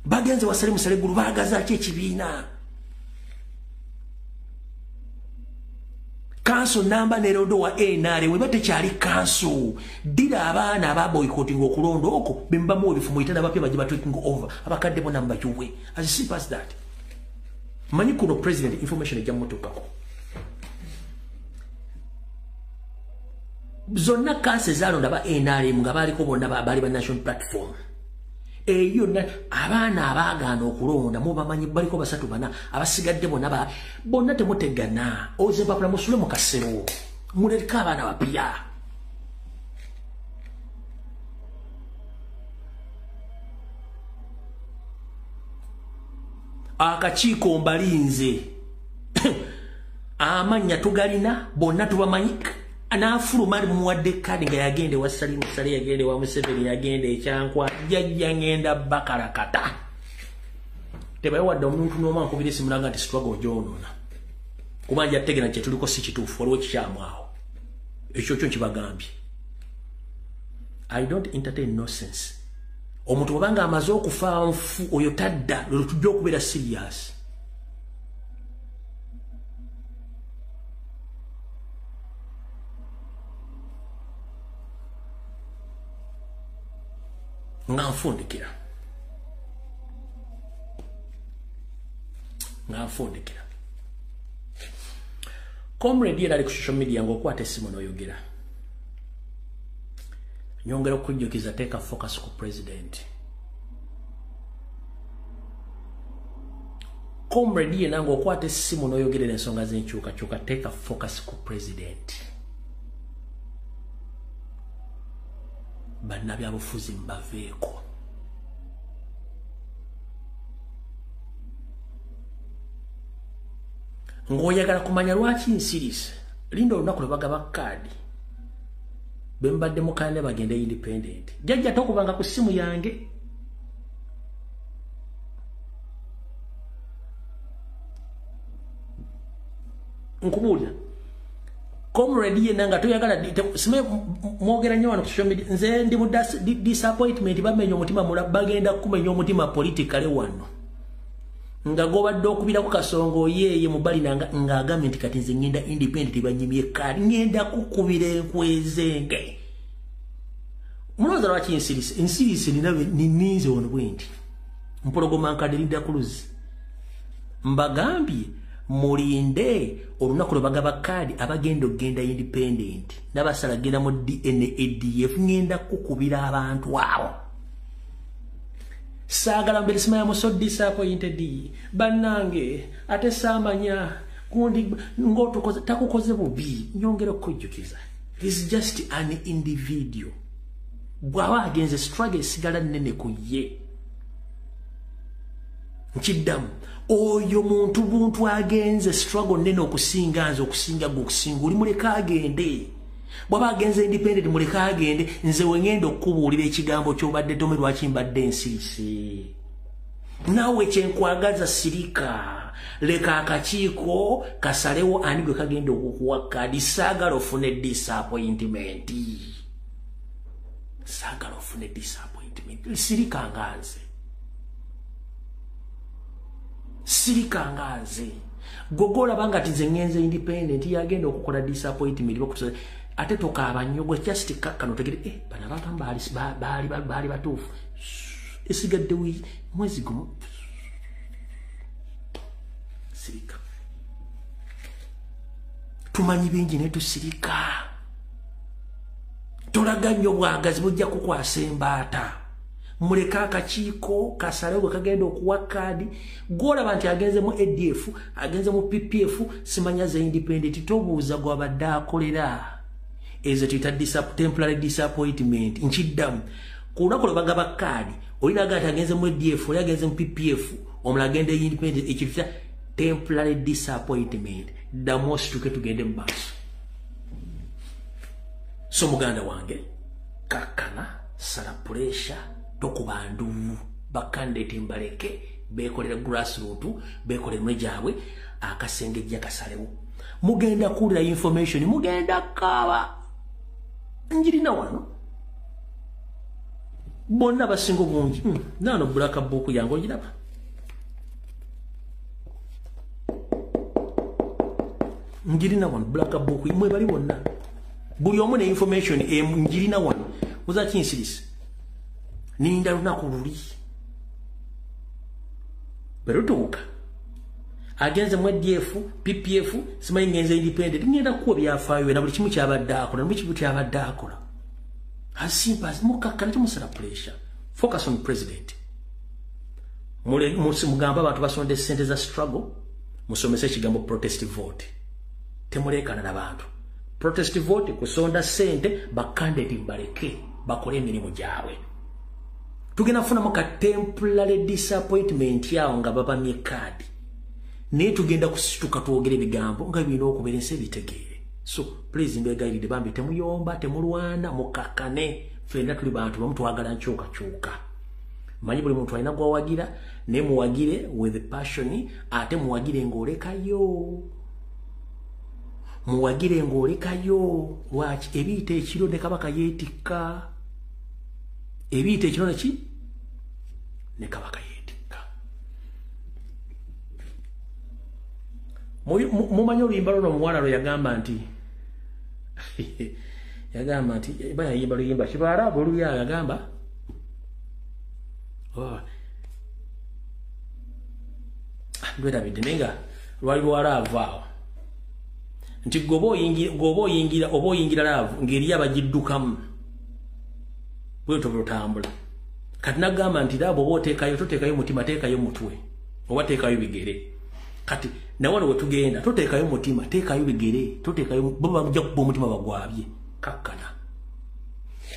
Speaker 1: Bagenze wa Salimu Saleh Eggulu, baagaza ki ekibiina? Kanso namba nerondo wa NRM weba tekyali kanso. Ddira abaana aba boycotting okulonda okwo be mubamuwa ebifo muyite n'abapya bajje ba taking over, abakadde bonna mubakiwe. As simple as that. Manyi kuno president information ejja mutuukako. Zonna kanso ezaalonda ba NRM nga baaliko bonna baali ba National Platform. Eyo abaana abaagaana okulonda mubamanyi baliko 3 4 abasigadde bonna bonna temutegana. Oze empapula musule mu kasero, muleke abaana bapya. Akakiiko mbalinze, amannya tugalina bonna tubamanyi. Anaafuluma ali muwadde kadi nga yagenda ewa Salimu Saleh, yagenda ewa Museveni, yagenda e Kyankwa, jjajja ngenda bakalakata. Tebayo wadde omuntu n'omu ankubira essimu n'agamba nti struggle ogyonoona, kuba nja kutegeera nti kye tuliko si kituufu, waliwo ekikyamu awo. Ekyo kyo nkibagambye. I don't entertain nonsense. Omuntu bw'obanga amaze okufa nfu oyo tadda, lwe tujja okubeera serious. Nga nfundikira. Comrade yera ali ku social media ng'okwata essimu n'oyogera. Nyongera okujjukiza, teeka focus ku president. Comrade yena ng'okwata essimu n'oyogerera ensonga z'enkyukakyuka, teeka focus ku president. Bannabyabufuzi mbaveeko. Ng'oyagala kumanya lwaki nsirise, linda olunaku lwe bagaba kaadi be mbadde mukande bagende independent. Jjajja tokubanga ku ssimu yange. Nkubuulira. Comrade yenna nga toyagala sime mwogera nnyo wano ku social media, nze ndi mu disappointment, bamenya omutima, bagenda kumenya omutima politically wano. Nga gobadde okubirako Kasongo yeeye mu bali ng'agambye nti kati nze ngenda independent, banyimye kaadi, ngenda kukubira enkwezenge. Mulowooza lwaki nsirise? Nsirise ninze wano bwe nti mpologoma nkadde lidda ku luzzi. Mbagambye mulinde olunaku lwe bagaba kaadi abagenda okugenda independent n'abasala genda mu DNA ADF, ngenda kukubira abantu abo. Saagala mbere simanya mu so disappointed bannange, ate saamanya gundi ng'otukoze takukoze bubi. Nyongera okujjukiza, is just an individual. Bw'aba agenze struggle esigala nnene ku ye. Nkiddamu, oyo muntu buntu agenze struggle nnene okusinga nze, okusinga gwe, okusinga oli, muleka agende. Bw'aba agenze independent muleke agende. Nze wengenda okukubuulira ekigambo ky'obadde tome lwaki mbadde nsirise. Naawe kyenkwagaza sirika. Leka akakiiko kasalewo ani gwe kagenda okukuwa kaadi. Saagala ofune disappointment. Saagala ofune disappointment. Sirika nga nze. Sirika nga nze. Gogola banga nti nze ngenze independent yagenda okukola disappointment bakutusa ate tokaaba nnyo gwe just kakkano otegere bano abantu baali batuufu. Esigadde mwezi gumu. Sirika. Tumanyi bingi ne tusirika. Tolaga nnyo bwagazi bujja kukwasa embaata. Muleka akakiiko kasalewo gwe kagenda okuwa kaadi. Gw'olaba nti agenze mu ADF, agenze mu PPF, simanya ze independent, tobuuza gw'abadde akolera. Ezo tuyita temporary disappointment. Nkiddamu. Ku lunaku lwe bagaba kaadi, olina aga nti agenze mu ADF, oli agenze mu PPF, omulala agenda independent, ekyo tuyita temporary disappointment. Ddamu osituke tugende mu maaso. So muganda wange, kakkana, sala pressure, tokuba nduvu, bakandidate mbaleke, beekolera grassroot, beekolera emirimu gyabwe, akasengejja kasalewo. Mugenda kuwulira information, mugenda kaaba. Njirina wano. Bonna basinga obungi. Naano black book yange ogiraba. Njirina wano black book mwe bali bonna. Buli omu ne information njirina wano. Muza kinsirisa. Ninda lunaku luli. Bwe lutuuka. Agenze mu ADF, PPF, simanyi ngenze independent. Ngenda kuwa byafaayo na buli kimu kyabadde akola, na buli kimu kyabadde akola. As simple as mukakkana temusala pressure. Focus on president. Mugambe abantu basonde ssente za struggle, musomese ekigambo protest vote. Temuleekana n'abantu. Protest vote kusonda ssente bakandidate mbaleke bakole emirimu gyabwe. Tugenda kufunamu ka temporary disappointment yawo nga babamye kaadi. Naye tugenda kusituka twogere ebigambo nga birina okubeera ensi ebitegeere. So please mbeegayiridde bambi temuyomba, temulwana, mukakkane. Ffenna tuli bantu bamu twagala nkyukakyuka. Manyi buli muntu alina gwawagira, naye muwagire with passion, ate muwagire ng'olekayo. Muwagire ng'olekayo. Lwaki? Ebiyita ekiro ne Kabaka yeetikka. Ebiyita ekiro ne ki? Ne Kabaka yeetikka. Mumanyi oluyimba luno omuwala lwe yagamba nti eba yayimba luyimba kibaala bwe yagamba lwerabidde naye nga lwali lwalaavu awo nti gwe oba oyingira laavu ng'eriyo abagiddukamu bwetyo bwotambula. Kati nagamba nti laavu oba oteekayo toteekayo mutima, teekayo mutwe oba teekayo bigere. Kati nawano we tugenda toteekayo mutima, teekayo bigere, toteekayo bo bajja kukuba omutima bagwabye. Kakkana.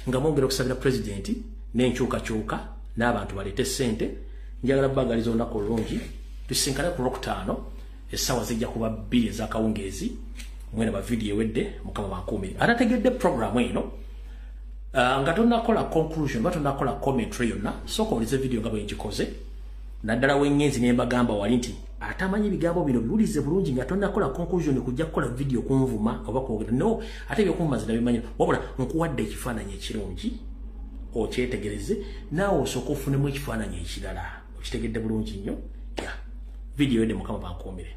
Speaker 1: Nga mwongera okusabira pulezidenti n'enkyukakyuka n'abantu baleete ssente. Njagala baagaliza olunaku olulungi. Tusinkane ku Lwokutaano essaawa zijja kuba 2 ez'akawungeezi. Mwena ba vidiyo ewedde, Mukama bankuumire. Atategedde programu eno nga tonnakola conclusion oba tonnakola commentary yonna, sooka owulize vidiyo nga bwe ngikoze. Naddala w'engenzi ne mbagamba wali nti atamanyi ebigambo bino biwulize bulungi nga tonnakola conclusion kujja kukola vidiyo kunvuma oba kwogera. No, ate ebyokunvuma nze nabimanyi. Wabula nkuwadde ekifaananyi ekirungi okyetegereze, naawe osooka ofunemu ekifaananyi ekirala. Okitegedde bulungi nnyo. Vidiyo ewedde, Mukama bankuumire.